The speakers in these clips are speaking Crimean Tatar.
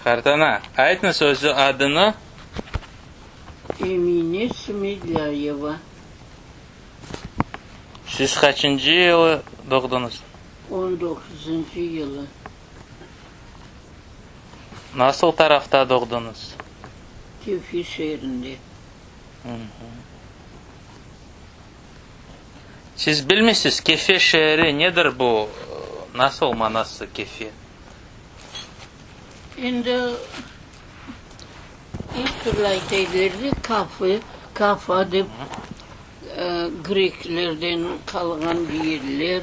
Qartana, aytıñız özü adını? Emine Smedlâyeva. Siz qaçıncı yılı doğdıñız? On doquzıncı yılı. Nasıl tarafta doğdıñız? Kefe şeerinde. Siz bilmeysiz, Kefe şeeri nedir bu, nasıl manası Kefe? Endi er türlü ayta ediler de, Kafe, Kafa dep, greklerden qalğan deyediler.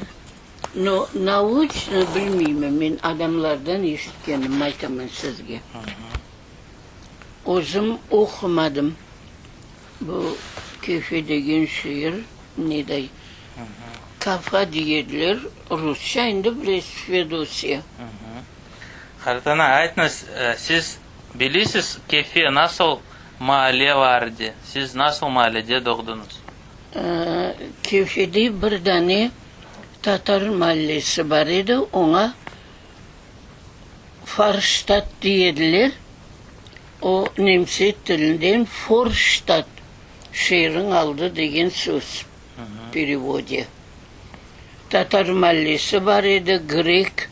No, nauçno bilmeymen, men adamlardan eşitkenimni aytaman sizge. Özüm oqumadım. Bu Kefe degen şeer neday, Kafa deyediler, rusça endi bilesiz, Feodosiya. Qartana, aytıñız, siz bilesiz Kefe nasıl maale bar de, siz nasıl maalede doğdıñız? Kefede bir dane tatar maallesi bar edi, oña Farştat dey ediler, o nemse tilinden Vorstadt, şeerniñ aldı degen söz, perevode. Tatar maallesi bar edi, grekler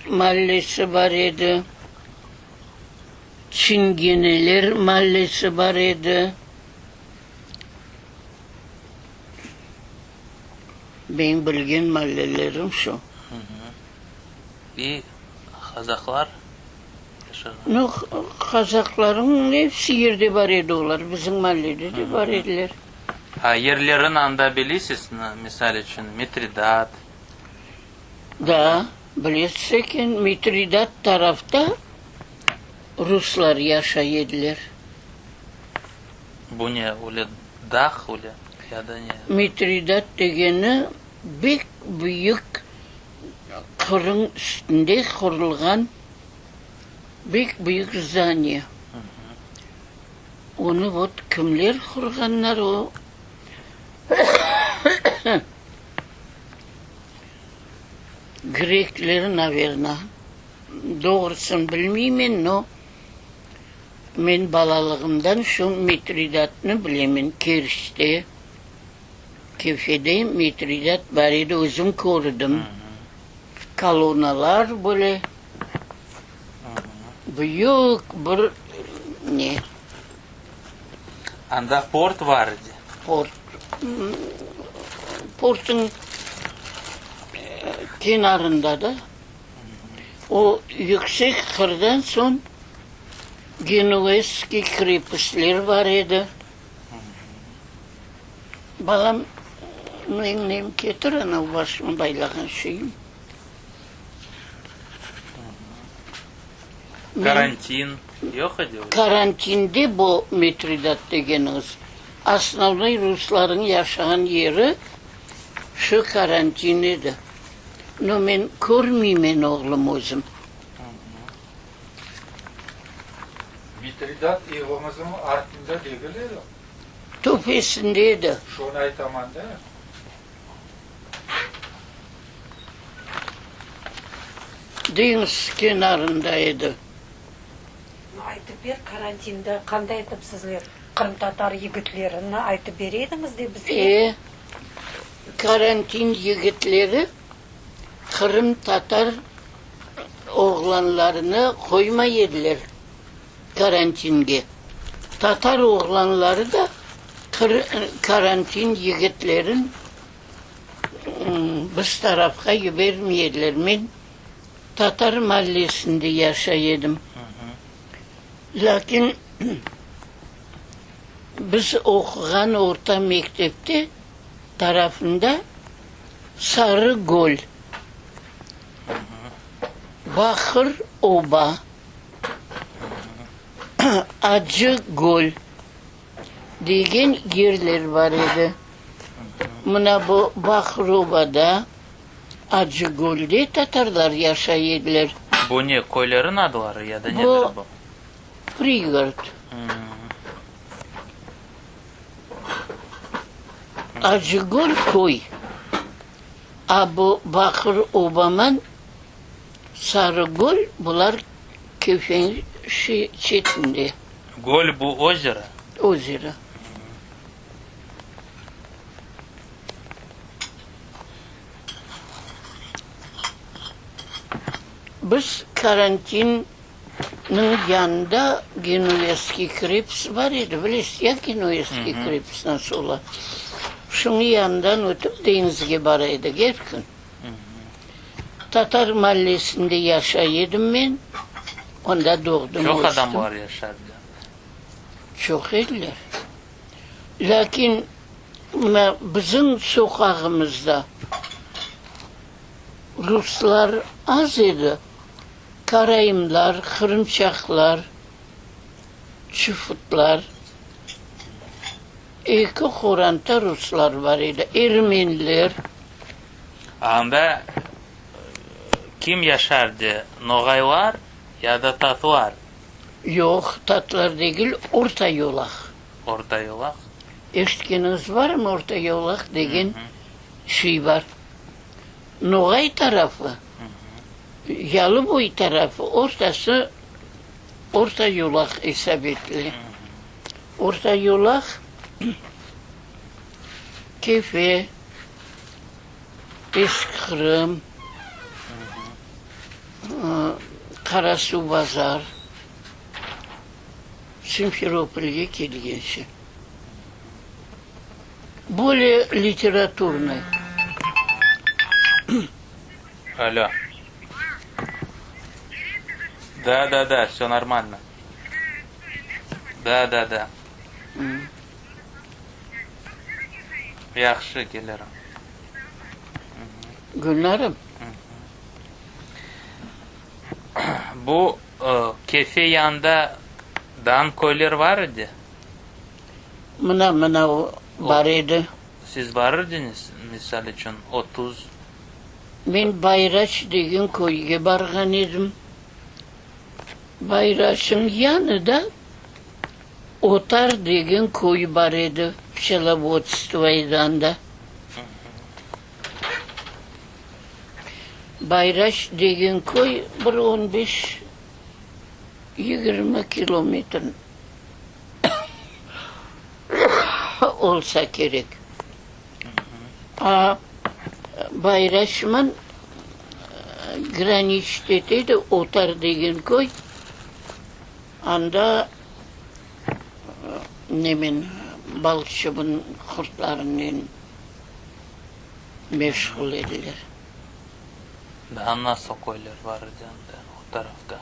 maallesi bar edi, çingeneler maallesi bar edi. Benim bilgen mallelerim şu. İ qazaqlar yaşağan? No, qazaqlarnıñ episi yerde bar edi olar, bizim mallede de bar ediler. A yerlerin anda bilesiz, misal içün, Mitridat? Da, bilesiz eken, Mitridat tarafta ruslar yaşay ediler. Bu ne, öyle dağ öyle ya da ne? Mitridat degeni bek büyük qırıñ üstünde qurulğan bek büyük zdaniye. Onı vot kimler qurğanlar o? Grekler, naverno. Doğrusını bilmeymen, no Men balalığımdan şu Mitridatnı bilemen, Keriçte, Kefede Mitridat bar edi, özüm kördim. Kolonnalar böyle, büyük bir ne. Anda port bar edi. Port, portnıñ kenarında da. O yüksek qırdan soñ Genuezskiy krepostler bar edi. Balam, menim nem ketir, anav başıma baylağan şeyim. Karantin yoq edi öyle? Karantinde bu Mitridat degeniñiz. Osnovnoy ruslarnıñ yaşağan yeri şu karantin edi. No, men körmeymen, oğlum, özüm. Mitridat eviñizniñ artında degil edi? Töpesinde edi. Şonı aytaman da. Deñiz kenarında edi. Aytıp ber, karantinda qanday etip sizler qırımtatar yigitlerini aytıp bere ediñiz de bizge? E, karantin yigitleri qırımtatar oğlanlarını qoymay ediler karantinge. Tatar oğlanları da karantin yigitlerin biz tarafqa yibermey ediler. Men tatar mallesinde yaşay edim. Lâkin biz oquğan orta mektepte tarafında Sarı göl, Baqır oba, Acı göl degen yerler bar edi. Mına bu Baqır obada, Acı gölde tatarlar yaşay ediler. Bu ne, köylerin adları ya da nedir bu? Bu prigorod. Acıgöl köy, a bu Baqır Obaman, Sarıgöl, bular. Kefeniñ çetinde. Göl bu ozero? Ozero. Biz karantinniñ yanında Genuezskiy krepis bar edi, bilesiz ya Genuezskiy krepis nasıl ola? Şunıñ yanından ötip deñizge bara edik er kün. Tatar mallesinde yaşay edim men, onda doğdım, Çoq östim. adamlar yaşardı. Çoq ediler. Lâkin mına bizim soqağımızda ruslar az edi, karaimlar, qırımçaqlar, çufutlar, eki qoranta ruslar bar edi, ermeniler. Anda kim yaşardı, noğaylar ya da tatlar? Yoq, tatlar degil, Orta Yolaq. Orta Yolaq? Eşitkeniñiz barmı, Orta Yolaq degen şey bar. Noğay tarafı, Yalıboy tarafı, ortası Orta Yolaq esap etile. Orta Yolaq, Kefe, Eski Qırım, Qarasuvbazar, Simferopolge kelgence. Bolее literaturnıy. Alo. Da, da, da, vse normalno. Da, da, da. Yahşı, kelirim. Gülnarım. Bu Kefe yanında dağın köyler bar edi? Mına, mına o bar edi. Siz barırdıñız, misal içün, 30. Men Bayraç degen köyge barğan edim. Bayraçnıñ yanında Otar degen köy bar edi, pçelovodstvo edi anda. Bayraç degen köy bir on beş, yigirmi kilometr olsa kerek. A Bayraçman graniçit ete edi Otar degen köy. Anda nemen, balçıbın qurtlarınen meşğul ediler. Daa nasıl köyler bar edi anda, o tarafta?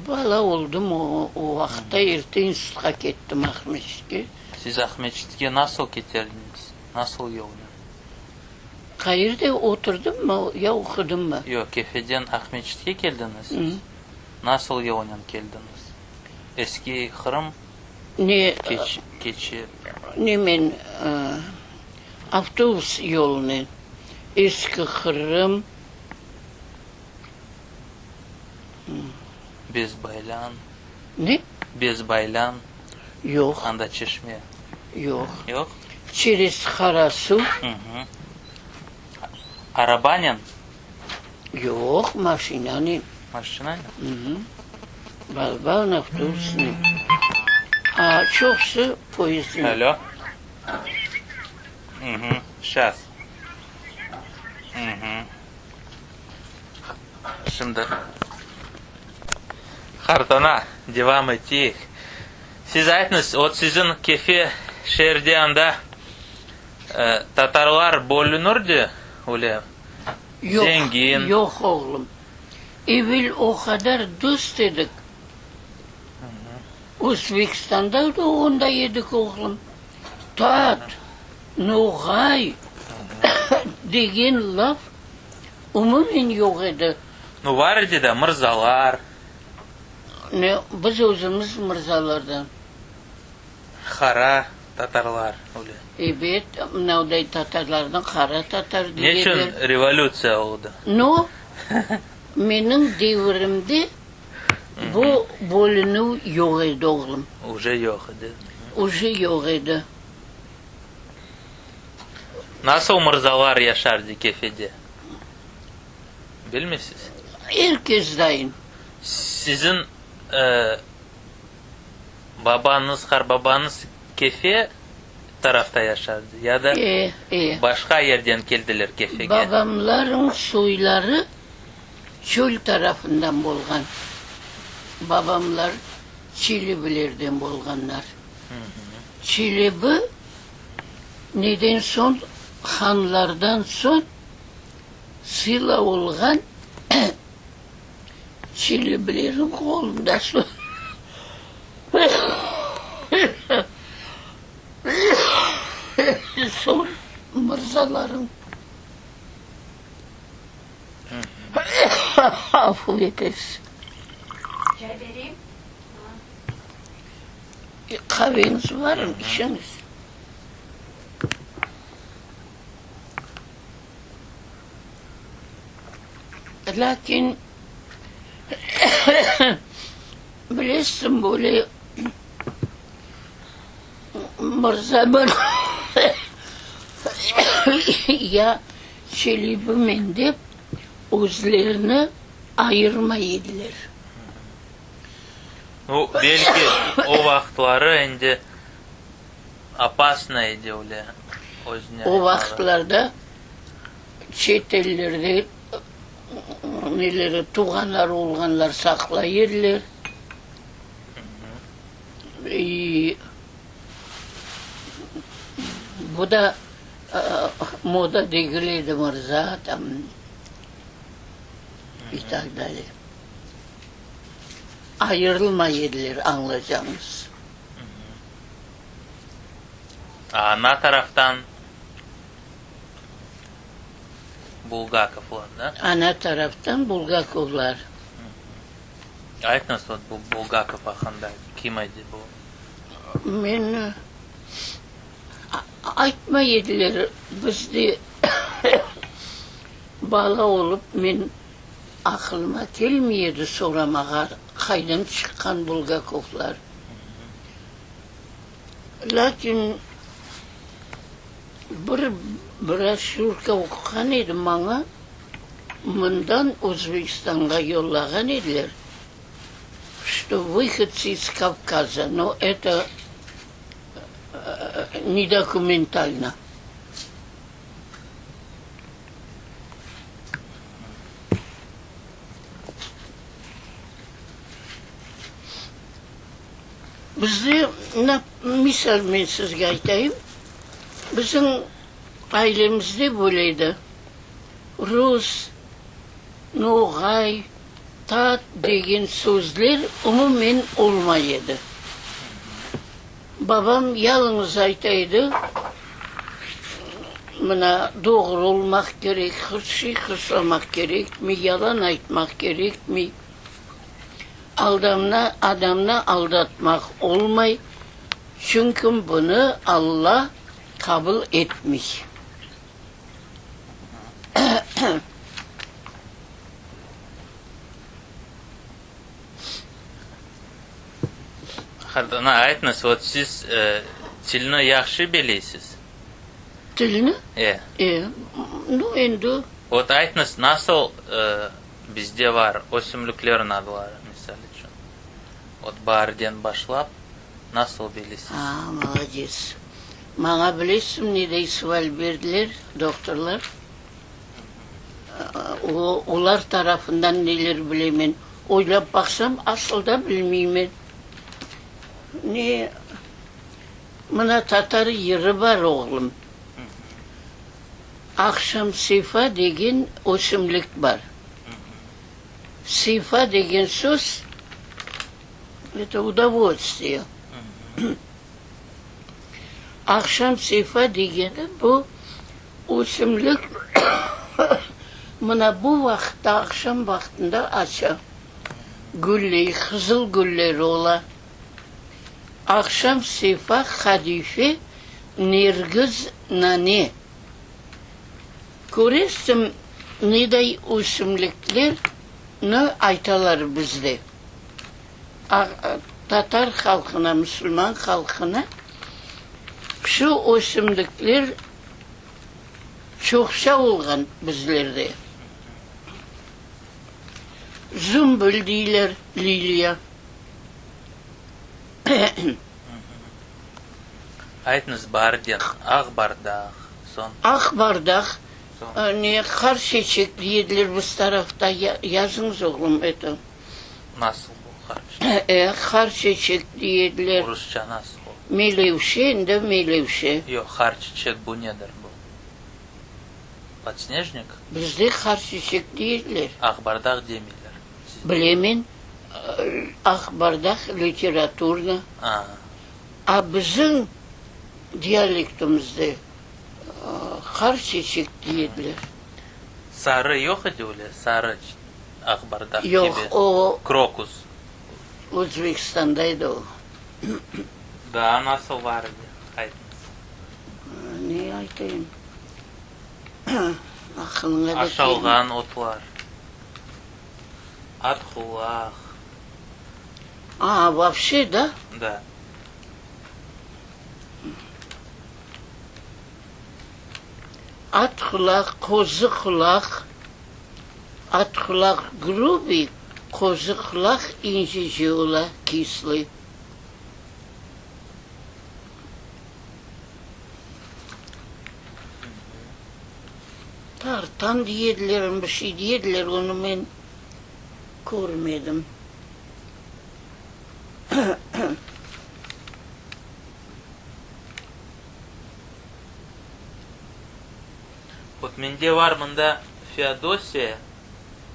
Bala oldım o vaqıtta, erte institutqa kettim Aqmescitke. Siz Aqmescitke nasıl keterdiñiz, nasıl yolnen? Qayerde oturdımmı ya oqudımmı? Yoq, Kefeden Aqmeçitke keldiñiz siz? Nasıl yolnen keldiñiz? Eski Qırım Ne, keçip. Ne men, avtobus yolunen. Eski Qırım. Bezbaylan. Ne? Bezbaylan. Yoq. Anda çeşme. Yoq. Yoq? Çerez Qarasuv. Hı-hı. Arabanen? Yoq, maşinanen. Maşinanen? Hı-hı. Balaban avtobusnen. A, çoqusı poyezdnen. Alo. Hı-hı, şas. Hı-hı. Şimdi, qartana, devam eteyik. Siz aytıñız, ot siziñ Kefe şeerde anda tatarlar bölünirdi öyle, zengin? Yoq, yoq, oğlum. Evel o qadar dost edik. Özbekistanda da onday edik, oğlum. Tat, noğay degen laf umumen yoq edi. Nu, bar edi da, mırzalar. Ne, biz özümiz mırzalardan. Qara tatarlar öyle. Ebet, mınavday tatarlarnı qara tatar Ne içün deyler. revolütsiya oldı? No, menim devirimde bu bölünüv yoq edi, oğlum. Uje yoq edi. Uje yoq edi. Nasıl mırzalar yaşardı Kefede? Bilmeysiz? Er kes dayın. Siziñ babañız, qarbabañız Kefe tarafta yaşardı ya da E, e. başqa yerden keldiler Kefege? Babamlarıñ soyları çöl tarafından bolğan. Babamlar Çelebilerden bolğanlar. Çelebi neden soñ, hanlardan soñ sila olğan Çelebilerniñ qolunda soñ. Soñ mırzalarıñ afu etesiz. Çay bereyim? Qaveñiz varmı? İçiñiz. Lâkin, bilesiñ, böyle mırza bir ya Çelebimen dep özlerini ayırmay ediler. Nu, belki, o vaqıtları endi opasno edi öyle özüne O aytmağa. vaqıtlarda çet ellerde neleri, tuvğanları olğanlar saqlay ediler. İ, bu da moda degil edi, mırza, tam, i tak dalye. Ayırılmay ediler, añlaycañız. Ana taraftan Bulgakovlar, da? Ana taraftan Bulgakovlar. Aytıñız, vot bu Bulgakov aqqında, kim edi bu? Men, aytmay ediler, bizde bala olıp men Aqılıma kelmey edi soramağa, qaydan çıqqan Bulgakovlar. Lâkin bir broşürka oquğan edim, maña mından Özbekistanğa yollağan ediler, çto vıhodцы iz Kavkaza, no eto ne dokumentalno. Bizde, misal men sizge aytayım, bizim ailemizde böyle edi, rus, noğay, tat degen sözler umumen olmay edi. Babam yalıñız ayta edi, mına, doğru olmaq kerek, hırşıy hırslamaq kerekmey, yalan aytmaq kerekmey, aldamnı, adamnı aldatmaq olmay, çünki bunı Alla qabul etmey. Qartana, aytıñız, vot siz tilni yahşı bileysiz? Tilni? E. E, nu, endi. Vot aytıñız, nasıl bizde var ösümliklerniñ adları, misal içün? Vot baarden başlap, nasıl bilesiz? A, molodets. Maña bilesiñmi ne dey sual berdiler doktorlar? O, olar tarafından neler bilemen. Oylap baqsam, asıl da bilmeymen. Ne, mına tatar yırı bar, oğlum. Aqşam sefa degen ösümlik bar. Sefa degen söz, eto udovolstviye. Aqşam sefa degeni bu Ösümlik mına bu vaqıtta, aqşam vaqtında aça, gülley, qızıl gülleri ola. Aqşam sefa, qadife, nergiz, nane. Köresiñ, neday ösümliklerni aytalar bizde. Tatar halqına, musulman halqına şu ösümlikler çoqça olğan bizlerde. Zümbül deyler, liliya. Aytıñız, baarden aq bardaq, soñ. Aq bardaq, ne, qar çeçek deyediler biz tarafta, yazıñız, oğlum, eto. Nasıl bu qar çeçek? E, qar çeçek deyediler. Rusça nasıl o? Melevşe, endi melevşe. Yoq, qar çeçek bu nedir bu? Podsnejnik? Bizde qar çeçek deyediler. Aq bardaq demeyler sizde. Bilemen, aq bardaq literaturno. A bizim dialektimizde qar çeçek deyediler. Sarı yoq edi öyle, sarı aq bardaq kibi. Yoq, o. Krokus. Özbekistanda edi o. Daa nasıl bar edi, aytıñız. Ne aytayım? Aqılıña da kelmey. Aşalğan otlar. Atqulaq. A, vapşe, da? Da. Atqulaq, qozuqulaq, atqulaq grubiy, qozuqulaq incece ola, kislıy. Tartan deyediler, bir şey deyediler, onı men körmedim. Vot mende var mında Feodosiya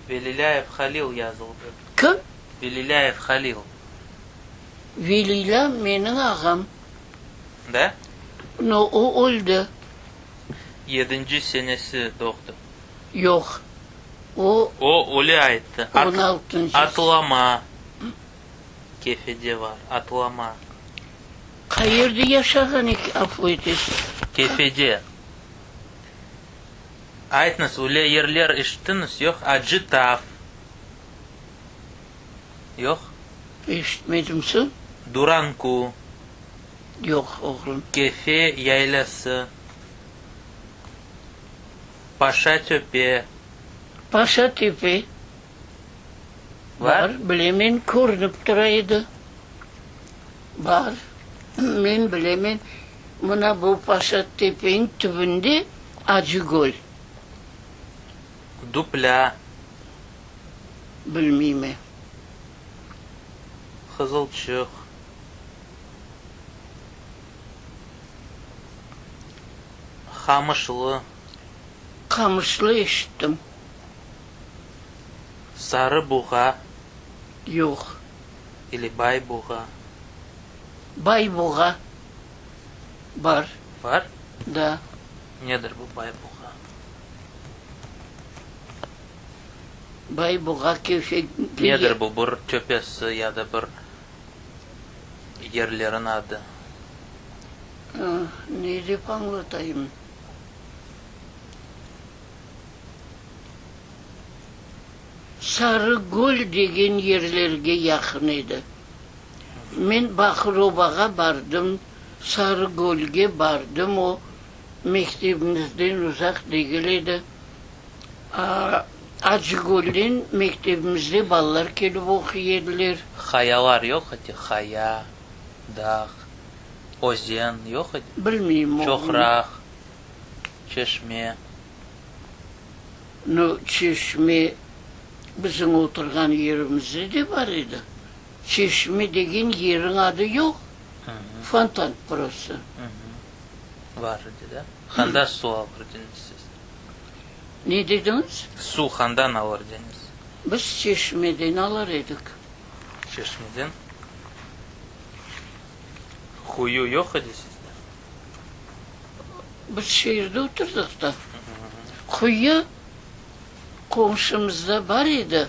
Velilâyev Halil yazıldı. Kim? Velilâyev Halil. Velilâ meniñ ağam. Da? No, o öldi. Yedinci senesi doğdı. Yoq, o. O, öyle ayttı. On altıncı. Atlama Kefede var, atlama. Qayerde yaşağan eken, afu etesiz? Kefede. Aytıñız, öyle yerler eşittiñiz, yoq? Acı Tav. Yoq? Eşitmedim, soñ? Duranku. Yoq, oğlum. Kefe yaylası. Paşa töpe. Paşa töpe. Bar, bilemen, körünip tura edi. Bar, men bilemen, mına bu Paşa töpeniñ tübünde Acı göl. Duplâ. Bilmeyme. Qızılçıq. Qamışlı. Qamışlı eşittim. Sarı buğa. Yoq. İli bay buğa. Bay buğa bar. Bar? Da. Nedir bu bay buğa? Bay buğa Kefe. Nedir bu, bir töpesi ya da bir yerlerin adı? Ne dep añlatayım? Sarı göl degen yerlerge yaqın edi. Men Baqırobağa bardım, Sarı gölge bardım, o, mektebimizden uzaq degil edi. Acı gölden mektebimizde balalar kelip oquy ediler. Qayalar yoq edi, qaya, dağ, özen yoq edi? Bilmeyim, oğlum. Çoqraq, çeşme. No, çeşme bizim oturğan yerimizde de bar edi. Çeşme degen yeriñ adı yoq, fontan prosto. Bar edi, da? Qanda suv alır ediñiz siz? Ne dediñiz? Suv qandan alır ediñiz? Biz çeşmeden alır edik. Çeşmeden? Quyu yoq edi sizde? Biz şeerde oturdıq da. Quyu qomşumızda bar edi.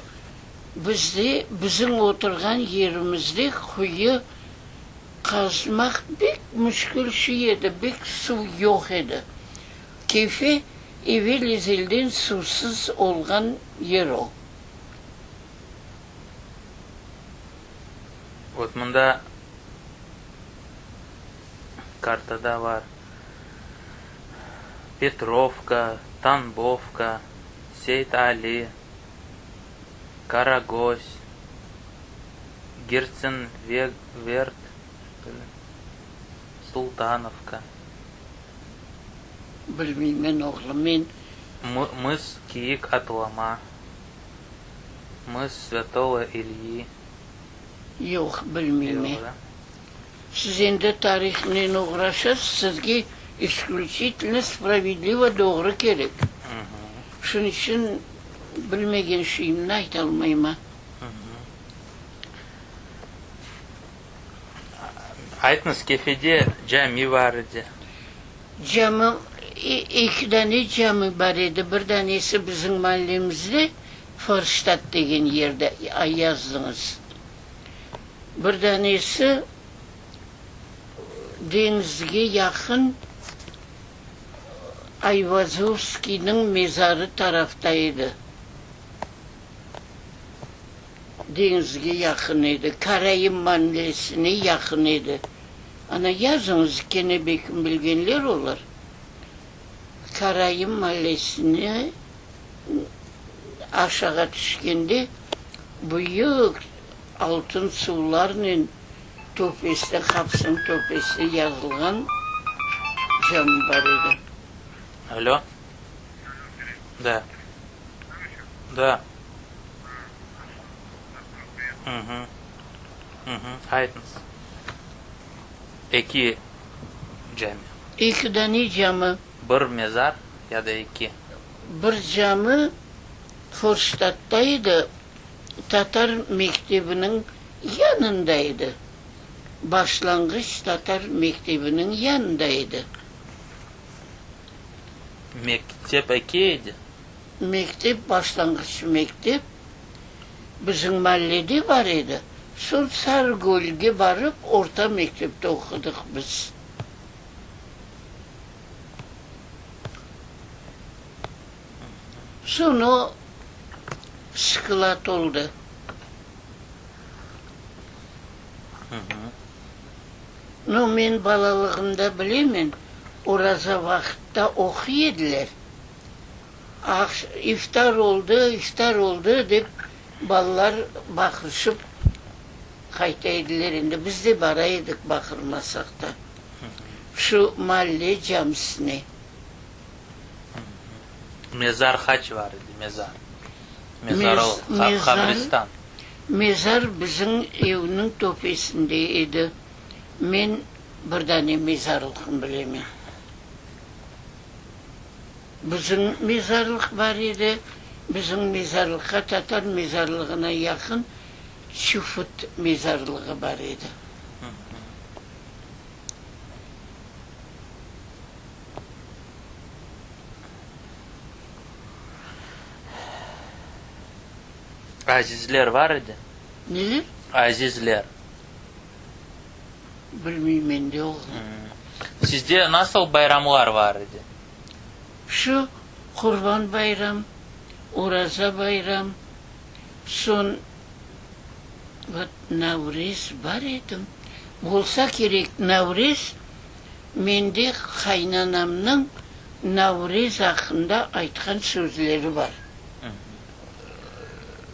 Bizde, bizim oturğan yerimizde quyu qazmaq pek müşkül şey edi, pek suv yoq edi. Kefe evel-ezelden suvsız olğan yer o. Vot mında kartada bar Petrovka, Tambovka, Seit Ali. Karagöz, Girtsenvert, что li, Sultanovka. Bilmeymen, oğlum, men. Mıs Kiyik Atlama, Mıs Svâtogo İlyi. Yoq, bilmeymen. Siz endi tarihnen oğraşasız, sizge isklüçitelno spravedlivo doğru kerek. Şunıñ içün bilmegen şeyimni aytalmayman. Aytıñız, Kefede cami bar edi. Cami, eki dane cami bar edi, bir danesi bizim mallemizde, Forştat degen yerde, yazdıñız. Bir danesi deñizge yaqın Ayvazovskiyniñ mezarı tarafta edi. Deñizge yaqın edi, Karaim mallesine yaqın edi. Ana, yazıñız, kene belkim bilgenler olur. Karaim mallesine aşağa tüşkende büyük altın suvlarnen töpesine, qapısınıñ töpesine yazılğan cami bar edi. Alo. Da. Da. Hı-hı. Hı-hı. Aytıñız. Eki cami. Eki dane cami. Bir mezar ya da eki? Bir cami Forştadta edi, tatar mektebiniñ yanında edi. Başlanğıç tatar mektebiniñ yanında edi. Mektep eki edi? Mektep, başlanğıç mektep bizim mallede bar edi. Soñ Sarıgölge barıp orta mektepte oqudıq biz. Soñ o sklad oldı. No, men balalığımda bilemen, oraza vaqıtta oquy ediler. İftar oldı, iftar oldı, dep balalar baqırışıp qayta ediler. Endi biz de bara edik baqırmasaq da, şu malle camisine. Mezar qaç bar edi, mezar? Mezar ol, qabristan. Mezar bizim evniñ töpesinde edi. Men bir dane mezarlıqnı bilemen. Bizim mezarlıq bar edi, bizim mezarlıqqa, tatar mezarlığına yaqın Çufut mezarlığı bar edi. Azizler bar edi? Neler? Azizler. Bilmeymen de, oğlum. Sizde nasıl bayramlar bar edi? Şu Qurban bayram, Oraza bayram, soñ vot Navrez bar edi. Bolsa kerek, Navrez, mende qaynanamnıñ Navrez aqqında aytqan sözleri bar.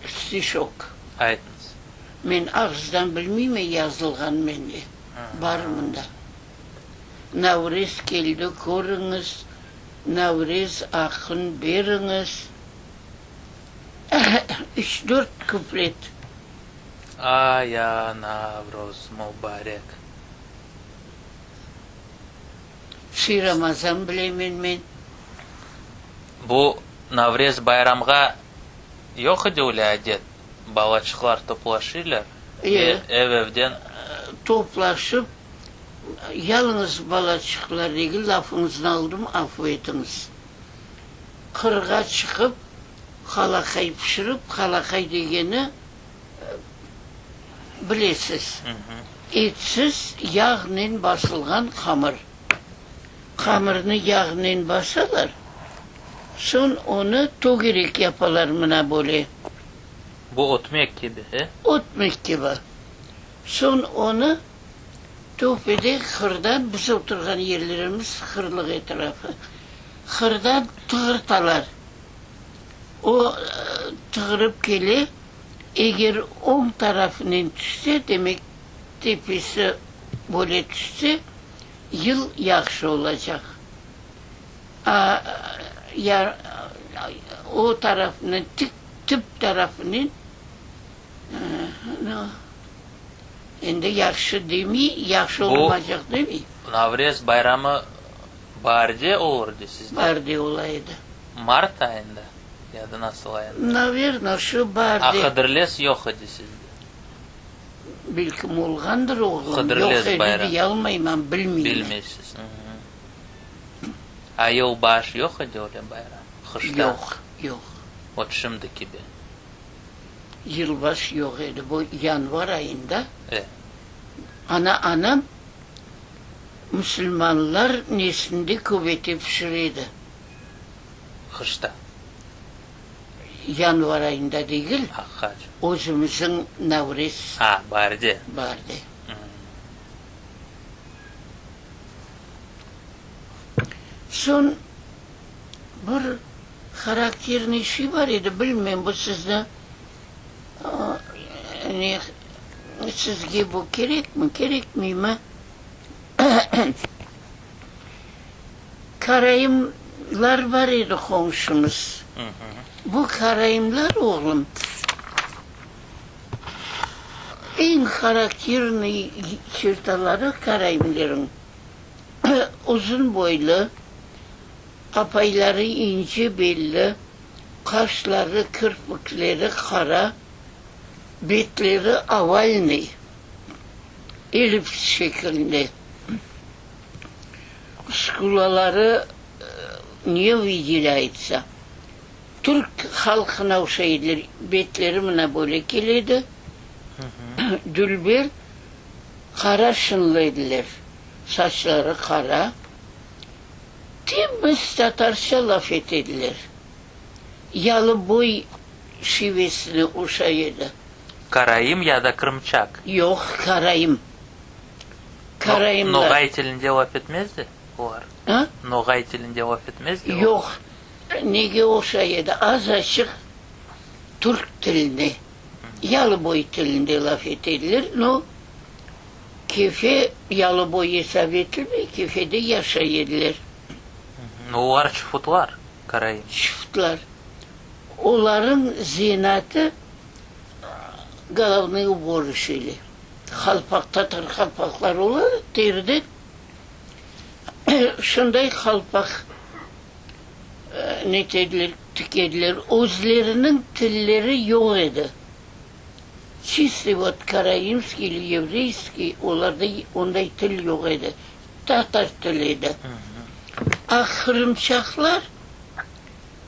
Stişok. Aytıñız. Men ağızdan bilmeymen yazılğan mende bar mında. Navrez keldi körüñiz, Navrez aqın beriñiz. Üç-dört kuplet. A ya Navruz mubarek. Şi Ramazan bilemen men. Bu Navrez bayramğa yoq edi öyle adet, balaçıqlar toplaşıylar ve ev-evden. Toplaşıp, yalıñız balaçıqlar degil, lafıñıznı aldım, afu etiñiz. Qırğa çıqıp, qalaqay pişirip, qalaqay degeni bilesiz, etsiz yağnen basılğan hamır. Hamırnı yağnen basalar, soñ onı tögerek yapalar mına böyle. Bu ötmek kibi, e? Ötmek kibi. Soñ onı töpede hırdan, biz oturğan yerlerimiz hırlıq etrafı, hırdan tığırtalar. O tığırıp kele. Eger oñ tarafınen tüşse, demek, tepesi böyle tüşse, yıl yahşı olacaq. A, ya, o tarafınen, tik tüp tarafınen, no, endi yahşı demey, yahşı Bu olmacaq demey. Navrez bayramı baarde olurdı sizde? Baarde ola edi. Mart ayında ya da nasıl ayında? Naverno, şu baarde. A Hıdırlez yoq edi sizde? Belkim olğandır, oğlum. Yoq Hıdırlez edi bayramı. deyalmayman, bilmeymen. Bilmeysiz. A yılbaş yoq edi öyle bayram, qışta? Yoq, yoq. Vot şimdi kibi. Yılbaş yoq edi. Bu yanvar ayında. E. Ana, anam musulmanlar nesinde köbete pişire edi. Qışta. Yanvar ayında degil, Aqaç. özümizniñ Navrez. A, baarde. Baarde. Soñ bir harakterniy şey bar edi, bilmem, bu sizni ne, sizge bu kerekmi, kerekmeymi? Karaimlar bar edi qomşumız. Bu karaimlar, oğlum, eñ harakterniy çertaları karaimleriñ, uzun boylu, apayları ince belli, qaşları, kirpikleri qara, betleri ovalnıy, elips şekilinde. Skulaları ne vıdelâyetsa. Türk halqına oşay ediler, betleri mına böyle kele edi, dülber, qara şınlı ediler, saçları qara, temiz tatarca laf ete ediler, yalıboy şivesine oşay edi. Karaim ya da qırımçaq? Yoq, karaim. Karaimler. Noğay tilinde laf etmezdi olar? A? Noğay tilinde laf etmezdi olar? Yoq. Nege oşay edi? Azaçıq türk tiline, yalıboy tilinde laf ete ediler. No, Kefe yalıboy esap etilmey, Kefede yaşay ediler. No, olar çufutlar, karaim. Çufutlar. Olarıñ zenaatı golovnıy ubor işi. Qalpaq, tatar qalpaqları ola, teriden şunday qalpaq netediler, tikediler. Özleriniñ tilleri yoq edi. Çistый vot karaimskiy ili yevreyskiy, olarda onday til yoq edi. Tatar tili edi. A qırımçaqlar,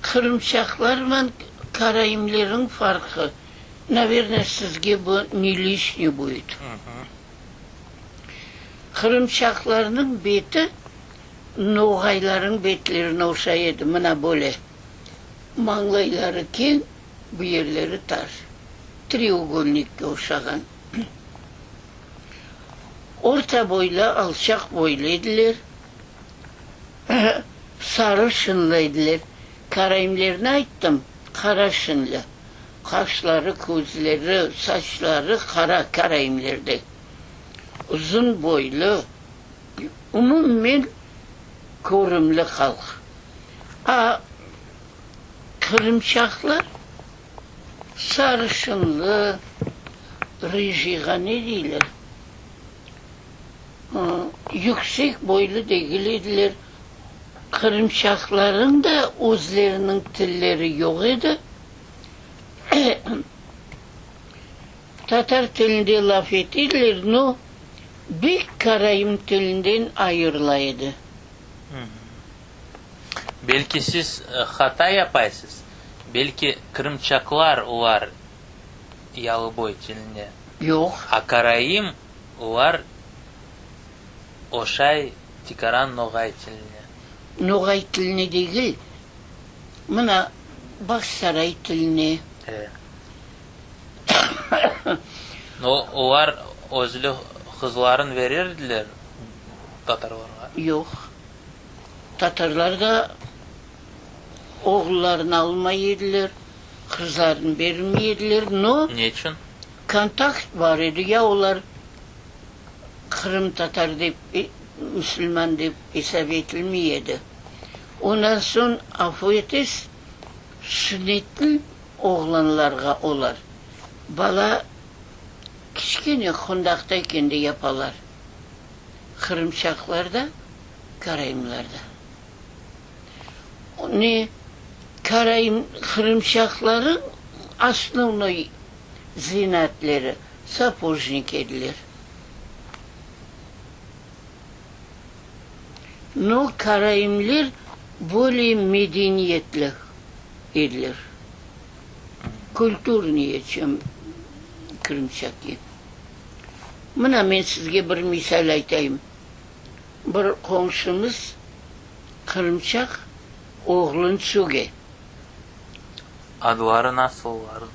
qırımçaqlarman karaimlerniñ farqı. Navernoye, sizge bu ne lişniy будет. Qırımçaqlarnıñ beti noğaylarnıñ betlerine oşay edi, mına böyle. Mañlayları keñ, bu yerleri tar. Treugolnikke oşağan. Orta boylu, alçaq boylu ediler. Sarı şınlı ediler. Karaimlerni ayttım, qara şınlı. Qaşları, közleri, saçları qara karaimlerdek. Uzun boylu, umumen körümli halq. A qırımçaqlar sarışınlı, rıjiyğa ne deyler, yüksek boylu degil ediler. Qırımçaqlarıñ da özleriniñ tilleri yoq edi. Tatar tilinde laf etediler, no, bek karaim tilinden ayırıla edi. Belki siz hata yapaysız, belki qırımçaqlar olar yalıboy tiline. Yoq. A karaim olar oşay tikaran noğay tiline. Noğay tiline degil, Mına, Bağçasaray tiline. E. No, olar özlü qızların verirdiler tatarlarğa? Yoq. Tatarlar da oğullarını almay ediler. Qızlarnı bermey ediler, no. Ne içün? Kontakt bar edi, ya olar qırımtatar dep, musulman dep esap etilmey edi. Ondan soñ, afu etesiz, sünnetli oğlanlarğa olar bala kiçkene qundaqta ekende yapalar, qırımçaqlarda, karaimlarda. Ne, karaim, qırımçaqlarıñ osnovnoy zenaatleri sapojnik ediler. No, karaimler bolее medeniyetli ediler, kulturnıye, çem krımçaki. Mına men sizge bir misal aytayım. Bir qomşumız qırımçaq oğlun söge. Adları nasıl olarnıñ?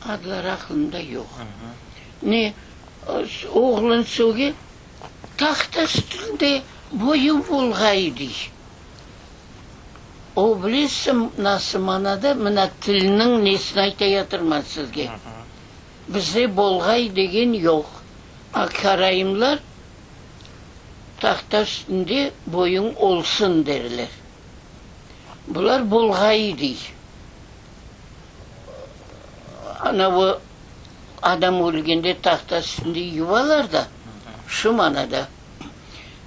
Adları aqlımda yoq. Ne, oğlun söge, tahta üstünde boyu bolğay, dey. O, bilesiñ, nasıl manada, mına tilniñ nesini aytayatırman sizge. Bizde bolğay degen yoq. A karaimlar Tahta üstünde boyuñ olsun derler. Bular bolğay dey. Anavı adam ölgende tahta üstünde yuvalar da, şu manada.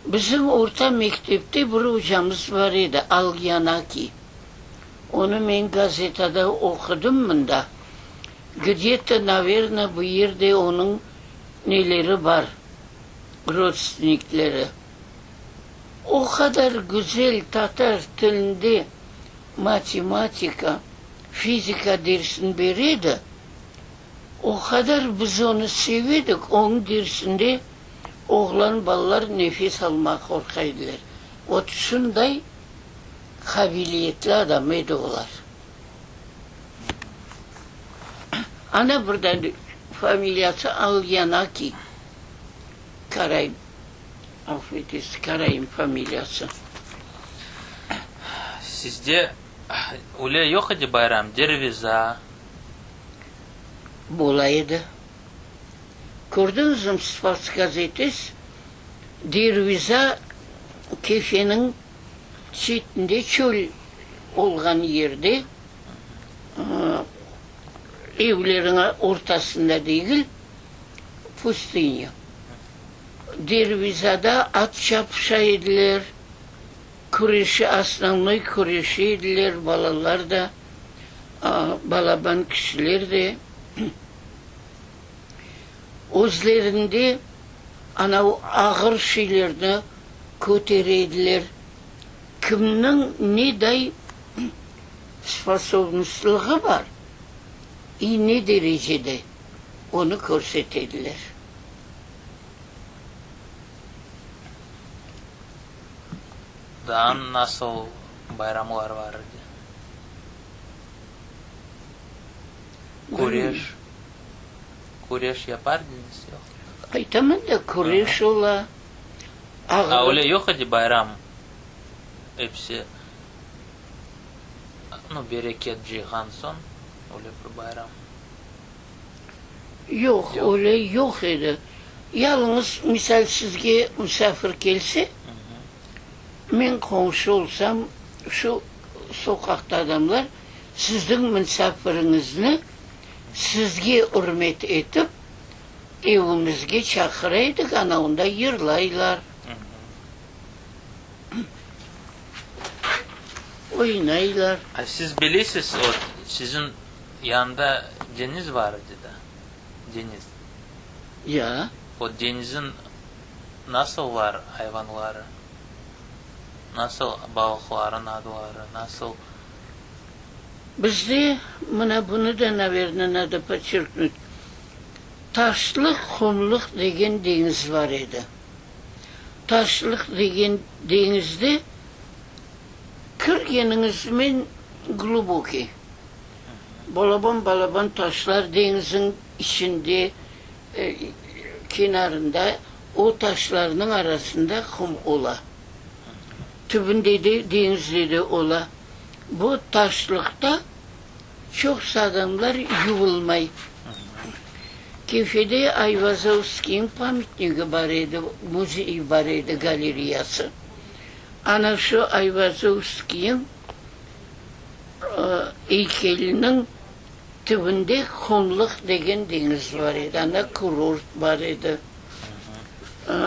Bizim orta mektepte bir ocamız bar edi, Alyanaki. Onı men gazetada oqudım mında. Gde-to, naverno, bu yerde onıñ neleri bar. Rodstvennikleri o qadar güzel tatar tilinde matematika, fizika dersini bere edi, o qadar biz onı seve edik, onıñ dersinde oğlan balalar nefes almağa qorqa ediler. Vot şunday qabiliyetli adam edi olar. Ana birden familiyası Alyanaki. Karaim, afu etesiz, Karaim familiyası. Sizde öyle yoq edi bayram, derviza? Bola edi. Kördiñizmi, siz podskaz etesiz, derviza Kefeniñ çetinde çöl olğan yerde, evlerniñ ortasında degil, Pustınya. Dervizada at çapışa ediler, küreşe, osnovnoy küreşe ediler, balalar da, balaban kişiler de. Özlerinde anavı ağır şeylerni kötere ediler. Kimniñ neday sposobnostlığı bar i ne derecede. Onı körsete ediler. Daa nasıl bayramlar var edi? Küreş, küreş yapar ediñiz, yoq? Aytaman da, küreş ola, A, öyle yoq edi bayram, episi, nu, bereket cıyğan soñ, öyle bir bayram. Yoq, öyle yoq edi. Yalıñız, misal, sizge musafir kelse, men qomşu olsam, şu soqaqta adamlar sizniñ musafiriñizni sizge ürmet etip, evimizge çaqıra edik, ana onda yırlaylar, oynaylar. A siz bilesiz, o, siziñ Yanında deñiz bar edi da, deñiz. Ya. O deñizniñ nasıl bar ayvanları, nasıl balıqlarıñ adları, nasıl. Bizde, mına bunı da, naverno, nado podçerknut, Taşlıq, qumlıq degen deñiz bar edi. Taşlıq degen deñizde kirgeniñizmen glubokiy. Balaban-balaban taşlar deñizniñ içinde, kenarında, o taşlarnıñ arasında qum ola. Tübünde de, deñizde de ola. Bu taşlıqta. Çoqusı adamlar yuvulmay. Kefede Ayvazovskiyniñ pamyatnigi bar edi, müzeyi bar edi, galereyası. Ana şu Ayvazovskiyniñ eykeliniñ tübünde Qumlıq degen deñiz bar edi, anda kurort bar edi.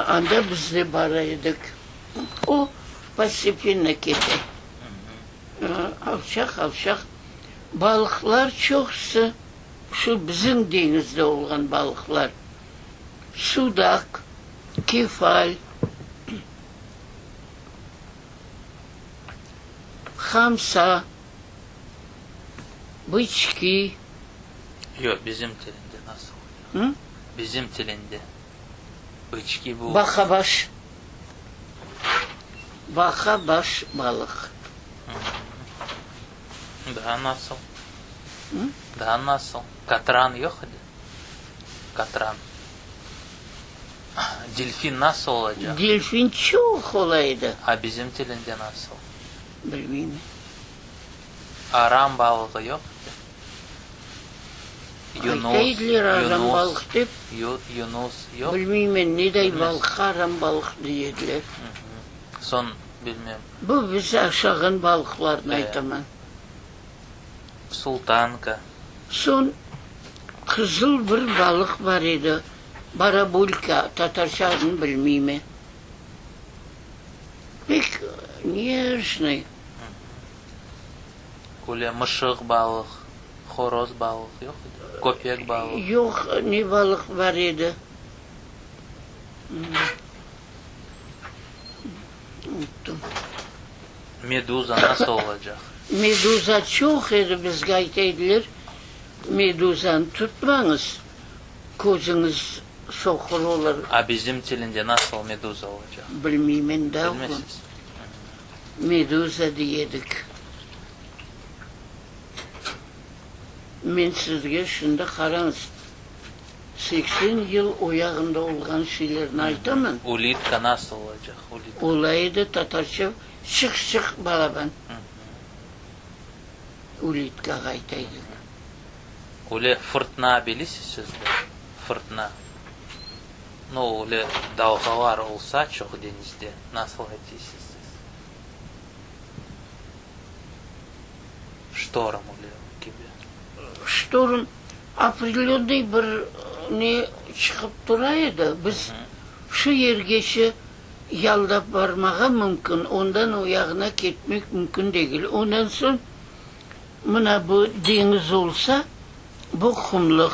Anda biz de bara edik. O, postepenno kete. Alçaq-alçaq. Balıqlar çoqusı şu bizim deñizde olğan balıqlar, sudaq, kefal, hamsa, bıçki. Yoq, bizim tilinde nasıl oluyor? Bizim tilinde bıçki bu. Baqa-baş. Baqa-baş balıq. Daa nasıl? Daa nasıl? Katran yoq edi? Katran. Delfin nasıl olacaq? Delfin çoq ola edi. A bizim tilinde nasıl? Bilmeyim. Aram balığı yoq edi? Yunus, Ayta ediler aram balıq dep. Yunus yoq? Bilmeyim men, neday balıqqa aram balıq dey ediler. Soñ bilmem. Bu biz aşağan balıqlarnı aytaman. Sultanka. Soñ qızıl bir balıq bar edi, barabulka, tatarca adını bilmeymen. Pek nejnıy. Öyle mışıq balıq, horoz balıq yoq edi? Köpek balıq. Yoq, ne balıq bar edi? Unuttım. Meduza nasıl olacaq? Meduza çoq edi, bizge ayta ediler, meduzanı tutmañız, közüñiz soqur olur. A bizim tilinde nasıl meduza olacaq? Bilmeymen daa oğlum. Bilmesiz. Meduza dey edik. Men sizge şimdi qarañız, 80 yıl o yağında olğan şeylerni aytaman. Ulitka nasıl olacaq, ulitka? Ola edi, tatarca şıq-şıq balaban. Ulitkağa ayta edik. Öyle fırtına bilesiz siz de, fırtına. No, öyle dalğalar olsa çoq deñizde, nasıl aytaysız siz? Ştorm öyle kibi. Ştorm opredelönnıy bir ne çıqıp tura edi, biz şu yergeçe yaldap barmağa mümkün, ondan o yağına ketmek mümkün degil. Ondan soñ mına bu deñiz olsa, bu qumlıq.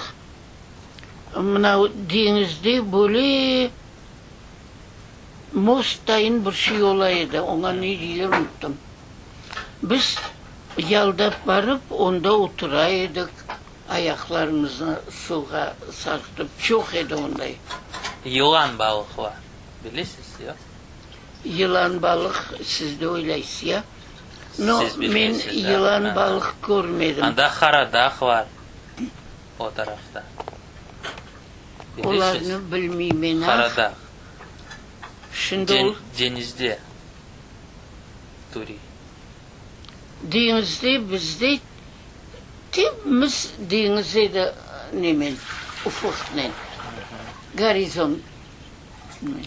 Mına deñizde böyle most dayın bir şey ola edi, oña ne deyler unuttım. Biz yaldap barıp, onda otura edik, ayaqlarımıznı suvğa sarqıtıp, çoq edi onday. Yılan balıqlar, bilesiz, yoq? Yılan balıq, siz de oylaysız, ya? No, Siz men bilmeysiz, yılan balıq körmedim. Anda Qaradağ bar, o tarafta. Bilesiz? Olarnı bilmeymen, ah. Qaradağ. Şimdi ol. Deñizde turiy. Deñizde bizde temiz deñiz edi nemen, ufuqnen, gorizontnen.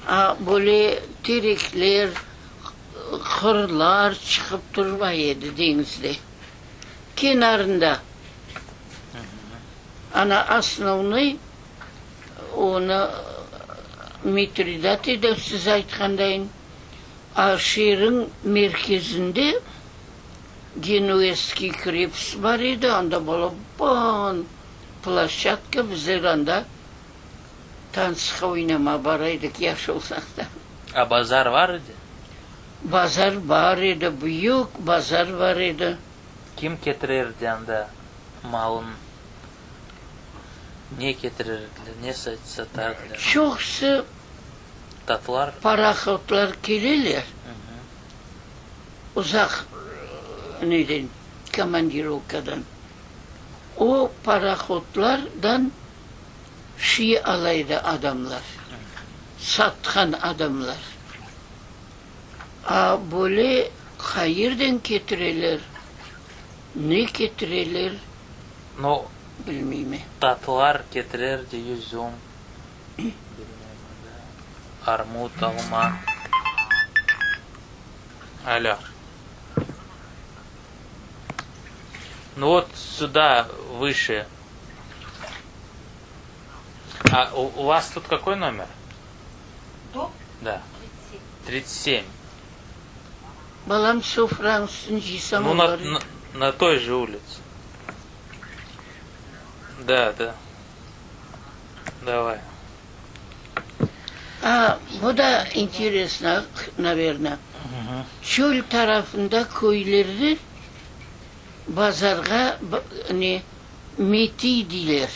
A böyle terekler, qırlar çıqıp turmay edi deñizde. Kenarında. Ana osnovnoy Onı Mitridat edi, siz aytqandayın. A şeeriñ merkezinde Genuezskiy krepst bar edi, anda balaban ploşçadka, bizler anda tantsıqa oynamağa bara edik, yaş olsaq da. A bazar var edi? Bazar bar edi, büyük bazar bar edi. Kim ketirerdi anda malın? Ne ketirirdiler, ne satardılar? Çoqusı Tatlar? Parohodlar keleler uzaq neden, komandirovkadan. O parohodlardan şiy ala edi adamlar, satqan adamlar. A böyle qayerden ketireler? Ne ketireler, No, bilmeyme. Tatlar ketirerdi, yüzüm, bilmeyim, armut, alma. Alâ. Ну вот сюда, выше. А у, у вас тут какой номер? Дом Да. 37. 37. Balam, sofranıñ üstüni cıysam Ну, на, olar. на, на той же улице. Да, да. Давай. A, bu da interesno, naverno. Çöl tarafında köylerde bazarğa ne, metiy deyler,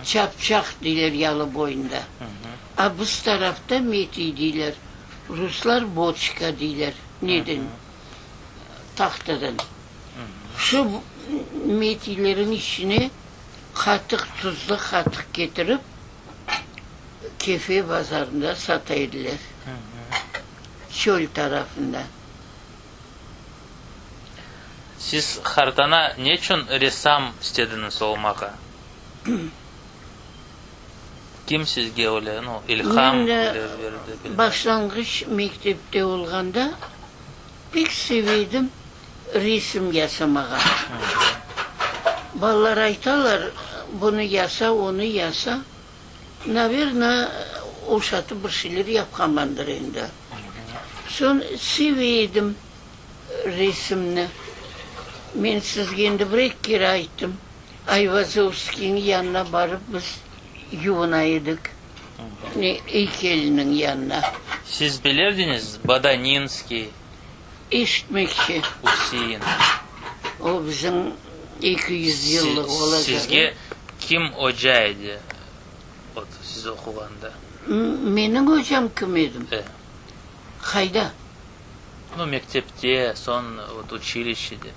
çapçaq deyler yalı boyunda. A biz tarafta metiy deyler, ruslar boçka deyler, neden, tahtadan. Şu metiylerniñ içine qatıq, tuzlu qatıq ketirip, Kefe bazarında sata ediler, çöl tarafında. Siz, qartana, neçün ressam istediñiz olmağa? Kim sizge öyle, nu, ilham Men öyle berdi, bilmem? başlanğıç mektepte olğanda pek seve edim resim yasamağa. Balalar aytalar, bunı yasa, onı yasa. Naverno, oşatıp bir şeyler yapqanmandır endi. Soñ seve edim resimni. Men sizge endi bir-eki kere ayttım, Ayvazovskiyniñ yanına barıp biz yuvuna edik, ne, eykeliniñ yanına. Siz bilerdiñiz Badaninskiy? Eşitmekçi. Üsein. O bizim 200 yıllıq olacaq. Sizge kim oca edi, ot, siz oquğanda? Menim ocam kim edim? E. Qayda? Nu, mektepte, soñ, ot, uçilişşede.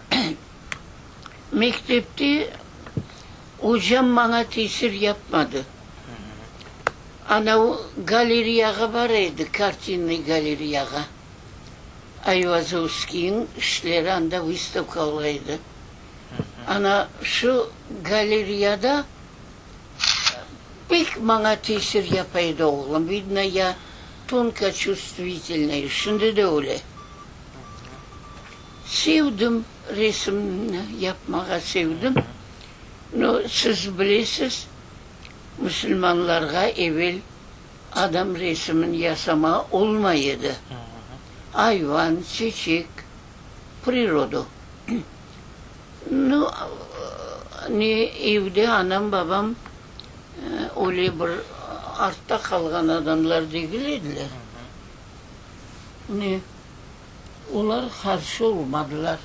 Mektepte ocam maña tesir yapmadı. Ana o galeriyağa bara edi, kartinnıy galeriyağa. Ayvazovskiyniñ işleri anda vystavka ola edi. Ana şu galeriyada pek maña tesir yapa edi oğlum. Vidno, ya tonko çuvstvitelnaya, şimdi de öyle. Sevdim, resimni yapmağa sevdim. No, siz bilesiz, musulmanlarğa evel Adam resimin yasama olmay edi. Ayvan, çeçek, prirodu. Nu, ne evde anam, babam öyle bir artta qalğan adamlar degil ediler. Ne, olar qarşı olmadılar.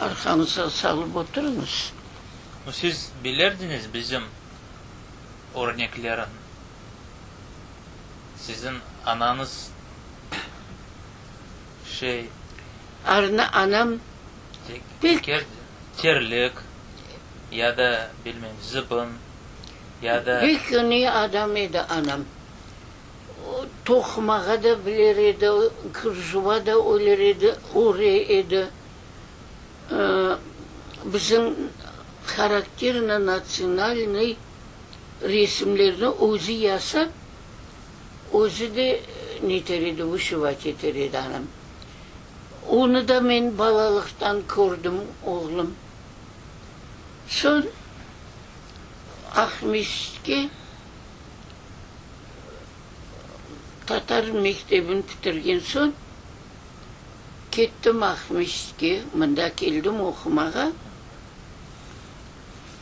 Arqañızğa salıp oturıñız. Nu, siz bilerdiñiz bizim örneklerin. Siziñ anañız şey. Arna anam pek. Terlik ya da, bilmeyim, zıbın ya da. Pek ne adam edi anam. Toqumağa da biler edi, kırjuva da öler edi, öre edi. Bizim harakterno natsionalnıy Resimlerni özü yasap, özü de neter edi, vışivat eter edi anam. Onı da men balalıqtan kördim, oğlum. Soñ Aqmescitke tatar mektebini bitirgen soñ kettim Aqmescitke, mında keldim oqumağa.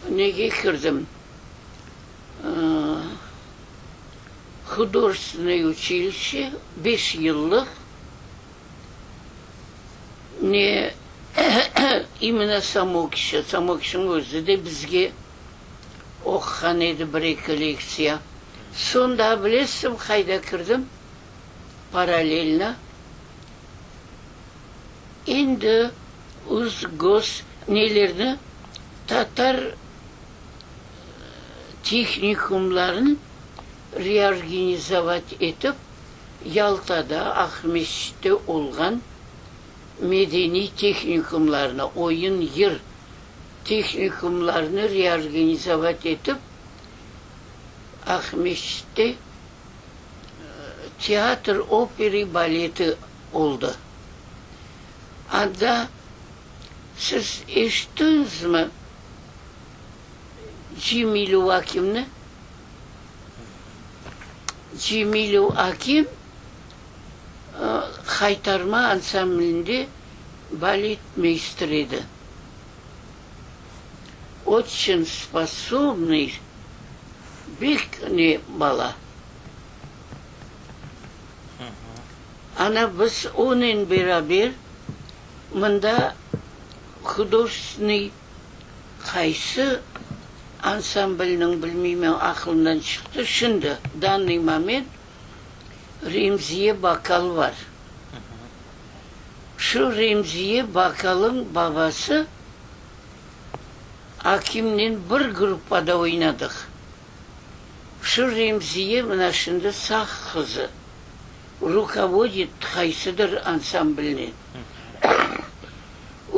Nege kirdim? Hudojestvennoye uçilişçe, beş yıllıq, ne imенно Samokişa, Samokişniñ özü de bizge oquğan edi bir-eki lektsiya. Soñ daa bilesizmi qayda kirdim? Parallelno endi Uzgos nelerni tatar tehnikumların reorganizovat etip, Yaltada, Aqmescitte olğan medeniy tehnikumlarnı, oyun, yır. Tehnikumlarnı reorganizovat etip, Aqmescitte teatr operi baleti oldı. Anda, siz eşittiñizmi Cemilev Akimni? Cemilev Akim Haytarma ansamblinde balet meystri edi. Oçün sposobnıy, bek ne bala. Ana biz onen beraber mında hudojestvenıy qaysı ansamblniñ bilmeymen aqlımdan çıqtı, şimdi, dannıy moment, Remziye Bakal bar. Şu Remziye Bakal'ıñ babası Akimnen bir gruppada oynadıq. Şu Remziye mına şimdi sağ qızı, rukovodit qaysıdır ansamblnen.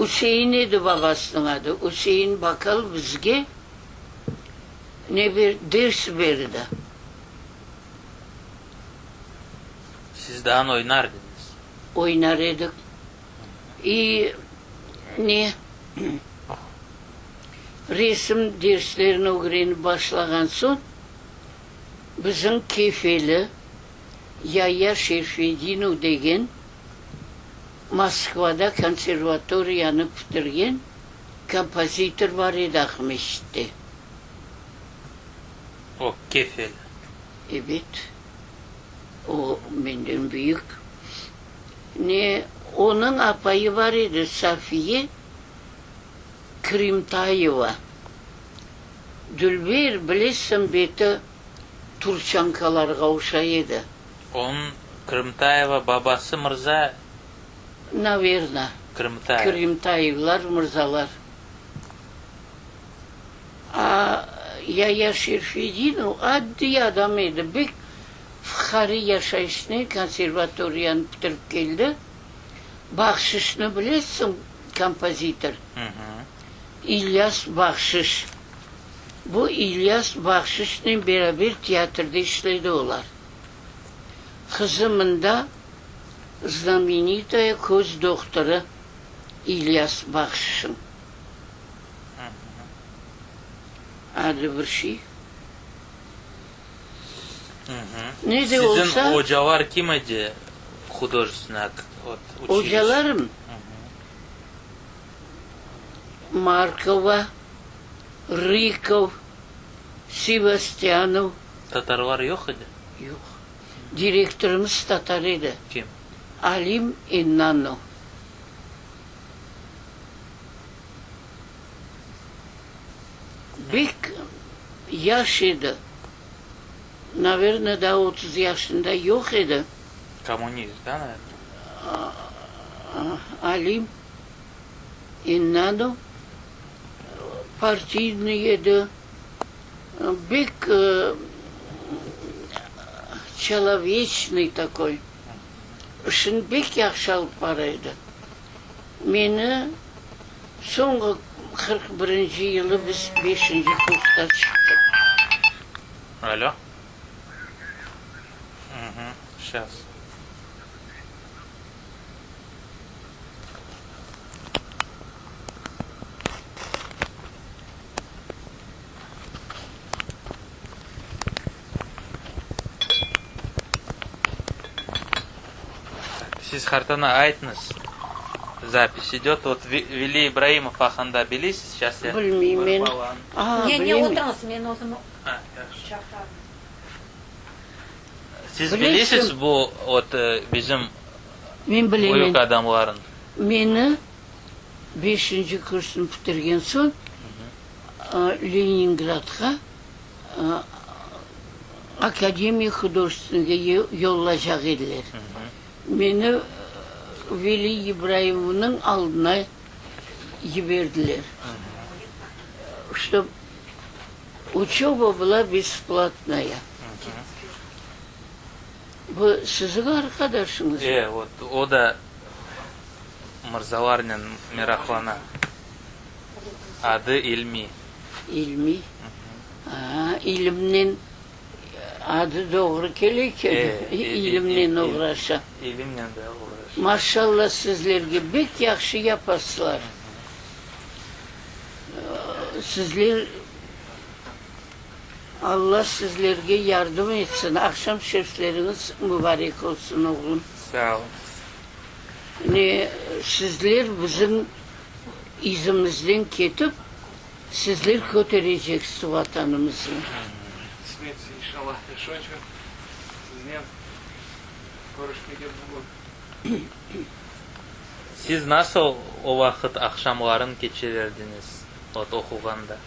Üsein edi babasınıñ adı, Üsein Bakal bizge ne ber, ders berdi. Siz daa oynar ediñiz? Oynar edik. İ, ne, resim derslerini ögrenip başlağan soñ, bizim Kefeli Yaya Şerfedinov degen Moskvada konservatoriyanı bitirgen kompozitor bar edi Aqmescitte. O, Kefeli. Ebet, o menden büyük. Ne, onıñ apayı bar edi, Safiye Krimtayeva. Dülber, bilesiñ, beti turçankalarğa oşay edi. Onıñ, Krimtayeva, babası mırza? Naverno, Krimtayev. Krimtayevlar mırzalar. A Yaya Şerfedinov addiy adam edi, bek fıqare yaşayışnen konservatoriyanı bitirip keldi. Bahşışnı bilesiñ, kompozitor? İlyas Bahşış. Bu İlyas Bahşışnen beraber teatrde işledi olar. Qızı mında znamenitaya köz dohtorı İlyas Bahşışıñ. Adı bir şey. Ne de Siziñ olsa. ocalar kim edi hudojestvennoy ot učilişe? Ocalarım? Markova, Rıkov, Sevastyanov. Tatarlar yoq edi? Yoq. Direktorımız tatar edi. Kim? Alim Ennanov. Bek yaş edi, naverno, daa 30 yaşında yoq edi. Kommunist, da, naverno? Alim Ennanov partiynıy edi, bek çeloveçnıy takoy, işini bek yahşı alıp bara edi. Meni soñğı 41-nci yılı biz beşinci kursta çıqtıq. Alo. Uhı, şas. Siz qartana aytıñız, zapis idöt, vot Veli İbraimov aqqında bilesiz, seyças ya Bilmeyim bir men. balanı. A, Ne, ne, bilem. oturıñız, men özüm Ha, yahşı. çaqırarım. Siz Bilesiñ. bilesiz bu vot bizim Men bilemen. büyük adamların? Meni beşinci kursnı bitirgen soñ Leningradğa Akademiya hudojestvenge yollacaq ediler. Meni Veli İbraimovnıñ aldına yiberdiler. Ştob uçöba была besplatnaya. Bu siziñ arqadaşıñız? E, vot, o da mırzalarnen meraqlana. Adı İlmi. İlmi. A, ilimnen adı doğru kele eken, ilimnen oğraşa. İlimnen de oğraşa. Maşalla sizlerge, bek yahşı yapasızlar. Sizler, Alla sizlerge yardım etsin. Aqşam şerifleriñiz mubarek olsun, oğlum. Sağ oluñız. Ne, sizler bizim izimizden ketip, sizler kötereceksiz Vatanımıznı. Qısmet etse, inşallah, eşoçe siznen körüşmege bugün. Siz nasıl o vaqıt aqşamların keçirerdiñiz, vot, oquğanda?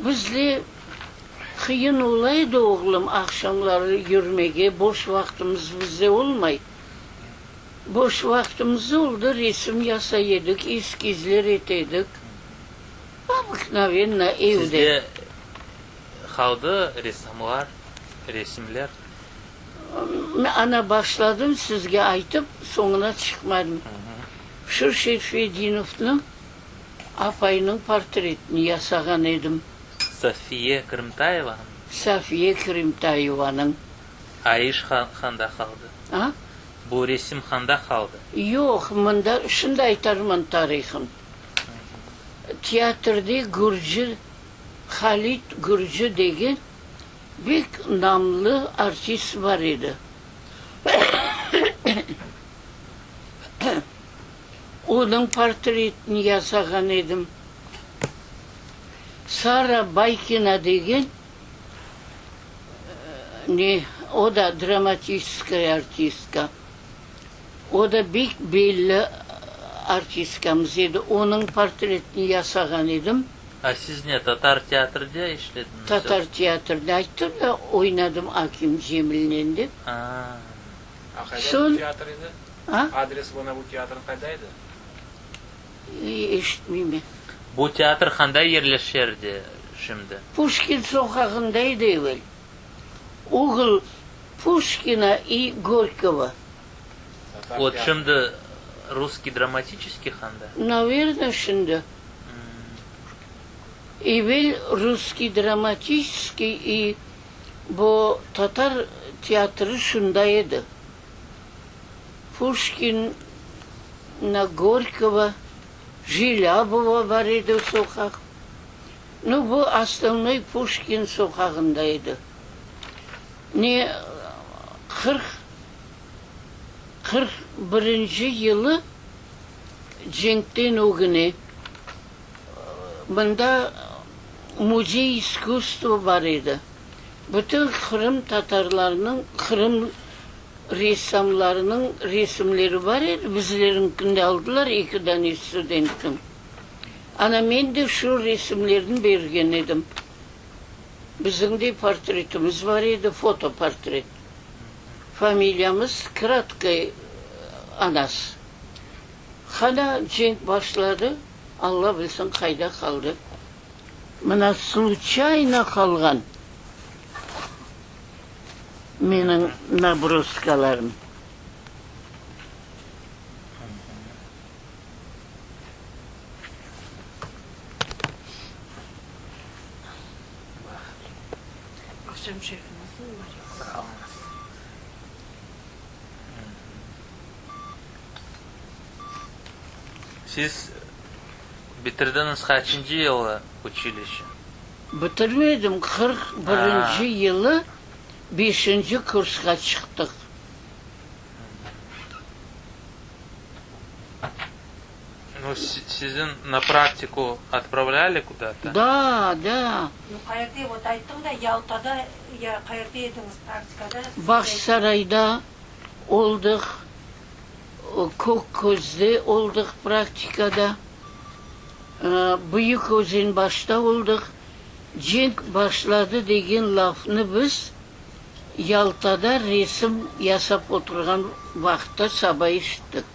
Bizde qıyın ola edi, oğlum, aqşamları yürmege, boş vaqtımız bizde olmay. Boş vaqtımız oldı, resim yasay edik, eskizler ete edik, obıknovenno, evde. Sizde qaldı ressamlar, resimler? Ana, başladım sizge aytıp, soñuna çıqmadım. Şu Şerfedinovnıñ Apayınıñ portretini yasağan edim. Safiye Krımtayevanıñ? Safiye Krımtayevanıñ. A iş handa qaldı? A? Bu resim handa qaldı? Yoq, mında, şimdi aytarman tarihın. Teatrde gürcı, Halit Gürcı degen bek namlı artist bar edi. Onıñ portretini yasağan edim. Sara Baykina degen, ne, o da dramatiçeskaya artistka, o da bek belli artistkamız edi, onıñ portretini yasağan edim. A siz ne, tatar teatrde işlediñiz? Tatar teatrde, ayttım ya, oynadım Akim Cemilnen dep. A. A qayda bu teatr edi? A? Adresi bana bu teatrnıñ qayda edi? Eşitmeymen. Bu teatr qanda yerleşerdi şimdi? Puşkin soqağında edi evel. Ugl Puşkina i Gorkogo. Vot şimdi Russkiy dramatiçeskiy qanda? Naverno şimdi. Evel Russkiy dramatiçeskiy i bu tatar teatrı şunda edi. Puşkin, na Gorkogo, Jelâbova bar edi o soqaq. Nu, bu osnovnoy Puşkin soqağında edi. Ne 40, 41-nci yılı cenkten ögüne mında Muzey iskusstva bar edi. Bütün Qırım tatarlarınıñ, Qırım ressamlarınıñ resimleri bar edi, bizleriñkini de aldılar, eki dane studentniñ. Ana, men de şu resimlerni bergen edim. Bizim de portretimiz bar edi, fotoportret. Familiyamız Kratkay anası. Qana cenk başladı, Alla bilsin qayda qaldı. Mına sluçayno qalğan meniñ nabroskalarım. Aqşam şerifimiz mubarek olsun. Sağ oluñız. Siz Bitirdiñiz qaçıncı yılı uçilişe? Bitirmedim, 41-nci yılı beşinci kursqa çıqtıq. Nu, siziñ na praktiku otpravlâli kuda-to? Da, da. Nu, qayerde, vot ayttıñ da, Yaltada ya qayerde ediñiz praktikada? Bağçasarayda oldıq. Kökközde oldıq praktikada, Büyük Özenbaşta oldıq. Cenk başladı degen lafnı biz Yaltada resim yasap oturğan vaqıtta saba eşittik.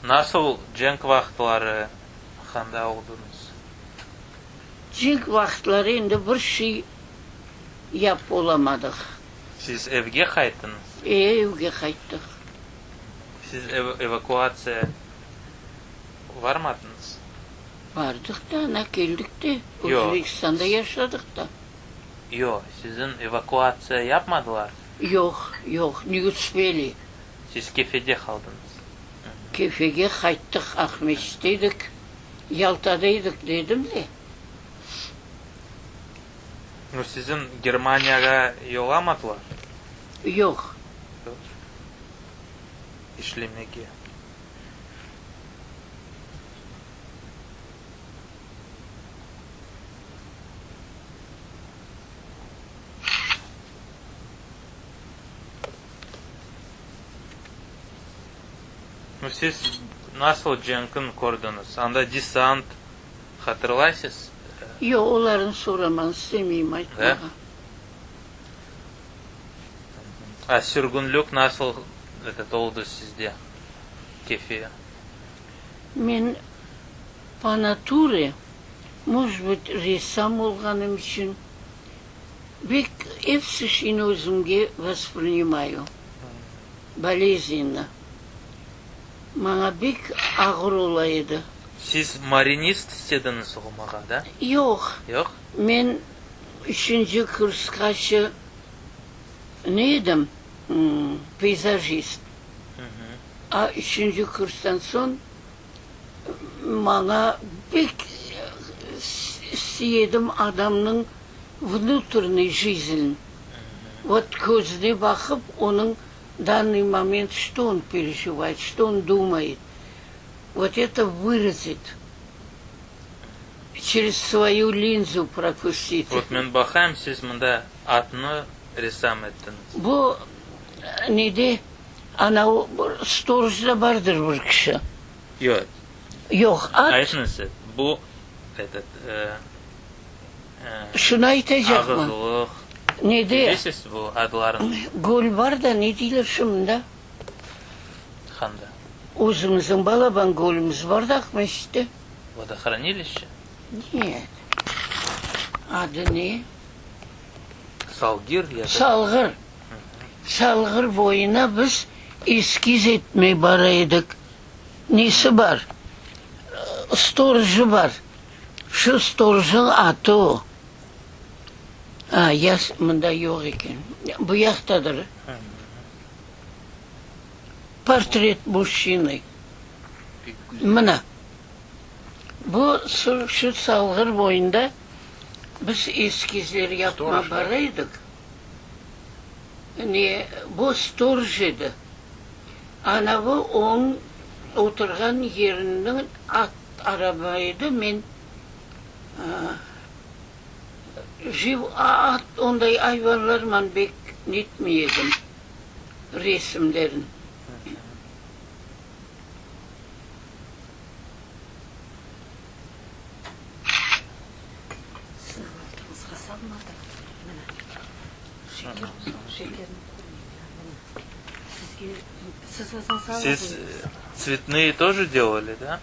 Nasıl cenk vaqıtları qanda oldıñız? Cenk vaqıtları endi bir şey yapıp olamadıq. Siz evge qayttıñız? E, evge qayttıq. Siz evakuatsiya varmadıñız? Bardıq da, ana, keldik de, Özbekistanda yaşadıq da. Yoq, siziñ evakuatsiya yapmadılar? Yoq, yoq, ne uspeli. Siz Kefede qaldıñız? Kefege qayttıq, Aqmescitte edik, Yaltada edik, dedim de. Nu, siziñ Germaniyağa yollamadılar? Yoq. Yoq. İşlemege. Nu, siz nasıl cenkni kördiñiz? Anda desant hatırlaysız? Yoq, olarnı soraman, istemeyim aytmağa. A sürgünlik nasıl etet oldı sizde, Kefe? Men po nature, может быть, ressam olğanım içün, bek episi şeyni özümge vosprinimayu, boleznenno. Maña bek ağır ola edi. Siz marinist istediñiz olmağa, da? Yoq. Yoq? Men üçünci kursqaçı ne edim, peyzajist. A üçünci kurstan soñ maña pek istiy edim adamnıñ vnutrennıy jizn, vot közüne baqıp onıñ dannıy moment çto on perejivayet, çto on dumayet, vot eto vırazit, çerez svoyu linzu propustit. Vot men baqayım, siz mında atnı resam ettiñiz. Bu nede, ana o storojda bardır bir kişi. Yoq. Yoq, at. Aytıñız, bu, etot, Şunı aytacaqman. Ağızlıq. Nede? Bilesiz bu adlarını? Göl bar da, ne deyler şunda? Qanda? Özümizniñ balaban gölümiz bar da Aqmescitte. Vodohranilişçe? Net. Adı ne? Salgir ya da? Salğır. Salğır boyuna biz eskiz etmey bara edik. Nesi bar? Storojı bar. Şu storojnıñ atı o. A, yaz mında yoq eken. Bu yaqtadır. Portret mujçinı. Mına. Bu şu Salğır boyunda biz eskizler yapma bara edik. Ne, bu storoj edi. Anavı onıñ oturğan yeriniñ at araba edi, men jiv at, onday ayvanlarman bek netmey edim resimlerin. Siziñ altıñızğa salmadım. Mına, şeker, şekerni qoymayım ya, mına. Sizge, siz özüñiz alıp Siz tsvetnıye тоже delali, da,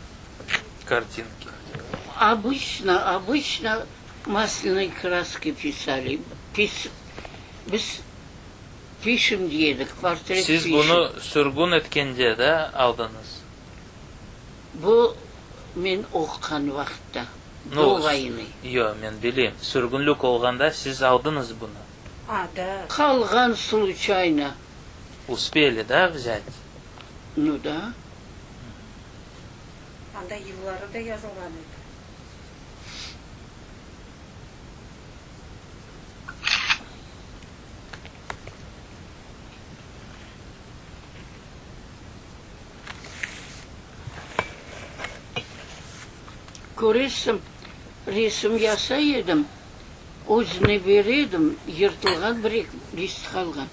kartinki? Obıçno, obıçno maslenıy kraska pisali. Pis, biz pişem dey edik, portret Siz pişem. bunı sürgün etkende, da, aldıñız? Bu men oquğan vaqıtta, do voynı. Yoq, men bileyim. Sürgünlik olğanda siz aldıñız bunı. A, da. Qalğan sluçayno. Uspeli, da, vzât? Nu da. Anda yılları da yazılğan edi. Köresiñ, resim yasay edim, özüne bere edim, yırtılğan bir eki list qalğan.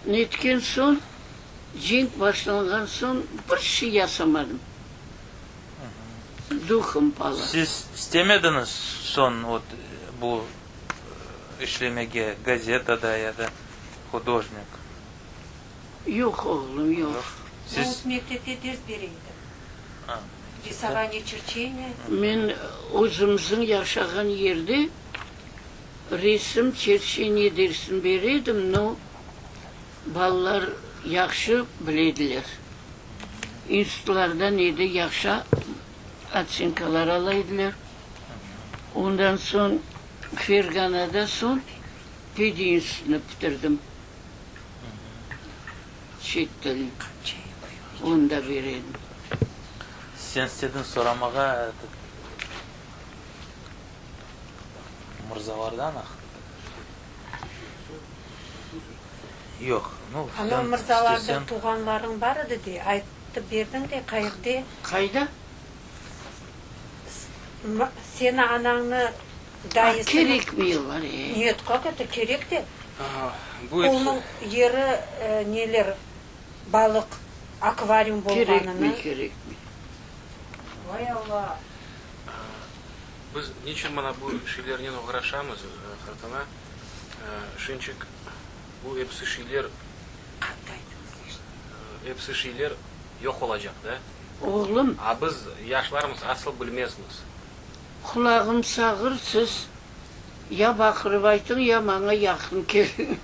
Netken soñ, cenk başlanğan soñ bir şey yasamadım. Duhım pala. Siz istemediñiz soñ vot bu işlemege gazetada ya da hudojnik? Yoq, oğlum, yoq. Siz mektepte ders bere edi. Risovaniye, çerçeniye. Men özümizniñ yaşağan yerde. Resim, çerçeniye dersini bere edim, no, balalar yahşı bile ediler. İnstitutlardan edi yahşı otsenkalar ala ediler. Ondan soñ Ferganada soñ pedinstitutnı bitirdim. Çet tilini. Onı da bere edim. Sen istediñ soramağa, etot, mırzalardan ah? Yoq, nu, Ana sen mırzalarda istesen. tuvğanlarıñ bar edi de, aytıp berdiñ de, qayerde? Qayda? Seni anañnı dayısınıñ. Kerekmey olar, e. Net, kak eto, kerek de. Bu episi. Onıñ yeri neler, balıq akvarium bolğanını. Kerekmey, kerekmey. Vay Alla! Biz niçün mana bu şeylernen oğraşamız, qartana? Şinçik bu episi şeyler, episi şeyler yoq olacaq da. Oğlum. A biz yaşlarmız, asıl bilmezmiz. Qulağım sağır, siz ya baqırıp aytıñ, ya maña yaqın keliñ.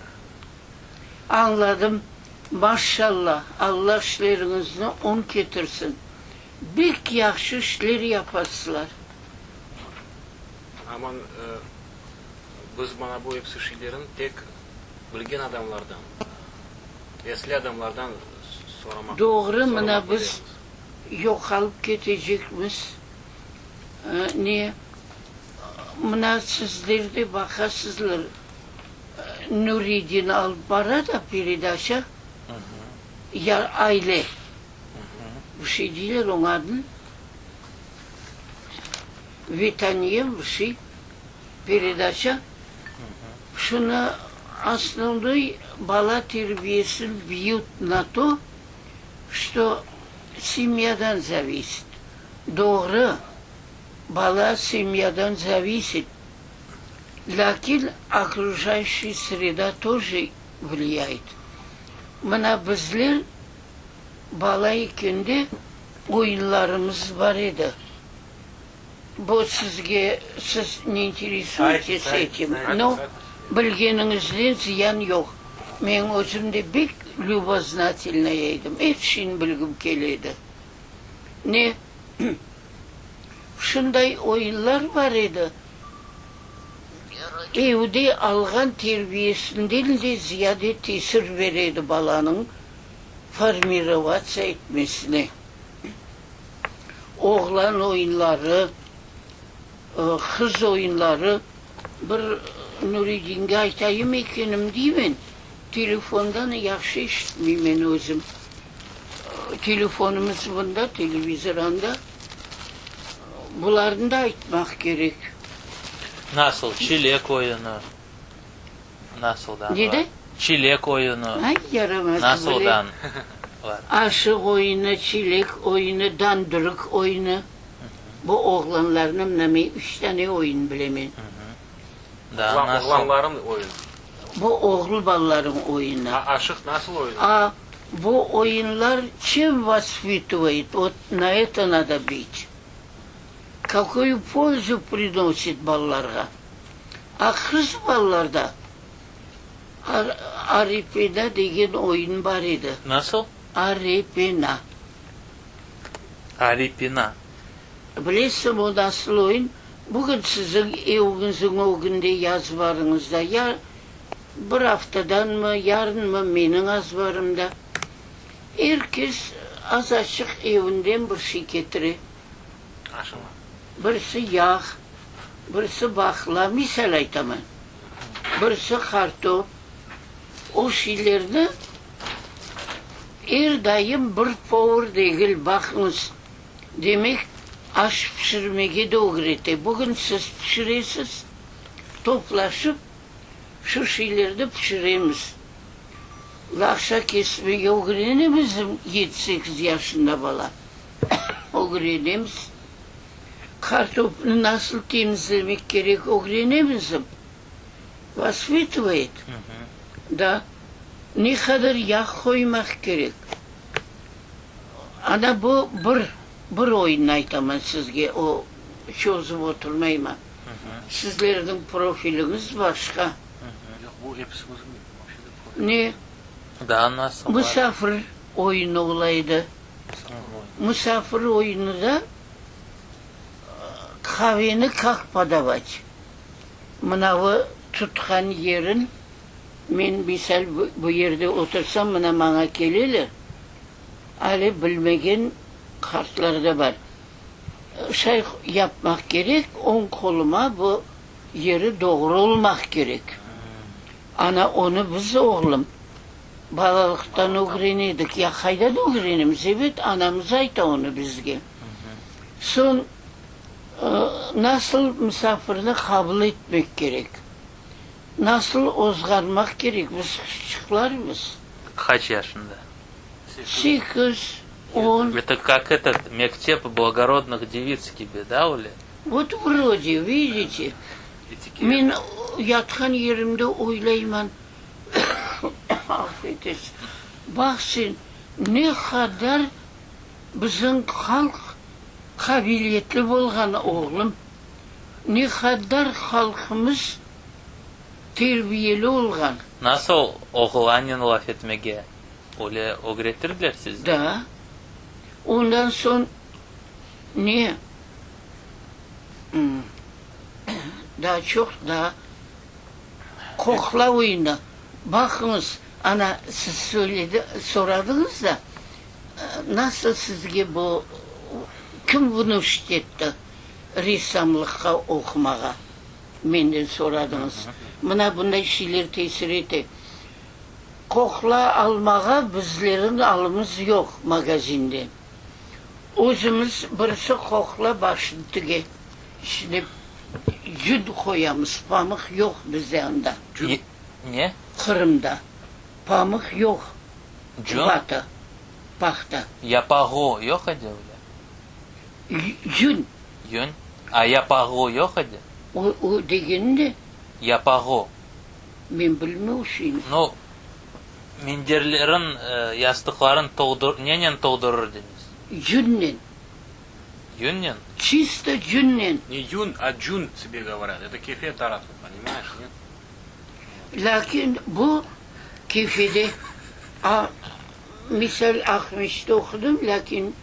Añladım. Maşşalla, Alla işleriñizni oñ ketirsin. Bek yahşı işler yapasızlar. Aman, biz mana bu episi şeylerin tek bilgen adamlardan, esli adamlardan soramaq, Doğru, mına soramaq biz bilemiz. yoqalıp ketecekmiz. Ne, mına sizler de baqasızlar, Nuridin alıp bara da peredaça, ya aile, bir şey deyler oña adını, Vetaniye bir şey, peredaça, şunı osnovnoy bala terbiyesini biyut na to, çto semyadan zavisit. Doğru, bala semyadan zavisit, lâkin okrujayuşiy sreda toje vliyayet. Mına bizler bala ekende oyunlarımız bar edi. Bu sizge, siz ne interesuyetes etim, no, bilgeniñizden ziyan yoq. Men özüm de bek lüboznatelnaya edim, er şeyni bilgim kele edi. Ne, şunday oyunlar bar edi, evde alğan terbiyesinden de ziyade tesir bere edi balanıñ formirovatsiya etmesine. Oğlan oyunları, qız oyunları, bir Nuridinge aytayım ekenim deymen, telefondan yahşı eşitmeymen özüm. Telefonımız bunda, televizor anda. Bularnı da aytmaq kerek. Nasıl, çilek oyunı? Nasıldan var? Nede? Çilek oyunı. Ay, yaramaz, bile. Nasıldan var? Aşıq oyunı, çilek oyunı, dandırıq oyunı. Bu oğlanlarnıñ mına men üç tane oyun bilemen. Daa nasıl? Oğlanlarıñ oyunı. Bu oğul balalarıñ oyunı. A aşıq nasıl oyunı? A bu oyunlar çem vaspituvaet, vot na eto nado bit. Kakoyu polzu prinosit balalarğa. A qız balalarda Aripena degen oyun bar edi. Nasıl? Aripena. Aripina. Bilesiñ, o nasıl oyun? Bugün siziñ eviñizniñ ögünde yazvarıñızda, ya bir aftadanmı, yarınmı meniñ azbarımda. Er kes azaçıq evinden bir şey ketire. Aşama. Birisi yağ, birisi baqla, misal aytaman, birisi qartop. O şeylerni er daim bir povur degil, baqıñız. Demek, aş pişirmege de ögrete. Bugün siz pişiresiz, toplaşıp şu şeylerni pişiremiz. Laqşa kesmege ögrenemizmi yedi-sekiz yaşında bala? Ögrenemiz. Qartopnı nasıl temizlemek kerek ögrenemizmi? Vaspituvaet. Da. Ne qadar yağ qoymaq kerek? Ana bu bir, bir oyunnı aytaman sizge, o çozıp oturmayman. Sizlerniñ profiliñiz başqa. Yoq, bu episimizniñ вообще da profili. Ne? Daa nasıl bar? Musafir oyunı ola edi. Musafir oyunı da qaveni kak podavat. Mınavı tutqan yerin, men misal bu yerde otursam, mına maña keleler, ale bilmegen qartlar da bar. Şay yapmaq kerek, oñ qoluma bu yeri doğru olmaq kerek. Ana, onı biz, oğlum, balalıqtan ögrene edik. Ya qaydan ögrenemiz? Ebet, anamız ayta onı bizge. Soñ, nasıl musafirni qabul etmek kerek, nasıl ozğarmaq kerek, biz qızçıqlarmız. Qaç yaşında? Sekiz, on. Это как этот mektep благородных devits kibi, da, öyle? Vot vrode, vidite. Men yatqan yerimde oylayman, afu etesiz, baq sen, ne qadar bizim halq qabiliyetli bolğan, oğlum, ne qadar halqımız terbiyeli olğan. Nasıl oğlanen laf etmege öyle ögretirdiler sizni? Da. Ondan soñ ne? Daa çoq daa qoqla oyunı. Baqıñız, ana, siz söyledi, soradıñız da, nasıl sizge bu, kim vnuşit etti ressamlıqqa oqumağa, menden soradıñız. Mına bunday şeyler tesir ete. Qoqla almağa bizleriñ alımız yoq magazinde. Özümiz birisi qoqla başını tige, içine yün qoyamız, pamıq yoq bizde anda. Cün ne? Qırımda pamıq yoq, Cün? vata, pahta. Yapağı yoq edi öyle? Yün. Yün? A yapağı yoq edi? O, o degeni ne? Yapağı. Men bilmey o şeyni. No, minderlerin, yastıqların toldur, nenen toldurır ediñiz? Yünnen. Yünnen? Çisto yünnen. Ne yün, a cün tebe govorât, eto Kefe tarafı, ponimayeş, net? Lâkin bu Kefede, a, misal, Aqmescitte oqudım, lâkin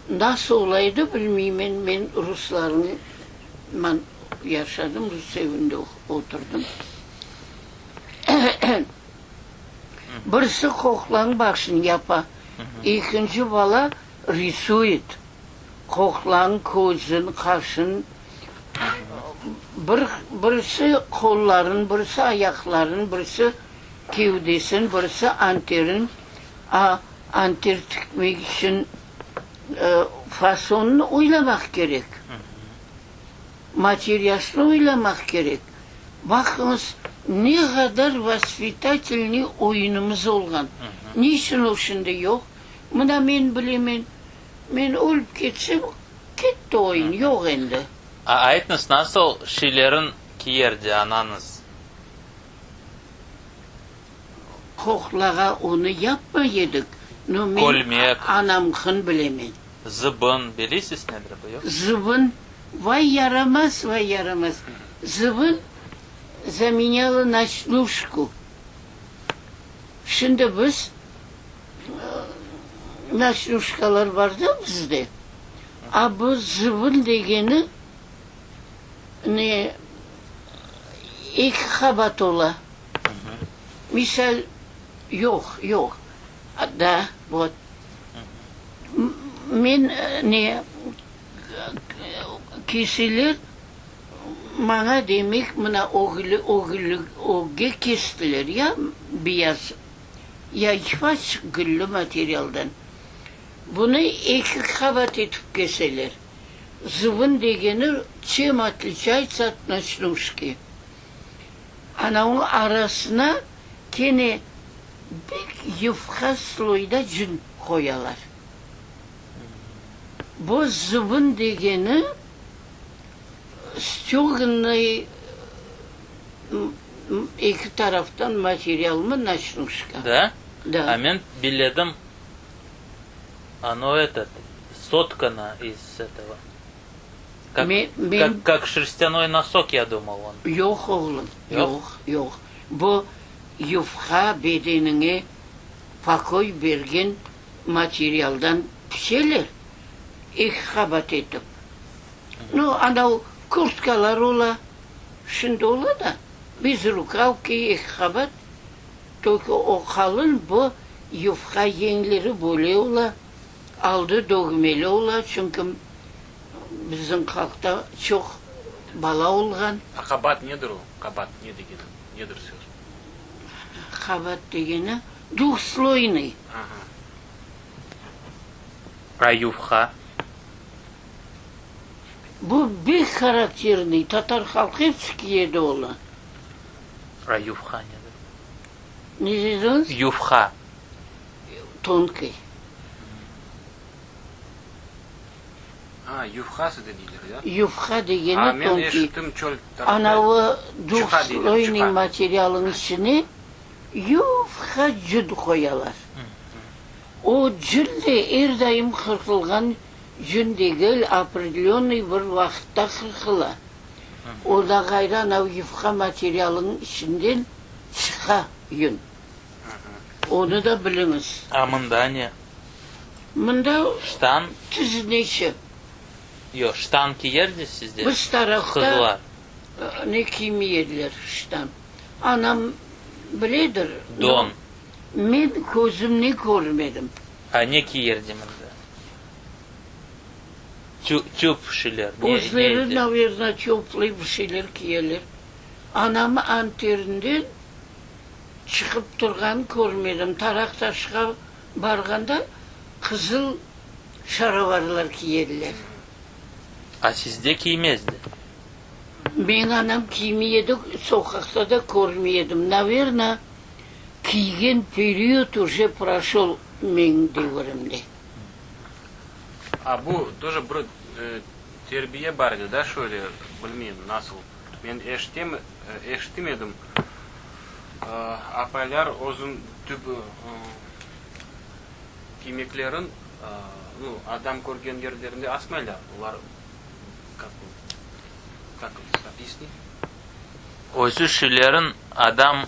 nasıl ola edi bilmeymen, men ruslarnıñ man yaşadım, rus evinde oturdım. Birisi qoqlanıñ başını yapa, ekinci bala risuet, qoqlanıñ közün, qaşın, bir, birisi qolların, birisi ayaqların, birisi kevdesin, birisi anterin, a, anter tikmek içün fasonını oylamaq kerek. Materiyasını oylamaq kerek. Baqıñız, ne qadar vospitatelnıy oyunımız olğan. Ne içün o şimdi yoq? Mına men bilemen, men ölip ketsem, ketti oyun, yoq endi. A aytıñız, nasıl şeylerin kiyerdi anañız? Qoqlağa onı yapmay edik, no men Kölmek. anamqın bilemen. Zıbın, bilesiz nedir bu, yoq? Zıbın, vay yaramaz, vay yaramaz. Zıbın zamenyala noçnuşku. Şimdi biz, noçnuşkalar bar da bizde, a bu zıbın degeni ne, eki qabat ola. Misal, yoq, yoq, da, vot. Men ne, keseler, maña demek, mına ögüli, ögüli, ögge kestiler, ya beyaz, ya yıfaç güllü materialdan. Bunı eki qabat etip keseler. Zıbın degeni çem otliçayetsâ ot noçnuşki. Ana onıñ arasına kene bek yufqa sloyda cün qoyalar. Bu zıbın degeni styognıy eki taraftan materialmı noçnuşka. Da? Da. A men biledim, ono etot, sotkano iz etogo. Kak, Men, kak, kak şerstânoy nosok, ya dumal on. Yoq, oğlum, Yoq? yoq, yoq. Bu yufqa bedeniñe pokoy bergen materialdan pişeler, eki qabat etip. Nu, anav kurtkalar ola, şimdi ola da, bezrukavki, eki qabat, tolko o qalın bu yufqa yeñleri böyle ola, aldı dögmeli ola, çünki Bizim halqta çoq bala olğan. A qabat nedir o? Qabat ne degeni? Nedir söz? Qabat degeni, dvuhsloynıy. Aha. A yufqa? Bu bek harakternıy, tatar halqı episi kiyedi onı. A yufqa nedir? Ne dediñiz? Yufqa. Tonkıy. A, yufqası da deyler, ya? Yufqa degeni A, men tonkiy. eşittim çöl tarafta Anavı çuha deyler, dvuhsloynıy çuha. materialınıñ içine yufqa cün qoyalar. O cün de er daim qırqılğan cün degil, opredelönnıy bir vaqıtta qırqıla. O da ğayrı anav yufqa materialınıñ içinden çıqa yün. Onı da biliñiz. A mında ne? Mında Ştan? tizneçi. Yoq, ştan kiyerdi sizde Biz tarafta qızlar? ne kiymey ediler, ştan. Anam biledir. Don. Men közümnen körmedim. A ne kiyerdi mında? Tüp şeyler, ne, ne Özleri, edi? naverno, töplıy bir şeyler kiyeler. Anam anterinden çıqıp turğanın körmedim. Taraqtaşqa barğanda qızıl şaravarlar kiyediler. A sizde kiymezdi? Meñ anam kiymey edi, soqaqta da körmey edim. Naverno, kiygen period uje proşol meñ devirimde. A bu тоже bir terbiye bar edi da şöyle, bilmeyim nasıl. Men eşitem, eşitim edim, apaylar özün tüb kiymeklerin, nu, adam körgen yerlerinde asmaylar, olar, kak, kak obъясни? Özü şilerin adam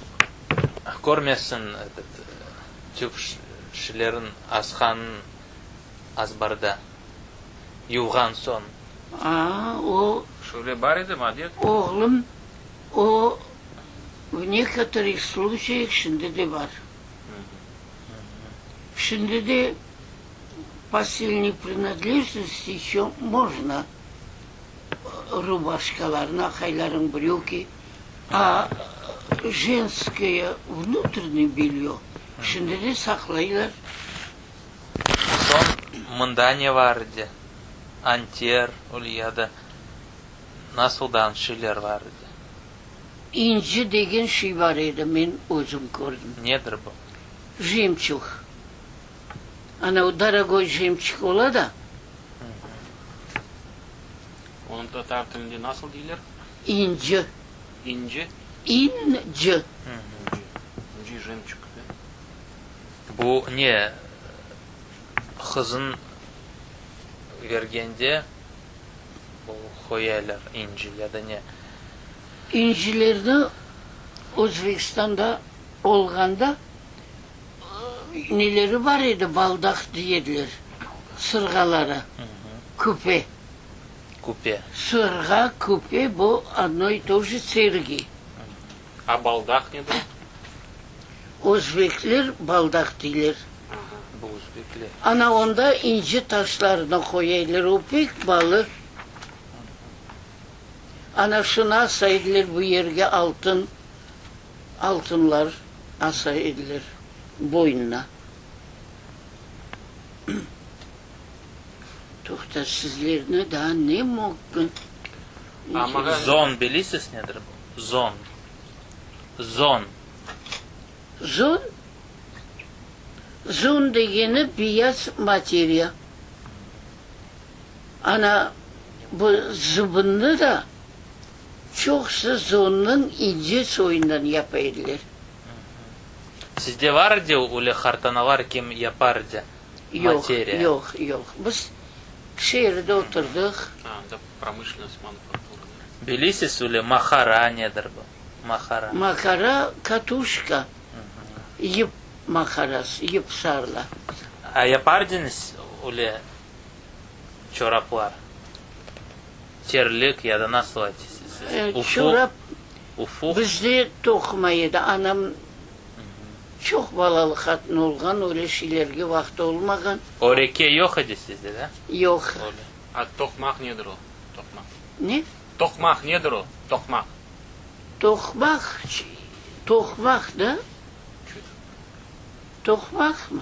körmesin, etot, tüp şilerin asqanın azbarda. Yuvğan soñ. A, o. Şöyle bar edimi adet? Oğlum, o, v nekotorıh sluçayah şimdi de bar. Şimdi de postelnıy prinadlejnosti eşçe mojno rubaşkalarnı, aqaylarnıñ brüki, a jenskoye vnutrennıy belyo şimdi de saqlaylar. Soñ mında ne var edi? Anter, öyle ya da nasıldan şeyler var edi? İnci degen şey bar edi, men özüm kördim. Nedir bu? Jemçug. Ana o dorogoy jemçug ola da. Onı tatar tilinde nasıl deyler? İnci. İnci? İnci. İnci, jemçug, de? Bu ne, qızın vergende bu qoyaylar inci ya da ne? İncilerni Özbekistanda olğanda neleri bar edi, baldaq dey ediler, sırğaları, küpe. Küpe. Sırğa, küpe, bu odno i to je sergi. A baldaq nedir? Özbekler baldaq deyler. Bu özbekler. Ana onda inci taşlarını qoyaylar, o pek balı. Ana şunı asa ediler bu yerge altın, altınlar asa ediler boynuna. Toqta, sizlerni daa ne mümkün? Zon bilisiz nedir bu? Zon. Zon. Zon? Zon degeni beyaz materiya. Ana, bu zıbınnı da çoqusı zonnıñ ince soyundan yapa ediler. Sizde var edi öyle qartanalar, kim yapar edi Yoq, materiya? yoq, yoq. Biz. Şeerde oturdıq. A, anda promışlennost, manufaktura, da? Bilesiz öyle mahara nedir bu? Mahara. Makara, katuşka, yip makarası, yip sarıla. A yapardıñız öyle çoraplar? Terlik ya da nasıl aytasız siz? Ufuq? Çorap Ufuq? bizde toqumay edi. Anam çoq balalı qatın olğan, öyle şeylerge vaqtı olmağan. Öreke yoq edi sizde, da? Yoq. Öyle. A toqmaq nedir o? Toqmaq. Ne? Toqmaq nedir o? Toqmaq. Toqmaq, toqmaq da? Toqmaqmı?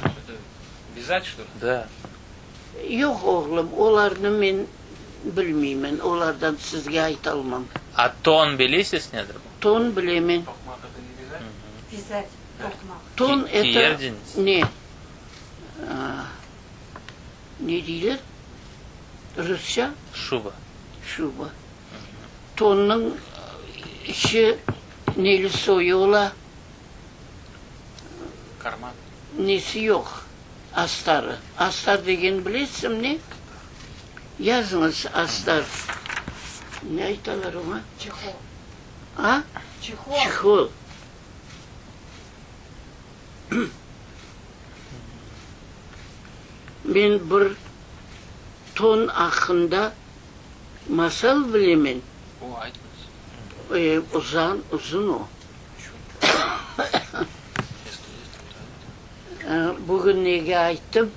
Vязать, что ли? Da. Yoq, oğlum, olarnı men bilmeymen, olardan sizge aytalmam. A ton bilesiz nedir bu? Ton bilemen. Toqmaq это ne vязать? Vязать, toqmaq. Ton это Kiyerdiñiz? ne? Ne deyler rusça? Şuba. Şuba. Tonnıñ içi neli soyu ola? Karman. Nesi yoq, astarı. Astar degeni bilesiñmi ne? Yazıñız, astar. Ne aytalar oña? Çehol. A? Çehol. Çehol. Men bir ton aqqında masal bilemen. O, aytmız. Uzan, uzun o. Bugün nege ayttım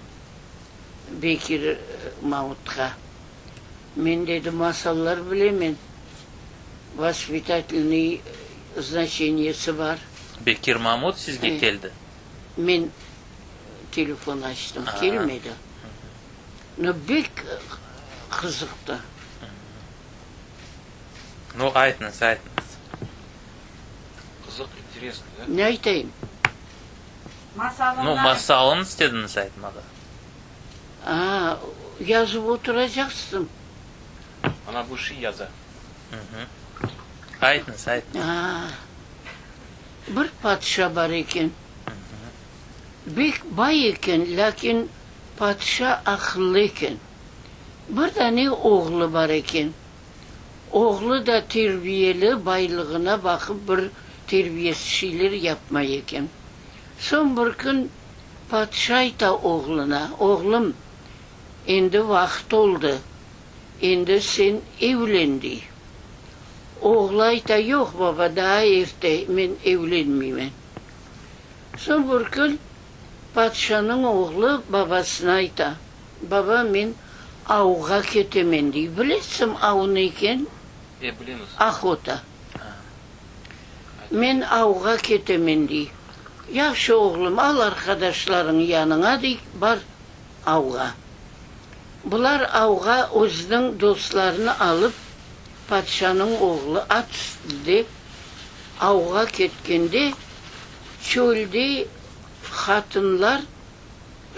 Bekir Mamutqa, men, dedi, masallar bilemen, vospitatelnıy znaçeniyesi bar. Bekir Mamut sizge keldi? Men telefon açtım, kelmedi. No, bek qızıqtı. No, aytınız, aytınız. Qızıq, interesno, da? Ne aytayım? Masalını No, masalını istediñiz aytmağa. A, yazıp oturacaqsıñ. Ana bu şiy yaza. Aytınız, aytınız. A, bir padişa bar eken. Bek bay eken, lâkin padişa aqıllı eken. Bir dane oğlu bar eken. Oğlu da terbiyeli, baylığına baqıp bir terbiyesiz şeyler yapmay eken. Soñ bir kün padişa ayta oğluna, Oğlum, endi vaqıt oldı, endi sen evlen, dey. Oğlu ayta, Yoq, baba, daa erte, men evlenmeymen. Soñ bir kün padişanıñ oğlu babasına ayta, Baba, men avğa ketemen, dey. Bilesiñ av ne eken? E, bilemiz. Ohota. Men avğa ketemen, dey. Yahşı, oğlum, al arqadaşlarıñı yanıña, dey, bar avğa. Bular avğa özüniñ dostlarını alıp, padişanıñ oğlu at üstünde avğa ketkende, çölde hatınlar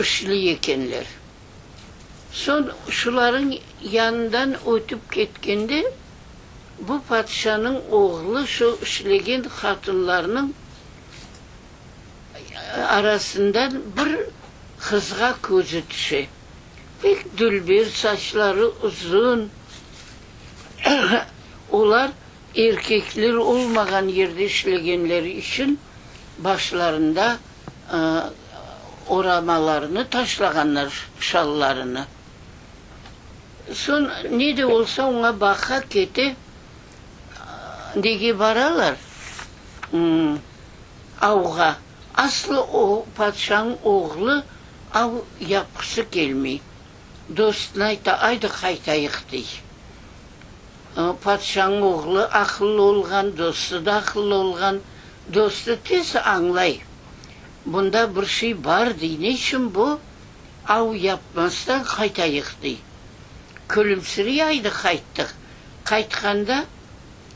işli ekenler. Soñ şularıñ yanından ötip ketkende, bu padişanıñ oğlu şu işlegen hatınlarnıñ arasından bir qızğa közü tüşe. Pek dülber, saçları uzun. Olar erkekler olmağan yerde işlegenleri içün başlarında oramalarını taşlağanlar, şallarını. Soñ ne de olsa oña baqa kete, nege baralar? Avğa. Aslı o padşanıñ oğlu av yapqısı kelmey. Dostuna ayta, aydı qaytayıq, dey. Padşanıñ oğlu aqıllı olğan, dostu da aqıllı olğan. Dostu tez añlay, bunda bir şey bar, dey, ne içün bu av yapmastan qaytayıq, dey. Külümsirey aydı qayttıq. Qaytqanda,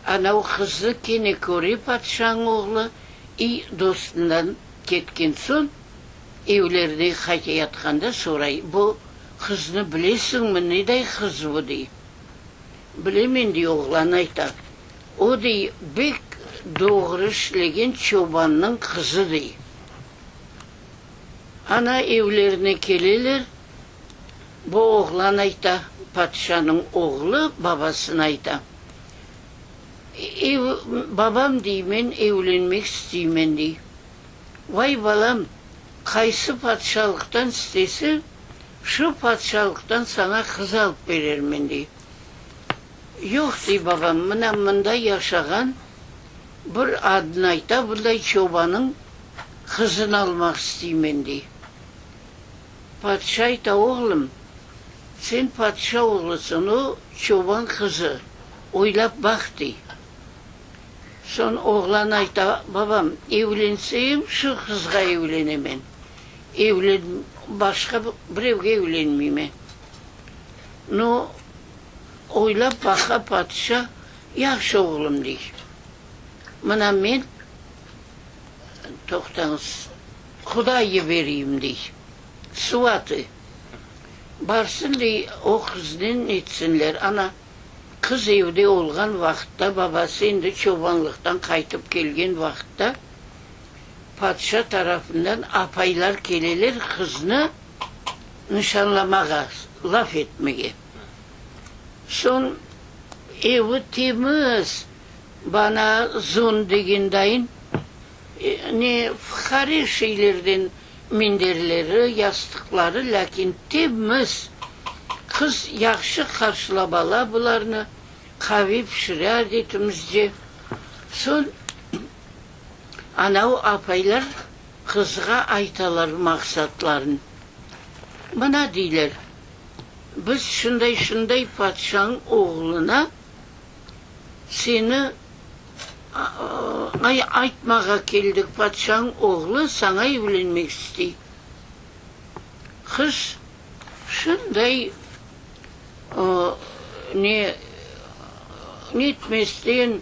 anav qıznı kene köre padşanıñ oğlu, i dostundan ketken soñ, evlerine qaytayatqanda soray, bu qıznı bilesiñmi, neday qız bu, dey. Bilemen, dey oğlan ayta. O, dey, bek doğru işlegen çobannıñ qızı, dey. Ana evlerine keleler, bu oğlan ayta. Patşanıñ oğlu babasına ayta, Ev, babam, dey, men evlenmek isteymen, dey. Vay, balam, qaysı patşalıqtan istese, şu patşalıqtan saña qız alıp berermen, dey. Yoq, dey babam, mına mında yaşağan bir adını ayta, bunday çobanıñ qızını almaq isteymen, dey. Padişa ayta, Oğlum, sen padişa oğlusıñ, o, çoban qızı, oylap baq, dey. Soñ oğlan ayta, Babam, evlensem, şu qızğa evlenemen, evlen, başqa birevge evlenmeymen. No, oylap baqa padişa, Yahşı, oğlum, dey. Mına men, toqtañız, Quda yibereyim, dey. Suvatı. Barsın, dey, o qıznen etsinler. Ana, qız evde olğan vaqıtta, babası endi çobanlıqtan qaytıp kelgen vaqıtta, padişa tarafından apaylar keleler qıznı nişanlamağa, laf etmege. Soñ evi temiz, bana zon degendayın, Ne fuqare şeylerden minderleri, yastıqları, lâkin temiz. Qız yahşı qarşılap ala bularnı, qave pişire adetimizce. Soñ anavı apaylar qızğa aytalar maqsatlarını. Mına, deyler, biz şunday-şunday padişanıñ oğluna Seni aytmağa keldik, padişanıñ oğlu saña evlenmek istey. Qız şunday ne netmesten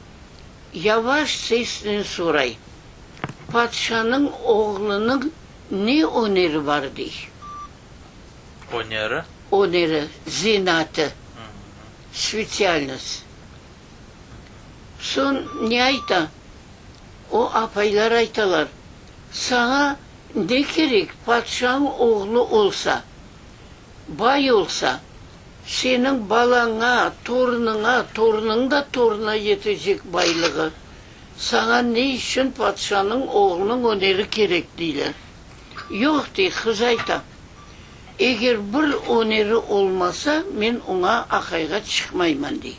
yavaş sesnen soray, Padişanıñ oğlunıñ ne öneri bar? dey. Öneri? Öneri, zenaatı. Spetsialnost. Soñ ne ayta? O apaylar aytalar, Saña ne kerek, padşañ oğlu olsa, bay olsa, seniñ balaña, torunıña, torunıñ da torunına yetecek baylığı. Saña ne içün padşanıñ oğlunıñ öneri kerek, deyler. Yoq, dey, qız ayta. Eger bir öneri olmasa, men oña aqayğa çıqmayman, dey.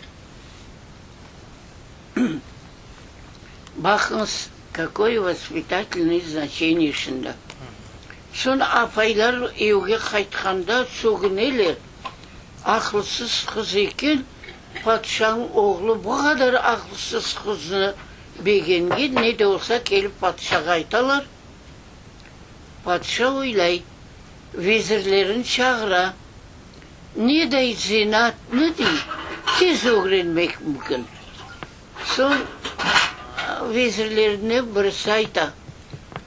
Baqıñız, kakoye vospitatelnoye znaçeniye şunda. Soñ apaylar evge qaytqanda sögüneler, Aqılsız qız eken, padişanıñ oğlu bu qadar aqılsız qıznı begengen, ne de olsa kelip padişağa aytalar. Padişa oylay, vezirlerini çağıra. Neday zenaatnı, dey, tez ögrenmek mümkün. Soñ vezirlerine birisi ayta,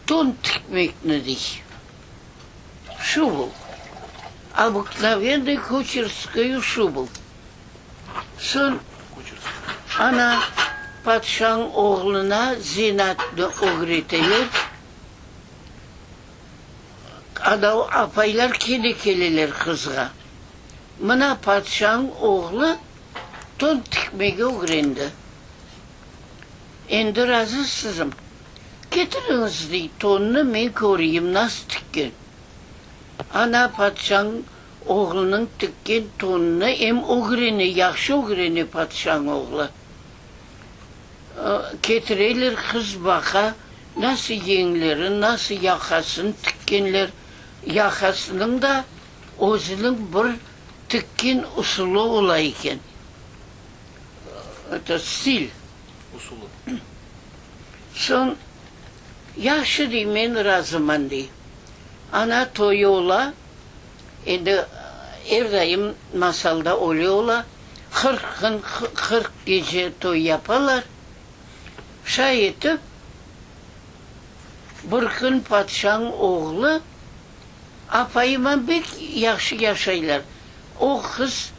ton tikmekni, dey. Şubul, obıknovennoy kuçerskoyu şubul. Soñ ana padişanıñ oğluna zenaatnı ögreteler. Anav apaylar kene keleler qızğa. Mına padişanıñ oğlu ton tikmege ögrendi. Endi razısızım. Ketiriñiz, dey, tonnı, men köreyim, nasıl tikken. Ana padişanıñ oğlunıñ tikken tonunı em ögrene, yahşı ögrene padişanıñ oğlu. Ketireler, qız baqa, nasıl yeñleri, nasıl yaqasını tikkenler. Yaqasınıñ da özüniñ bir tikken usulı ola eken. Eto, stil. Usulı. Soñ, yahşı, dey, men razıman, dey. Ana toyu ola, endi er daim masalda öyle ola, 40 kün, 40 gece toy yapalar. Şay etip, bir kün padişanıñ oğlu apayıman pek yahşı yaşaylar. O qız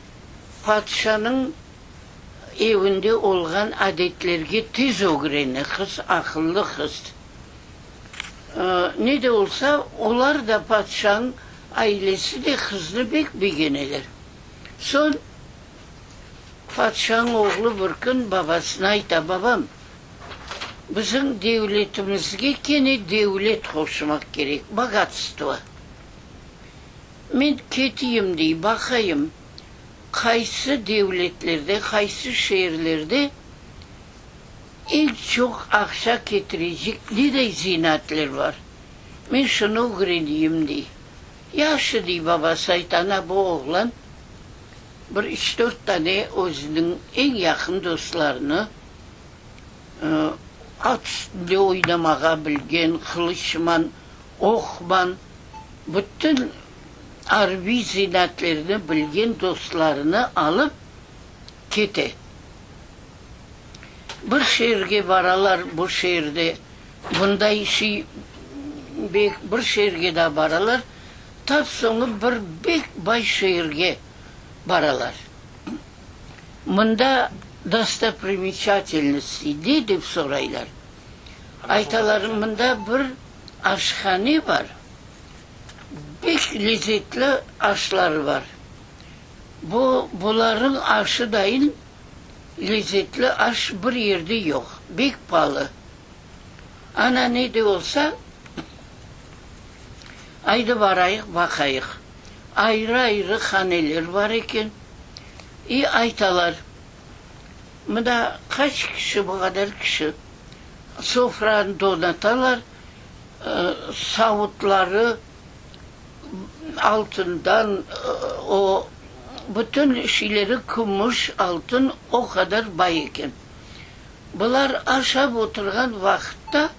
padişanıñ evinde olğan adetlerge tez ögrene, qız aqıllı qız. Ne de olsa, olar da, padişanıñ ailesi de qıznı pek begeneler. Soñ. Padşanıñ oğlu bir kün babasına ayta, Babam, bizim devletimizge kene devlet qoşmaq kerek, bogatstvo. Men keteyim, dey, baqayım, qaysı devletlerde, qaysı şeerlerde eñ çoq aqça ketirecek neday zenaatler bar, men şunı ögreneyim, dey. Yahşı, dey babası, ayta, ana bu oğlan bir üç-dört tane özüniñ eñ yaqın dostlarını, at üstünde oynamağa bilgen, qılıçman, oqman, bütün arbiy zenaatlerni bilgen dostlarını alıp kete. Bir şeerge baralar, bu şeerde bunday şey bek, bir şeerge daa baralar, tap soñu bir bek bay şeerge baralar. Mında dostoprimечательности ne dep soraylar. Aytalar, mında bir aşhane bar, bek lezetli aşları bar. Bu, bularnıñ aşı dayın lezetli aş bir yerde yoq, bek palı. Ana, ne de olsa, aydı barayıq, baqayıq. Ayrı-ayrı haneler bar eken. İ aytalar, mında qaç kişi, bu qadar kişi. Sofranı donatalar, savutları altından, o, bütün şeyleri kümüş, altın, o qadar bay eken. Bular aşap oturğan vaqıtta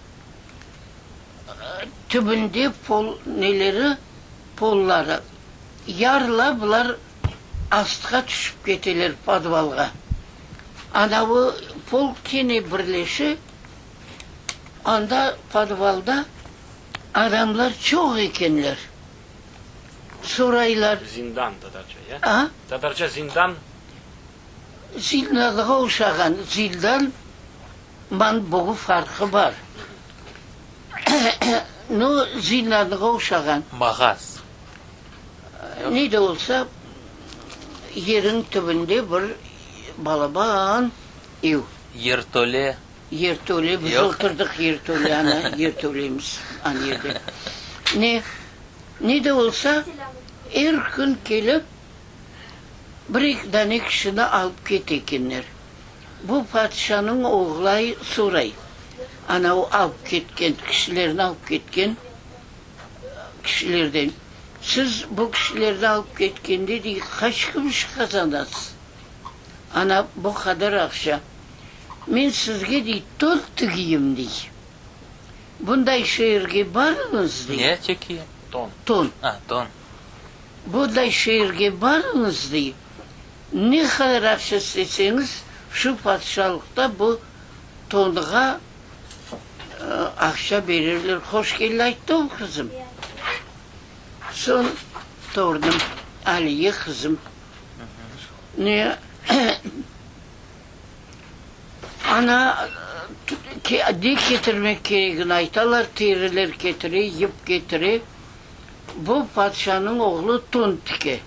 tübünde pol neleri, polları yarıla, bular astqa tüşip keteler podvalğa. Anavı pol kene birleşe, anda podvalda adamlar çoq ekenler. Soraylar. Zindan tatarca, ya? A? Tatarca zindan? Zindanğa oşağan, zindan man buñı farqı bar. No, zindanğa oşağan. Mağaz. Ne de olsa, yeriñ tübünde bir balaban ev. Yertole. Yertole, biz oturdıq yertole, ana, yertolemiz ana yerde. Ne, ne de olsa, er kün kelip, Bir-eki dane kişini alıp kete ekenler. Bu padişanıñ oğlay soray, ana o alıp ketken kişilerni alıp ketken kişilerden, Siz bu kişilerni alıp ketkende, dey, qaç kümüş qazanasız? Ana bu qadar aqça. Men sizge, dey, ton tigiyim, dey. Bunday şeerge barıñız, dey. Ne çekiyim? Ton. Ton. A, ton. Bunday şeerge barıñız, dey, ne qadar aqça isteseñiz, şu padişalıqta bu tonğa aqça bererler. Hoş keldi ayttımı, qızım? Soñ torunım, Aliye qızım, ne, ana, ne ketirmek keregini aytalar, teriler ketire, yip ketire. Bu padşanıñ oğlu ton tike.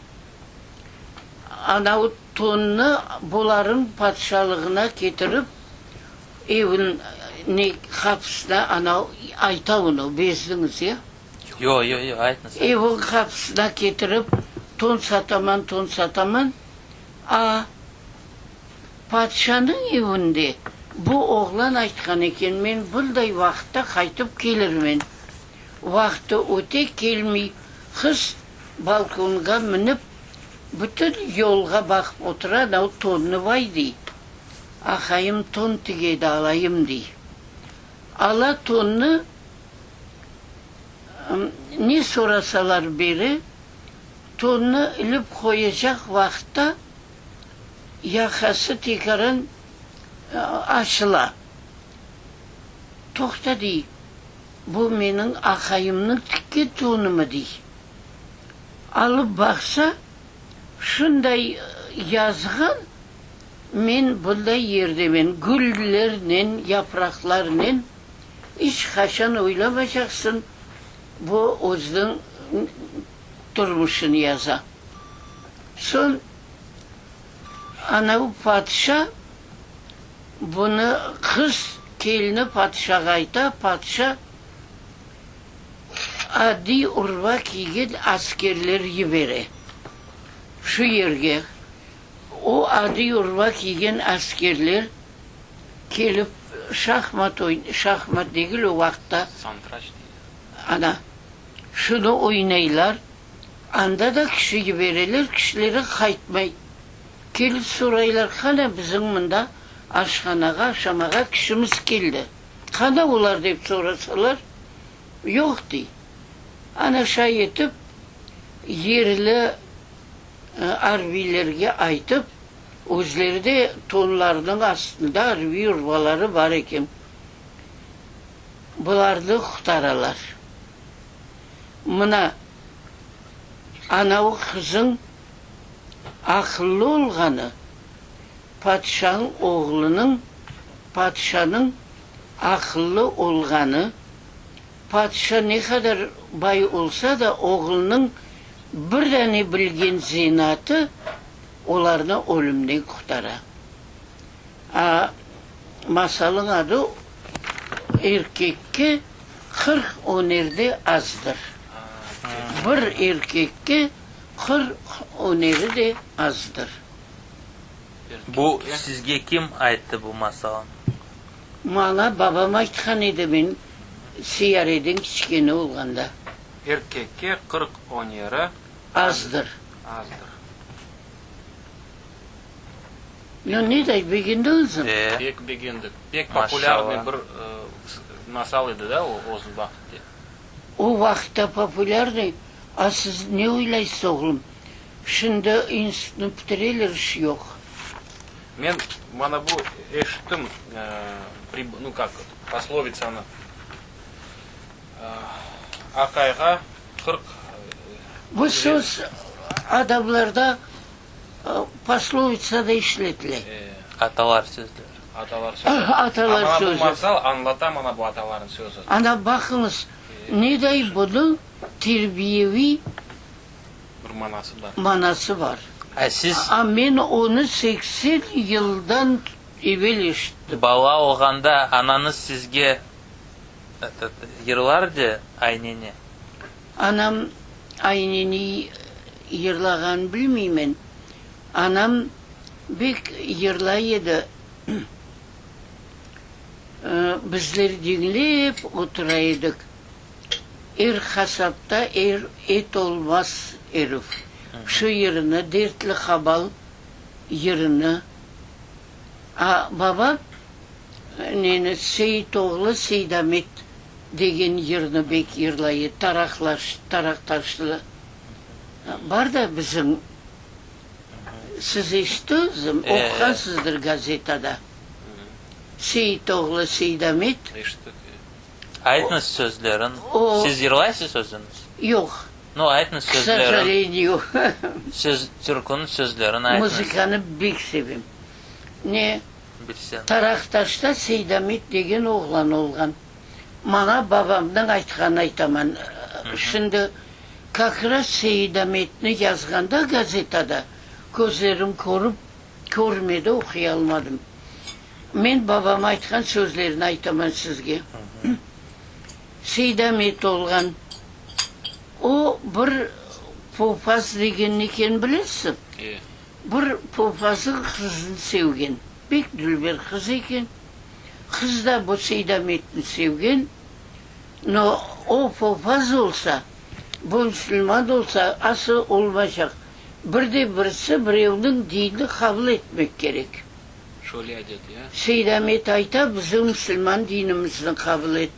Anavı tonnı bularıñ padşalığına ketirip, evin ne qapısına anav ayta onı, bezdiñiz ya? Yo, yo, yo, aytıñız. Evin qapısına ketirip, ton sataman, ton sataman, a, padşanıñ evinde bu oğlan aytqan eken, men bunday vaqıtta qaytıp kelirmen. Vaqtı öte kelmey, qız balkonğa minip, bütün yolğa baqıp otura da, tonnı vay dey, aqayım ton tigedi, alayım dey. Ala tonnı, ne sorasalar bere, tonnı ilip qoyacaq vaqıtta yaqası tekaran açıla. Toqta, dey, Bu menim aqayımnıñ tikken tonumı, dey. Alıp baqsa, şunday yazğan, Men bunday yerdemen, güllernen, yapraqlarnen, iç qaçan oylamaycaqsıñ, bu özüniñ turmuşını yaza. Soñ. Anavı padişa bunı, qız kelini padişağa ayta, padişa adiy urba kiygen askerler yibere şu yerge. O adiy urba kiygen askerler kelip şahmat, şahmat degil o vaqıtta, Santraç deyler. Ana, şunı oynaylar. Anda da kişi yibereler, kişileri qaytmay. Kelip soraylar, qana bizim mında aşhanağa aşamağa kişimiz keldi, qana olar dep sorasalar, yoq dey. Ana şay etip yerli arbiylerge aytıp, özleri de tonlarınıñ astında arbiy urbaları bar eken, bularnı qutaralar. Mına, anavı qızıñ aqıllı olğanı, padişanıñ oğlunıñ, padişanıñ aqıllı olğanı, padişa ne qadar bay olsa da, oğlunıñ bir dane bilgen zenaatı olarnı ölümden qurtara. A, masalınıñ adı Erkekke 40 önerde azdır. Bir erkekke 40 öneri de azdır. Bu sizge kim ayttı bu masalnı? Maña babam aytqan edi, men seyareden kiçkene olğanda. Erkekke 40 öneri azdır. Azdır. No, ne day, begendiñizmi? E. Pek begendik. Pek Maşallah. populârnıy bir masal edi da o öz vaqıtte. O vaqıtta populârnıy, a siz ne oylaysız, oğlum? Şimdi institutnı bitireler, iş yoq. Men mana bu eşittim, nu kak, poslovitsanı, aqayğa 40. Bu söz adamlarda Poslovitsada işletile. Atalar sözleri. Atalar sözü. Atalar A mana bu sözü. masal añlata mana bu ataların sözü. Ana, baqıñız, neday bunıñ terbiyeviy Bir manası bar. manası bar. A siz. A men onı 80 yıldan evel eşittim. Bala olğanda anañız sizge, etot, yırlar de, ayneni? Anam ayneni yırlağanın bilmeymen. Anam bek yırlay edi. Bizler diñlep otura edik. Er qasapta er et olmaz erif. Şu yırını, Dertli Habal yırını. A babam neni, Seit oğlu Seydamet Degen yırnı bek yırlay edi, Taraqlaş, Taraqtaşlı. Bar da bizim, siz eşittiñizmi, oquğansızdır gazetada. Seit oğlu Seydamet. Eşittik. Aytıñız sözlerin. Siz yırlaysız özüñiz? Yoq. Nu, aytıñız sözlerin. K sojaleniyu. Söz, türküniñ sözlerini aytıñız. Muzıkanı bek sevem. Ne? Bilsem. Taraqtaşta Seydamet degen oğlan olğan. Maña babamnıñ aytqanını aytaman. Şimdi kak raz Seydametni yazğanda gazetada, közlerim körip, körmedi, oquy almadım. Men babam aytqan sözlerini aytaman sizge. Seydamet olğan. O bir popaz degen ne ekenini bilesiz? Bir popazıñ qızını sevgen. Pek dülber qız eken. Qız da bu Seydametni sevgen. No, o popaz olsa, bu müslüman olsa, asıl olmaycaq. Bir de birisi birevniñ dinini qabul etmek kerek. Şöyle adet, ya? Seydamet ayta, bizim müslüman dinimizni qabul et.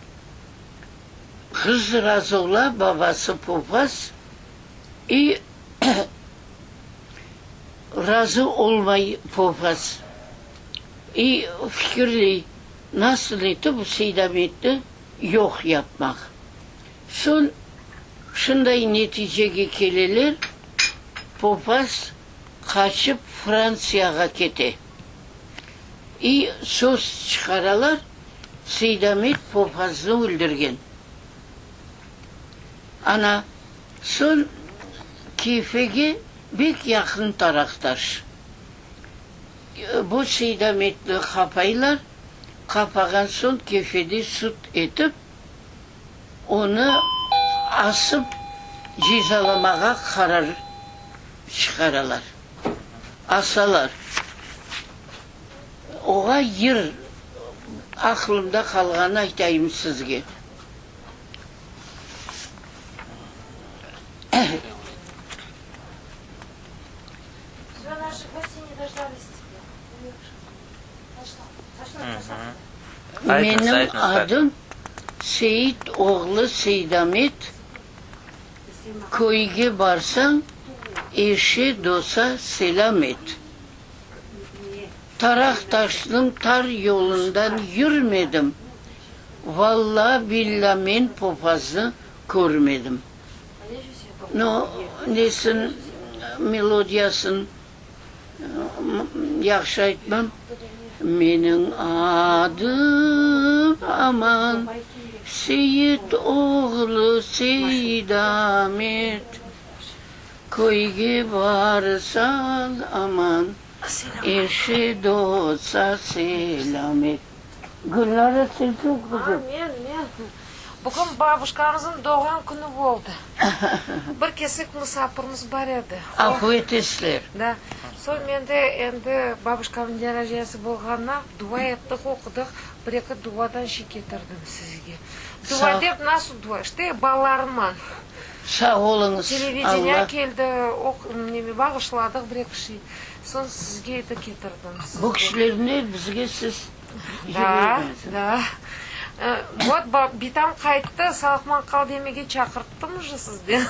Qız razı ola, babası popaz, i Razı olmay popaz. İ fikirley, nasıl etip bu Seydametni yoq yapmaq. Soñ şunday neticege keleler, popaz qaçıp Frantsiyağa kete. İ söz çıqaralar, Seydamet popaznı öldürgen. Ana, Soñ Kefege bek yaqın Taraqtaş. Bu Seydametni qapaylar, qapağan soñ Kefede sud etip, onı asıp cezalamağa qarar çıqaralar. Asalar. Oğa yır aqlımda qalğanı aytayım sizge. Menim adım Seit oğlu Seydamet, köyge barsañ, eşe dosa selâm et. Taraq taşnıñ tar yolundan yürmedim, valla-billâ men popaznı körmedim. No, nesin, melodiyasın yahşı aytmam. Meniñ adım aman Seyit oğlu Seydamet, Köyge barsañ aman, Eşe dosta selâm et. Gülnara sensiñ qızım. Men, men. Bugün babuşkamıznıñ doğğan künü boldı. Bir kesik musafirimiz bar edi. Afu etesizler. Da. Soñ men de endi babuşkamnıñ derajesi bolğanına dua ettik, oqudıq. Bir-eki duadan şey ketirdim sizge. Dua dep nasıl dua? İşte balalarıma. Sağ oluñız, Televideniye Allah. keldi, oq, neme, bağışladıq bir-eki şey. Soñ sizge eti ketirdim. Bu kişilerni bizge siz Da, yiberdiñiz. da. Vot, bitam qayttı, sağlıqman qal demege çaqırttım uje sizden.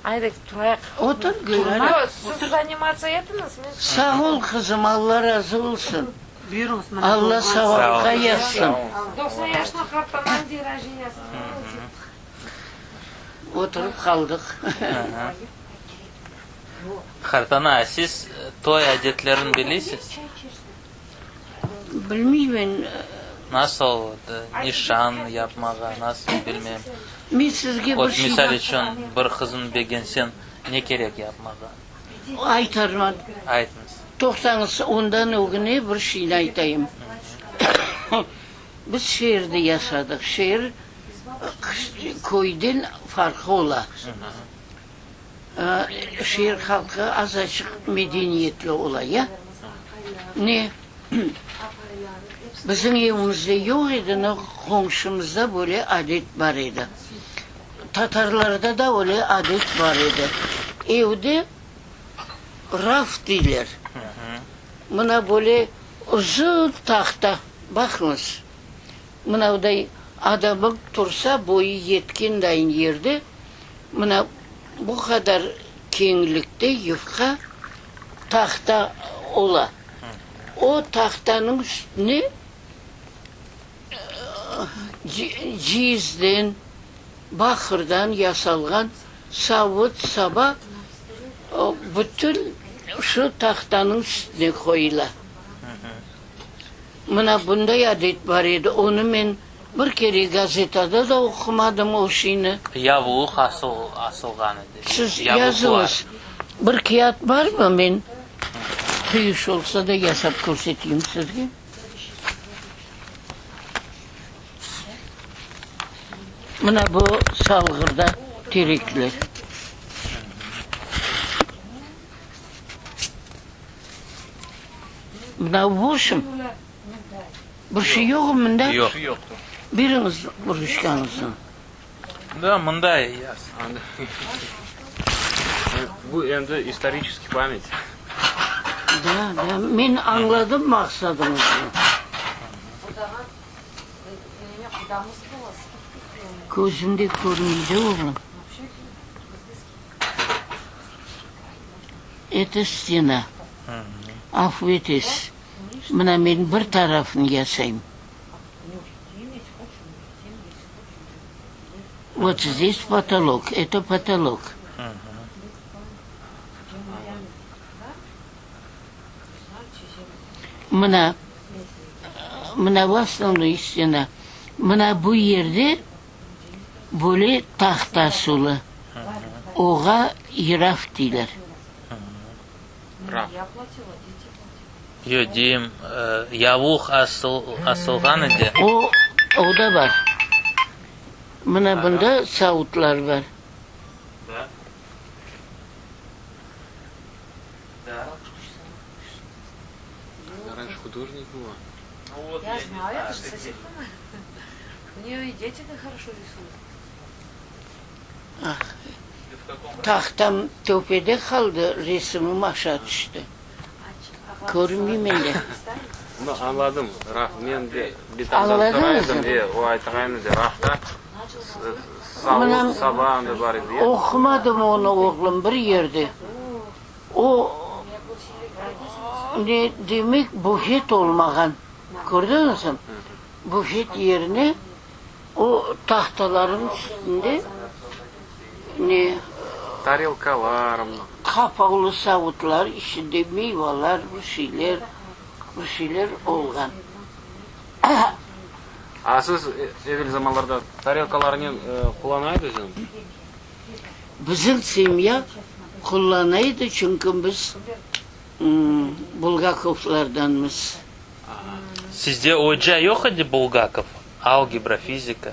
Ayda, turayıq. Otur, Gülnara. Yoq, siz zanimatsiya etiñiz, men. Sağ ol, qızım, Alla razı olsun. Buyurıñız, mana Alla doğğan. savapqa yazsın. 90 yaşına qartananıñ de rajeniyası. Oturıp qaldıq. Qartana, siz toy adetlerini bilesiz? Bilmeymen. Nasıl nişan yapmağa, nasıl bilmem. Men sizge bir şey. Misal içün, bir qıznı begenseñ, ne kerek yapmağa? Aytarman. Aytıñız. Toqtañız, ondan ögüne bir şeyni aytayım. Biz şeerde yaşadıq. Şeer köyden farqı ola. Şeer halqı azaçıq medeniyetli ola, ya? Ne? Bizim evimizde yoq edi, no qomşumızda böyle adet bar edi. Tatarlarda da öyle adet bar edi. Evde raf deyler. Mına böyle uzun tahta, baqıñız. Mınavday adamıñ tursa boyu yetken dayın yerde mına bu qadar keñlikte yufqa tahta ola. O tahtanıñ üstüne ciyizden, baqırdan yasalğan savut-saba bütün şu tahtanıñ üstüne qoyula. Mına bunday adet bar edi, onı men bir kere gazetada da oqumadım o şeyni. Yavluq asıl, asılğan edi. Siz yazıñız, bir kâğıt barmı, men quyiş olsa da yasap körseteyim sizge. Mına bu Salğırda terekler. Mına boşım. Bir şey yoqmı mında? Yoq. Beriñiz ruçkañıznı. Da, mında yaz. Bu endi istoriçeskiy pamять. Da, da, men añladım maqsadıñıznı. Közüm de körmey de, oğlum. Eto stena. Afu etesiz, mına men bir tarafını yasayım. Vot zdes potolok, eto potolok. Mına, mına v osnovnoy stena. Mına bu yerde Böyle tahta sulı. Oğa yıraf deyler. Raf. Yoq, deyim, yavluq asılğan edi. O, o da bar. Mına bunda savutlar bar. Da. Da. Раньше художник была. Ну вот, Я я не знаю, знаю, это же ты где? соседка моя. У нее и дети так хорошо рисуют. Ah, Ты в каком Tahtam töpede qaldı, resimim aşağı tüşti. Körünmeyim endi. No, añladım, raf, men de bitamdan Añladıñızmı? soraydım, e, o aytqan edi, rafta Mına savut, saba anda bar edi, ya. oqumadım onı, oğlum, bir yerde. O, ne demek, bufet olmağan. Kördiñizmi? Bufet yerine o tahtalarnıñ üstünde ne, Tarelkalar. Qapavlı savutlar, içinde meyvalar, bir şeyler, bir şeyler olğan. A siz evel zamanlarda tarelkalarnen qullana ediñizmi? Bizim semya qullana edi, çünki biz Bulgakovlardanmız. Sizde oca yoq edi Bulgakov, algebra, fizika?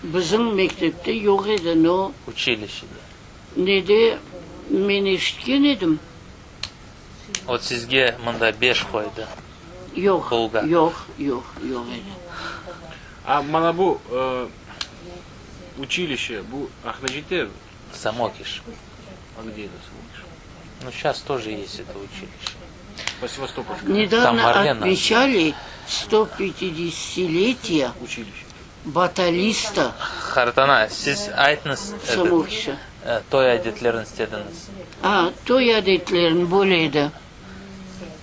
Bizim mektepte yoq edi, no. Uçilişede. Nede, men eşitken edim. Ot sizge mında beş qoydı. Yoq, Bulgakov. yoq, yoq, yoq edi. A mana bu uçilişe, bu Aqmescitte? Samokiş. A gde eto Samokiş? Nu, şas тоже есть это училище. Po Sevastopolskoy. Там Nedavno Marlena. otmeçali 150-letiye Uçilişe. batalista Qartana, siz aytıñız, этот, Samokişa. toy adetlerini istediñiz. A, toy adetlerini böyle edi.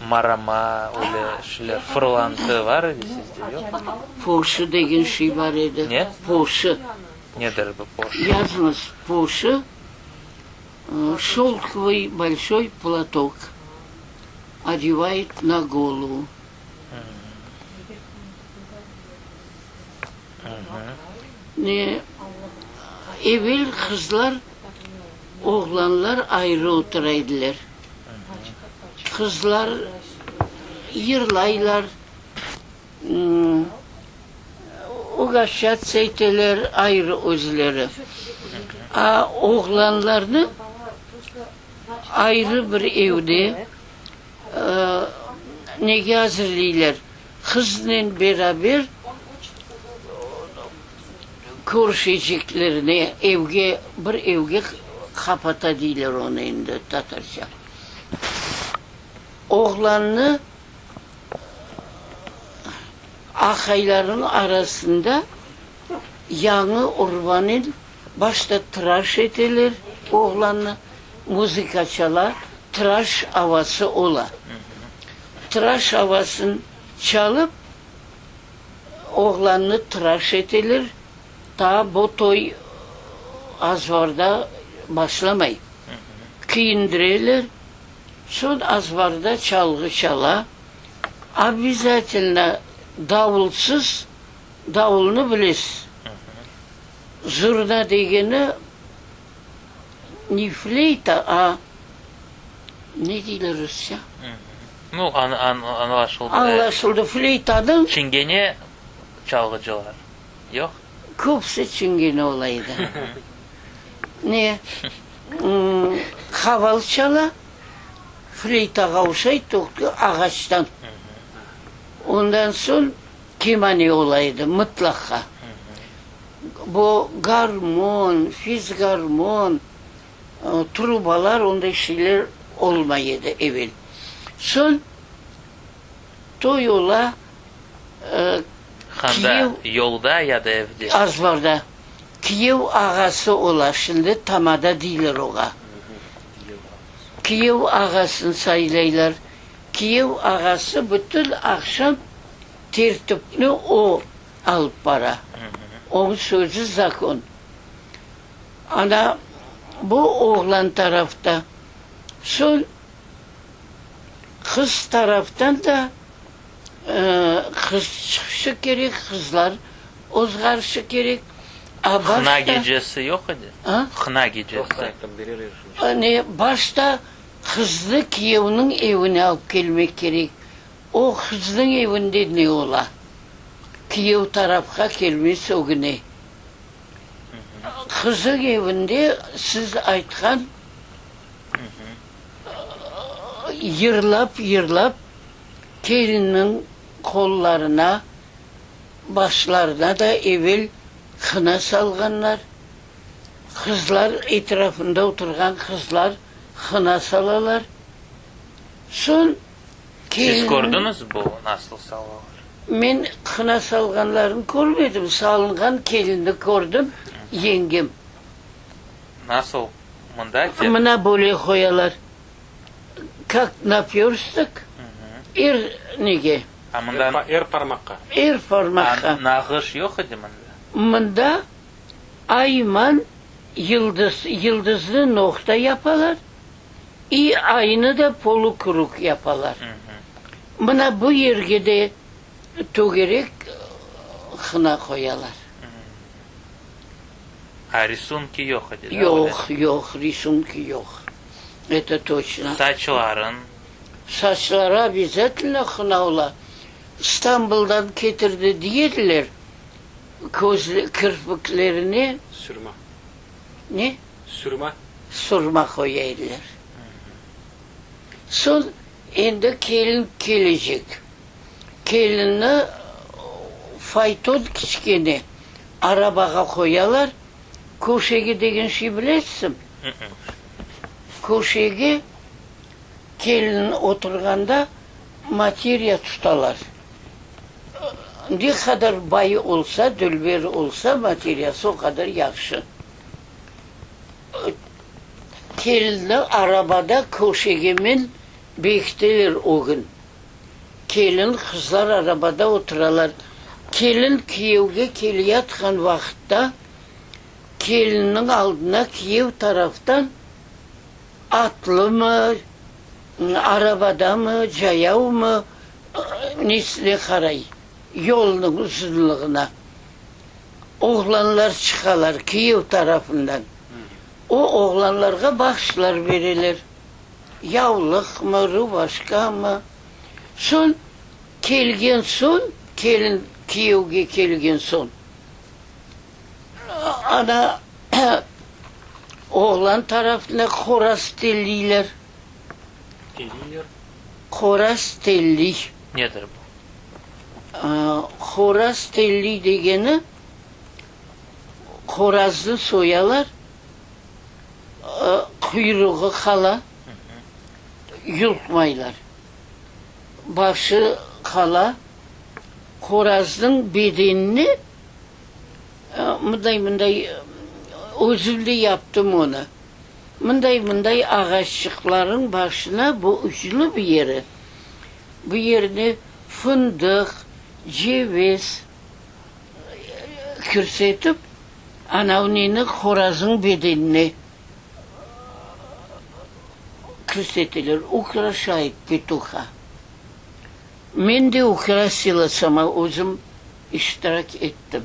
Marama, öyle şeyler, fırlantı var edi sizde, yoqmı? Poşı degen şey bar edi. Ne? Poşı. Nedir bu poşı? Yazıñız, poşı, şelkovıy bolşoy platok, odevayut na golovu. Ne, evel qızlar, oğlanlar ayrı otura ediler. Qızlar yırlaylar, ugaşçatsa eteler ayrı özleri. A oğlanlarnı ayrı bir evde nege azırlıylar, qıznen beraber körüşeceklerine evge, bir evge qapata deyler onı endi tatarca. Oğlannı aqaylarnıñ arasında yañı urbanen başta tıraş eteler oğlannı, muzıka çala, tıraş avası ola. Tıraş avasın çalıp, oğlannı tıraş eteler, taa bu toy azbarda başlamay. Kiyindireler, Soñ azbarda çalğı çala, obязательno davulsız, davulnı bilesiz, zurna degeni ne fleyta, a ne deyler rusça? Nu, añlaşıldı. Añlaşıldı, fleytanıñ. Çingene çalğıcılar yoq? Köpüsi çingene ola edi. Ne? Qaval çala, fleytağa oşay, toqtu ağaçtan. Ondan soñ kemane ola edi, mıtlaqqa. Bu garmon, fizgarmon, trubalar, onday şeyler olmay edi evel. Soñ toy ola, Qanda, kiyev. Yolda ya da evde? Azbarda. Kiyev ağası ola, şimdi tamada deyler oğa. Kiyev ağasını saylaylar. Kiyev ağası bütün aqşam tertipni o alıp bara. Onıñ sözü zakon. Ana, bu oğlan tarafta. Soñ qız taraftan da Qız çıqışı kerek, qızlar ozğarışı kerek. A Hına başta gecesi yoq edi? A? Hına gecesi. Ne, başta. Qıznı kiyevniñ evine alıp kelmek kerek. O qıznıñ evinde ne ola? Kiyev tarafqa kelmez ögüne. Qızıñ evinde siz aytqan yırlap-yırlap kelinniñ qollarına, başlarına da evel hına salğanlar. Qızlar, etrafında oturğan qızlar hına salalar. Soñ Siz kördiñiz bu nasıl salalar? Men hına salğanlarını körmedim, salınğan kelinni kördim, yengem. Nasıl mında te? Mına böyle qoyalar, kak napörstok, er nege. A mında? Er parmaqqa. Er parmaqqa. A nağış yoq edi mında? Mında ayman yıldız, yıldıznı noqta yapalar. İ aynı da polukrug yapalar. Mına bu yerge de tögerek hına qoyalar. A risunki yoq edi, da? Yoq, yoq, risunki yoq. Eto toçno. Saçların? Saçları obязательno hına ola. İstanbuldan ketirdi diyediler, köz kirpiklerine. Sürma. Ne? Sürma. Surma qoya ediler. Soñ endi kelin kelecek. Kelinni fayton kiçkene arabağa qoyalar. Köşege degen şey bilesizmi? Köşege kelin oturğanda materiya tutalar. Ne qadar bay olsa, dülber olsa materiyası o qadar yahşı. Kelinni arabada köşegemen bekiteler o kün. Kelin, qızlar arabada oturalar. Kelin kiyevge keleyatqan vaqıtta, kelinniñ aldına kiyev taraftan atlımı, arabadamı, cayavmı, nesine qaray, yolnıñ uzunlığına. Oğlanlar çıqalar kiyev tarafından. O oğlanlarğa bahşışlar bereler, yavlıqmı, rubaşkamı. Soñ kelgen soñ, kelin kiyevge kelgen soñ, ana oğlan tarafına horaz telliyler. Telliyler? Horaz telliy. Nedir bu? Horaz telliy degeni, horaznı soyalar, quyruğı qala, yulqmaylar. Başı qala, horaznıñ bedenini mınday-mınday, özüm de yaptım onı, mınday-mınday ağaççıqlarıñ başına, bu uclu bir yeri, Bu yerine fındıq, ceviz kirsetip, anavneni horazıñ bedenine kirseteler, ukraşayt petuha. Men de ukrasila sama, özüm iştirak ettim.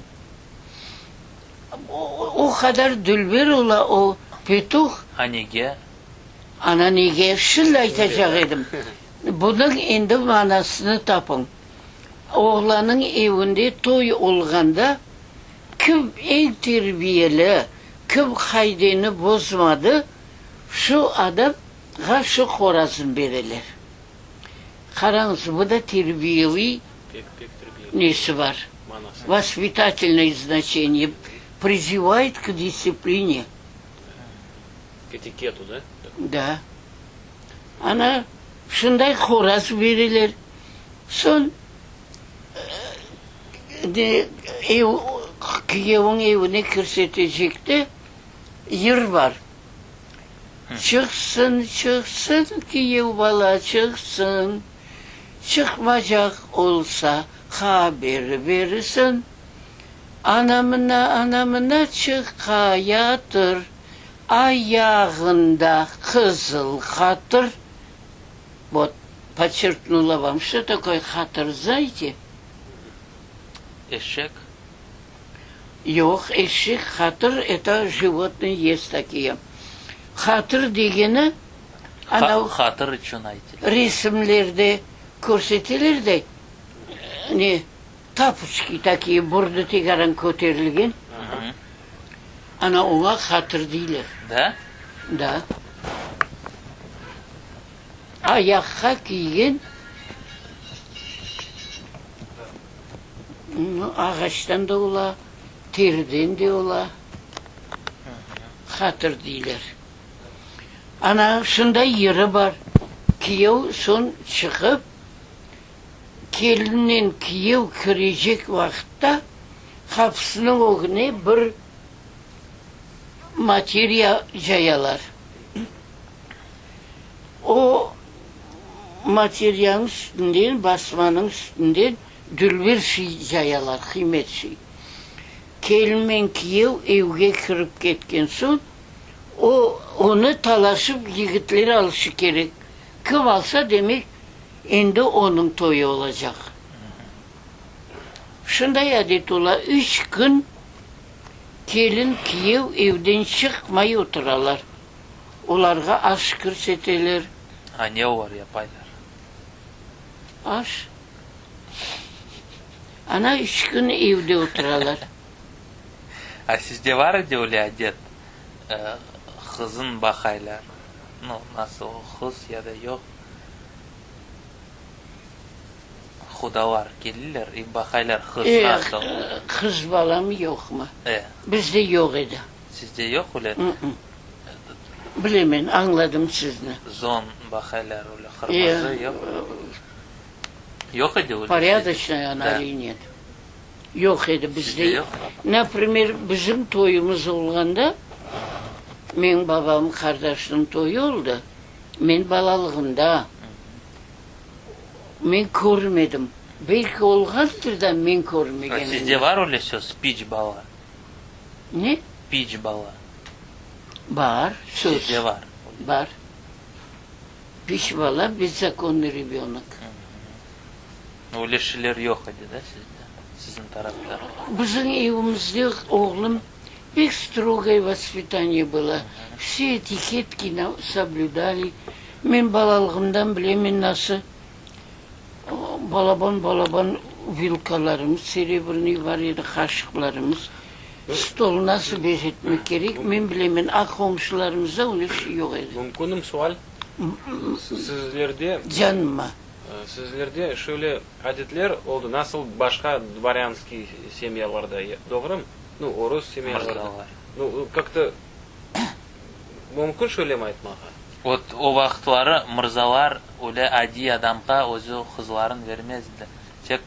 O qadar dülber ola o petuh. A nege? Ana nege? Şimdi aytacaq edim. Bunıñ endi manasını tapıñ. Oğlannıñ evinde toy olğanda, kim eñ terbiyeli, kim qaideni bozmadı, şu adamğa şu horaznı bereler. Qarañız, bu da terbiyeviy nesi bar, vospitatelnoye znaçeniye, prizivayet k distsipline. K etiketu, da? Da. Ana, şunday horaz bereler. Soñ, de, ev, kiyevniñ evine kirsetecekte yır bar. Çıqsın, çıqsın, kiyev bala çıqsın, çıqmacaq olsa, haber bersin. Ana-mına, ana-mına çıqayatır. Ayağında qızıl qatır, vot, podçerknula vam, što takoye qatır, znaete? Eşek? Yoq, eşek, qatır, eto jivotnıy est takiye. Qatır degeni. Anav Hatır içün aytıla. Resimlerde körseteler de, ne, tapoçki takiye, burnu tegaran köterilgen, ana oña hatır deyler. Da? Da. Ayaqqa kiygen ağaçtan da ola, teriden de ola, hatır deyler. Ana, şunday yırı bar, kiyev soñ çıqıp, kelinnen kiyev kirecek vaqıtta qapısınıñ ögüne bir materiya cayalar. O materiyanıñ üstünden, basmanıñ üstünden dülber şey cayalar, qıymet şey. Kelinmen kiyev evge kirip ketken soñ, o, onı talaşıp yigitler alışı kerek. Kim alsa, demek, endi onıñ toyu olacaq. Şunday adet ola, üç kün kelin, kiyev evden çıqmay oturalar. Olarğa aş kirseteler. A ne olar yapaylar? Aş. Ana üç kün evde oturalar. A sizde var edi öyle adet, qızın baqaylar, nu, nasıl o qız ya da yoq, qudalar kelirler i baqaylar qız nasıl. Qız balamı yoqmı? E. Bizde yoq edi. Sizde yoq öyle? Bilemen, añladım sizni. Zon baqaylar öyle qırmızı, yoq? Yoq edi öyle? Poryadoçnaya ona ili net? Yoq edi bizde. Naprimer, bizim toyumız olğanda, menim babamnıñ qardaşınıñ toyu oldı, men balalığımda, men körmedim. Belki olğandır da, men körmegenimdir. Sizde var öyle söz, piç bala? Ne? Piç bala. Bar, söz. Sizde var. Bar. Piç bala, bezakonnıy rebönok. Öyle şeyler yoq edi da sizde, siziñ tarafta? Bizim evimizde, oğlum, pek strogoye vospitaniye было, vse etiketki soblüdali. Men balalığımdan bilemen nasıl balaban-balaban vilkalarımız serebrnıy bar edi, qaşıqlarımız. Stol nasıl bezetmek kerek, men bilemen, a qomşularımızda öyle şey yoq edi. Mümkünmi sual? Sizlerde. Canıma. Sizlerde şöyle adetler oldı, nasıl başqa dvorânskiy semyalarda, doğrumı? Nu, orus semyalarda. Nu, kak-to mümkün şöylemi aytmağa? Vot, o vaqıtları mırzalar öyle adiy adamğa özü qızların vermez edi. Tek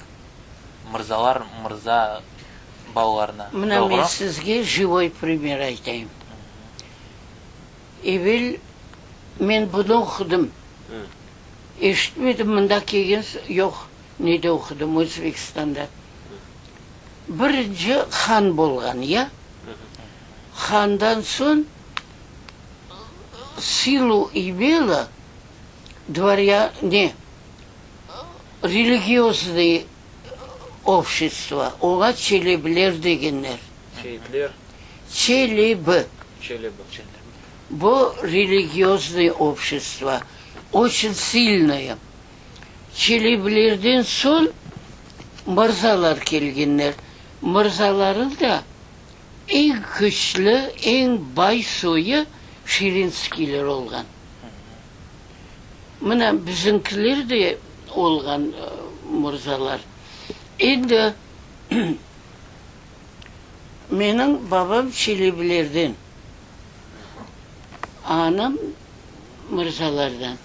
mırzalar mırza balalarına, Mına doğru? men sizge živoy primer aytayım. Evel men bunı oqudım. Eşitmedim, mında kelgen yoq, nede oqudım, Özbekistanda. Birinci han bolğan, ya? Handan soñ silu imela dvorya, ne, religioznıy obşestvo, oña çelebiler degenler. Seyitler. Çelebi. Çelebi. Bu religioznıy obşestvo, oçün silnoye. Çelebilerden soñ mırzalar kelgenler. Mırzaların da eñ küçlü, eñ bay soyu Şirinskiyler olğan. Mına bizimkiler de olğan mırzalar. Endi menim babam Çelebilerden. Anam mırzalardan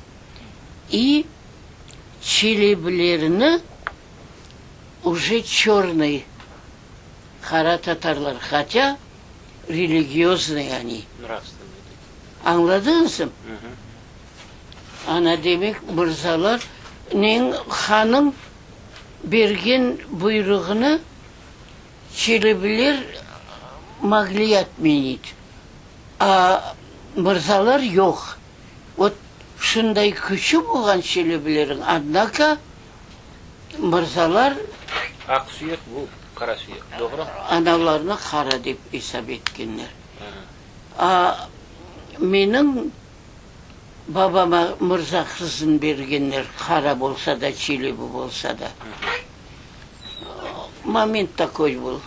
i çelebilerini uje çörnıy, qara tatarlar, hatâ religioznıy oni. Nravstvennoy takiye. Añladıñızm? Ana, demek, mırzalar neñ hanıñ bergen buyruğını Çelebiler mogli otmenit, a mırzalar yoq. Vot, şunday küçü bolğan çelebileriñ, odnako, mırzalar. Aq süyek, bu qara süyek, doğru? Analarını qara dep esap etkenler. A menim. Babama mırza qızın bergenler, qara bolsa da, çelebi bolsa da. Moment takoy bol.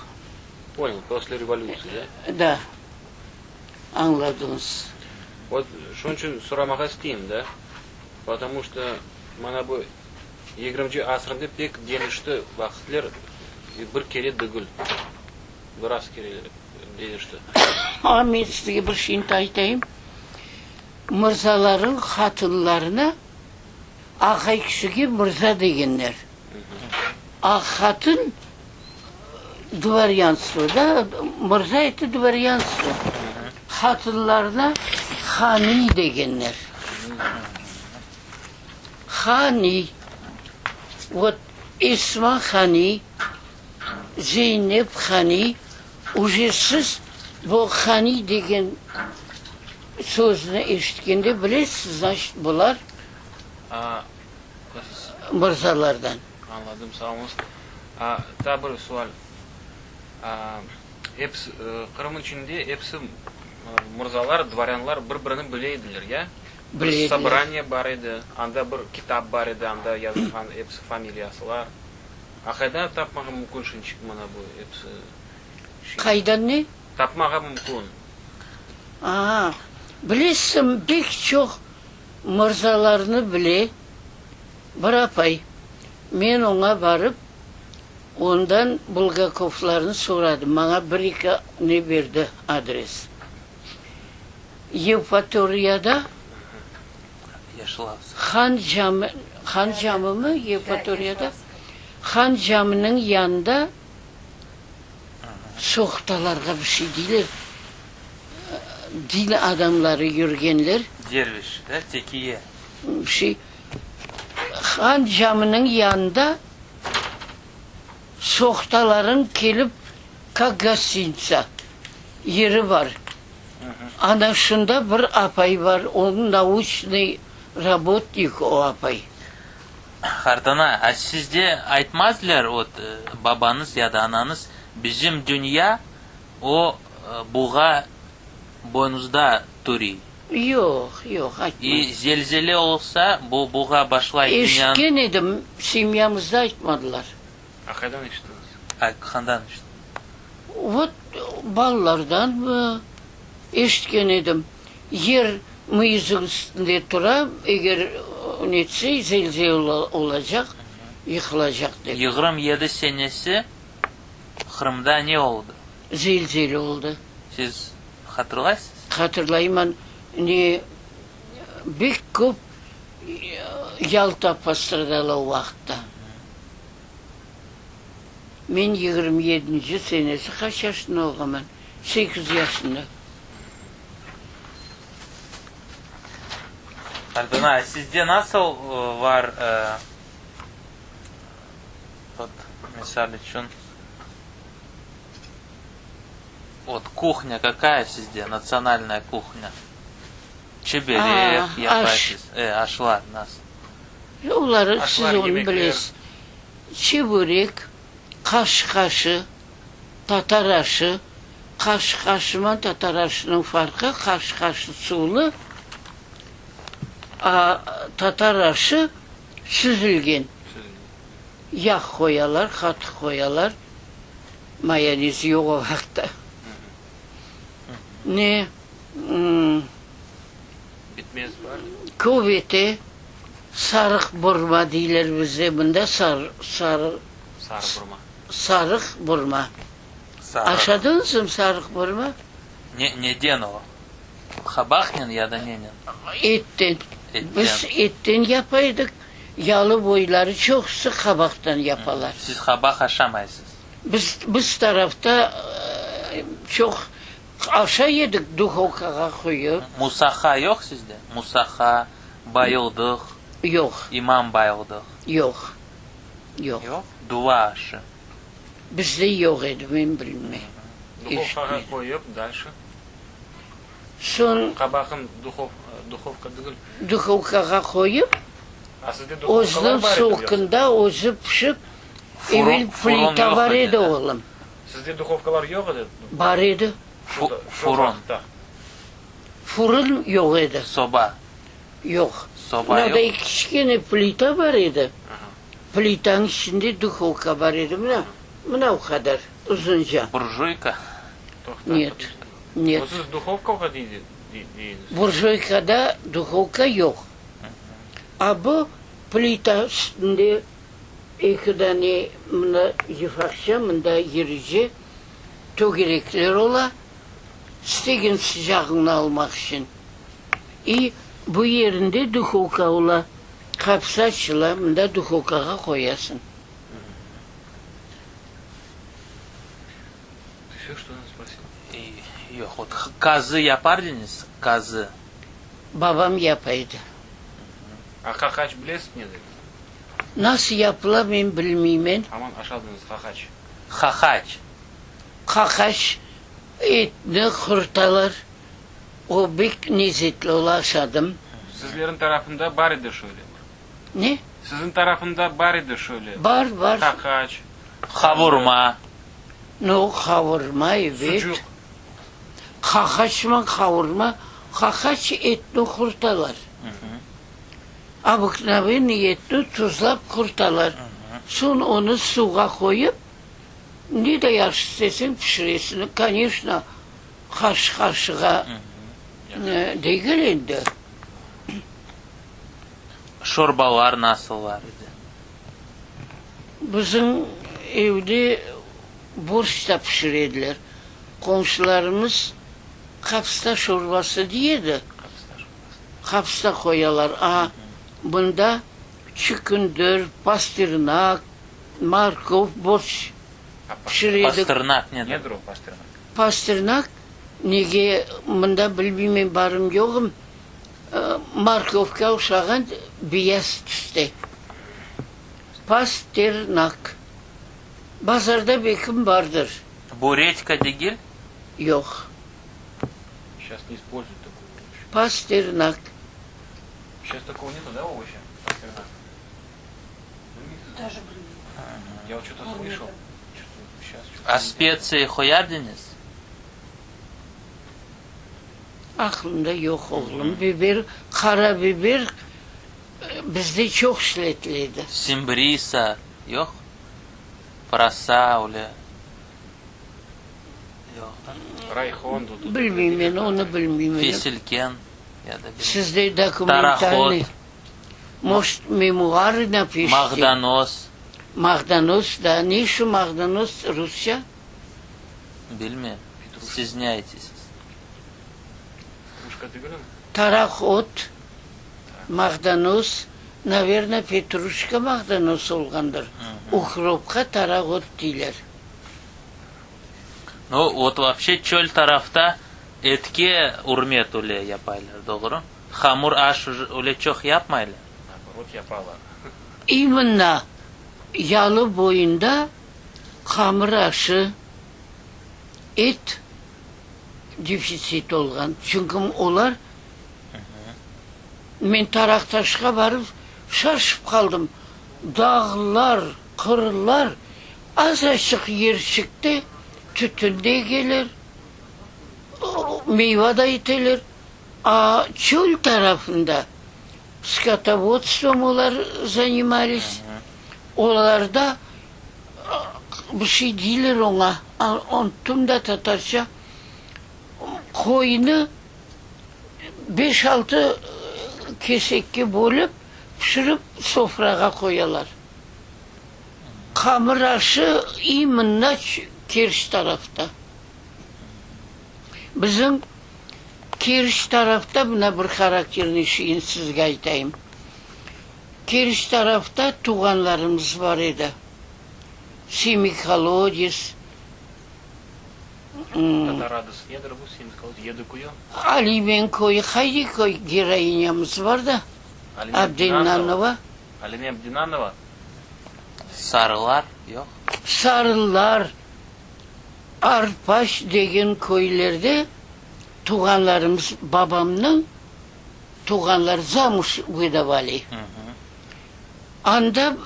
Понял, после revolütsiya, da? Da, añladıñız. Vot, şunıñ içün soramağa isteyim, da, potomu çto mana bu yigirminci asırında pek deñişti vaqıtler, bir kere degil, biraz kere deñişti. A, men sizge bir şeyni aytayım. Mırzalarnıñ hatınlarına aqay kişige mırza degenler. A hatın dvoryanstvo da, mırza etti dvoryanstvo. Hatınlarına haniy degenler. Haniy. Vot Esma haniy, Zeynep haniy, uje siz bu haniy degen sözni eşitkende bilesiz, znaçit, bular mırzalardan. Añladım, sağ oluñız. Daa bir sual. Episi, Qırımnıñ içinde episi mırzalar, dvorânlar bir-birini bile ediler, ya? Bile ediler. Sobraniye bar edi, anda bir kitap bar edi, anda yazılğan episi familiyasılar. A qaydan tapmağa mümkün şinçik mına bu episi şey? Qaydan ne? Tapmağa mümkün. Aa, bilesiñ, pek çoq mırzalarnı bile bir apay. Men oña barıp, ondan Bulgakovlarnı soradım, maña bir-eki ne berdi, adres. Yevpatoriyada Han cami, Han camimi Yevpatoriyada? Han caminiñ yanında sohtalarğa bir şey deyler, din adamları yürgenler. Derviş, da, tekiye. Bir şey. Han caminiñ yanında sohtaların kelip, kak gostinitsa, yeri bar. Ana şunda bir apay bar, onıñ nauçnıy rabotnik o apay. Qartana, a sizde aytmazlar, ot, babañız ya da anañız, bizim dünya o buğa boynuzda turiy. Yoq, yoq, aytmaz. I zelzele olsa, bu buğa başlay dünyanıñ. Eşitken edim, semyamızda aytmadılar. A qaydan eşittiñiz? A qandan eşittiñiz? Vot, balalardanmı, eşitken edim. Yer müyüziñ üstünde tura, eger netse, zelzele olacaq, yıqılacaq dep. 27 senesi Qırımda ne oldı? Zelzele oldı. Siz hatırlaysız? Hatırlayman. Ne, bek köp Yalta postradala o vaqıtta. Men 27-nci senesi qaç yaşında olğanman? Sekiz yaşında. Qartana, sizde nasıl var, vot, misal içün, vot, kuhnya kakaya sizde, natsionalnaya kuhnya? Çiberek yapaysız, e, aşlar nasıl? Oları siz onı bilesiz. Çiberek, qaşqaşı, tatar aşı. Qaşqaşıman tatar aşınıñ farqı, qaşqaşı suvlı, a tatar aşı süzülgen. Yağ qoyalar, qatıq qoyalar, mayonez yoq o vaqıtta. Ne, Bitmez bar. Köbete, sarıq burma deyler bizde mında, sar, sarı. Sarı burma. Sarıq burma. Sarıq. Aşadıñızmı sarıq burma? Ne, neden o? Qabaqnen ya da nenen? Etten. Etten. Biz etten yapa edik. Yalı boyları çoqusı qabaqtan yapalar. Siz qabaq aşamaysız? Biz, biz tarafta çoq Aşa yedik duhovkağa qoyıp. Musaha yoq sizde? Musaha, bayıldıq. Yoq. İmam bayıldıq. Yoq. Yoq. Yoq? Dua aşı. Bizde yoq edi, men bilmeyim. Duhovkağa qoyıp, dalşı. Soñ. Qabaqın duhov, duhovka degil. Duhovkağa qoyıp, A sizde duhovkalar özüniñ bar edi mi yoqsa? sokunda özü pişip, evel plita bar edi, oğlum. Sizde duhovkalar yoq edi? Bar edi. Şu, şu vaqıtta. Furun yoq edi. Soba. Yoq. Soba yoq? Mınaday kiçkene plita bar edi. Plitanıñ içinde duhovka bar edi, mına, mına o qadar uzunca. Burjuyka? Net, net. O siz duhovkağa deysiz? Burjuykada duhovka yoq. A bu plita üstünde eki dane mına yufaqça, mında yirice tögerekler ola, istegen sıcağıñnı almaq içün. İ bu yerinde duhovka ola. Qapısı açıla, mında duhovkağa qoyasıñ. Yoq, vot, qazı yapar ediñiz, qazı? Babam yapa edi. A qaqaç bilesiz nedir? Nasıl yapıla men bilmeymen. Aman aşadıñız qaqaç. Qaqaç. Qaqaç etni qurtalar. O bek lezetli ola, aşadım. Sizlerin tarafında bar edi şöyle bir. Ne? Sizin tarafında bar edi şöyle. Bar, bar. Qaqaç. Qavurma. No, qavurma, ebet. Sucuq. Qaqaçman qavurma, qaqaç etni qurtalar. Obıknovenniy etni tuzlap qurtalar. Soñ onı suvğa qoyıp, ne de yahşı isteseñ pişiresiñ. Koneçno, Qaş-qaşığa degil endi. Şorbalar nasıl bar edi? Bizim evde borşç da pişire ediler. Qomşularımız qapısta şorbası dey edi. Qapısta qoyalar. A, bunda çükündir, pasternak, morkov, borşç pişire edik. Pasternak nedir? Nedir o pasternak? Pasternak nege mında bilmeymen barım yoğım morkovka oşağan beyaz tüste. Pasternak. Bazarda belkim bardır. Bu redka degil? Yoq. Şas ne ispolzuyut takoy ovoş. Pasternak. Şas takogo netu da ovoşa? Pasternak. Daje bilmeyim. Ya vot ço-to slışal. A spetsiya qoyar ediñiz? Aqlımda yoq, oğlum. Biber, qara biber bizde çoq işletile edi. Simbrisa yoq? Pırasa öyle yoq da? Rayhon dudu. Bilmeyim men, onı bilmeyim. Fesilken ya da bilmeyim. Sizde dokumentalnıy. Tarahot. Может, memuarı napişite? Mağdanoz. Mağdanoz, da. Ne şu mağdanoz rusça? Bilmem. Siz ne aytısız? Petruşka degilmi? Taraq ot, mağdanoz, naverno, petruşka mağdanoz olğandır. Ukropqa taraq ot deyler. Nu, vot voobşe çöl tarafta etke ürmet öyle yapaylar, doğru? Hamur aş öyle çoq yapmaylar. Naoborot yapalar. İmенно yalı boyunda hamır aşı, et defitsit olğan. Çünki olar, men Taraqtaşqa barıp şaşıp qaldım, dağlar, qırlar, azaçıq yerçikte tütün de egeler, meyva da eteler. A çöl tarafında skotovodstvom olar zaнимались, olarda bir şey deyler oña, unuttım da tatarca, qoynı beş-altı kesekke bölip, pişirip sofrağa qoyalar. Hamır aşı imенно Keriç tarafta. Bizim Keriç tarafta, mına bir harakterniy şeyni sizge aytayım. Keriç tarafta tuvğanlarımız bar edi. Semikolodets. Tatar adısı nedir bu Semikolodets? Yedikuyu? Alimen köyü, qaydı köy geroinyamız bar da, Abdennanova. Alime Abdinanova? Sarılar yoq? Sarılar, Arpaç degen köylerde tuvğanlarımız, babamnıñ tuvğanları zamuj vıdavali. Anda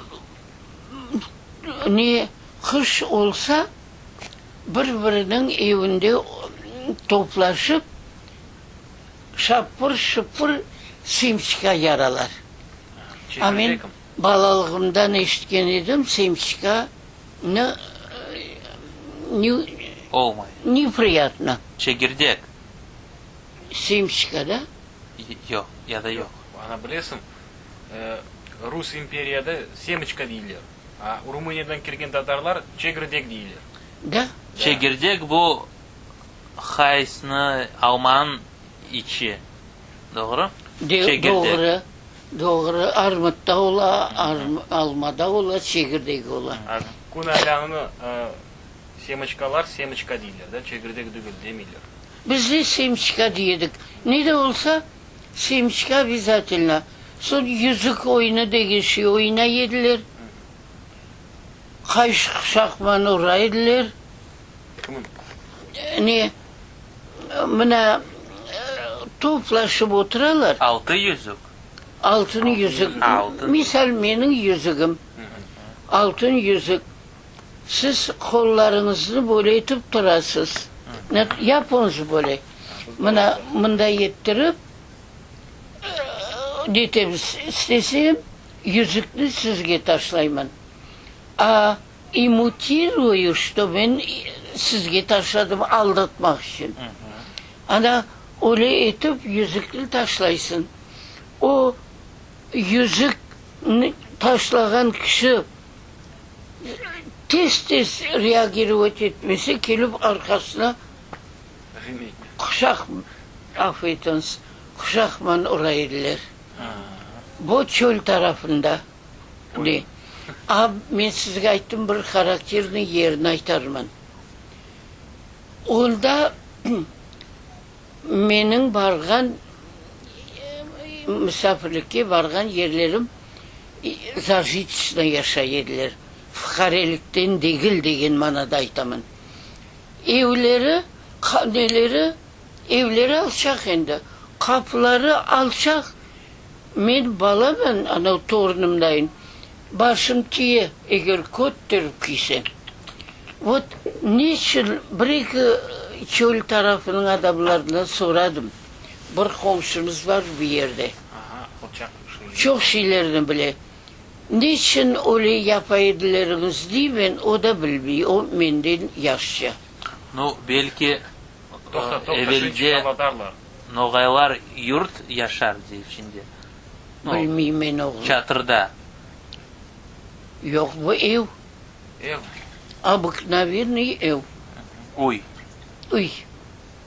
ne qış olsa, bir-biriniñ evinde toplaşıp, şapır-şupur. Semçka yaralar. A men balalığımdan eşitken edim, semçka nı Olmay. Nepriyatno. Çegirdek. Semçka da? Yoq, ya da yoq. Ana, bilesiñ, Rus imperiyada semıçka deyler, a Rumıniyadan kirgen tatarlar çegirdek deyler. Da. Çegirdek bu haysnı, almanıñ içi, doğru? De, doğru, doğru. Armut da ola, alma da ola, çegirdek ola. A kün aylanını semıçkalar semıçka deyler da, çegirdek degil demeyler. Biz de semçka dey edik. Ne de olsa, semçka obязательno. Soñ yüzük oyunı degen şey oynay ediler. Qayış quşaqman ura ediler. Kimin? Ne, mına, toplaşıp oturalar. Altı yüzük? Altın yüzük. Altın. Misal, menim yüzügim. Altın yüzük. Siz qollarıñıznı böyle etip turasız. Yapıñız böyle. Mına, mınday ettirip, netemiz, istesem, yüzükni sizge taşlayman. A imutiruyu, çto men sizge taşladım aldatmaq içün. Ana, öyle etip yüzükni taşlaysıñ. O yüzükni taşlağan kişi Tez-tez reagirovat etmese, kelip arqasına quşaq, afu etiñiz, quşaqman ura ediler. Bu çöl tarafında. De. A, men sizge ayttım, bir harakternıy yerini aytarman. Onda Meniñ barğan, musafirlikke barğan yerlerim zajitçno yaşay ediler, fuqarelikten degil degen manada aytaman. Evleri, neleri, evleri alçaq endi, qapıları alçaq, men balaman, anav torunımdayın, başım tiye, eger kötterip kiysem. Vot, niçün bir-eki çöl tarafınıñ adamlarından soradım, bir qomşumız bar bu yerde, çoq şeylerni bile, niçün öyle yapa edileriñiz deymen, o da bilmey, o menden yaşça. Nu, belki, evelde noğaylar yurt yaşardı içinde, nu, Bilmeymen, oğlum. çatırda. Yoq, bu ev. Ev. Obıknovenniy ev. Üy. Üy.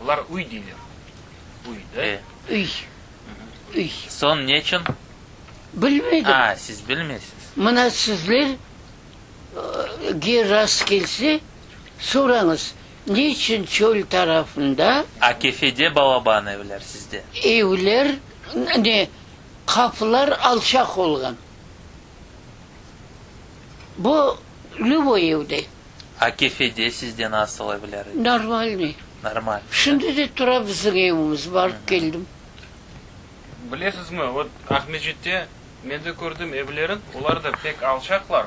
Olar üy deyler. Üy, da? E. Üy. Üy. Soñ neçün? Bilmedim. A, siz bilmeysiz. Mına sizler ge rast kelse, sorañız, neçün çöl tarafında. A Kefede balaban evler sizde? Evler, ne, qapılar alçaq olğan. Bu lüboy evde. A Kefede sizde nasıl evler edi? Normalnıy. Normal. Şimdi de tura bizim evimiz, barıp keldim. Bilesizmi, vot Aqmescitte men de kördim evlerin, olar da pek alçaqlar,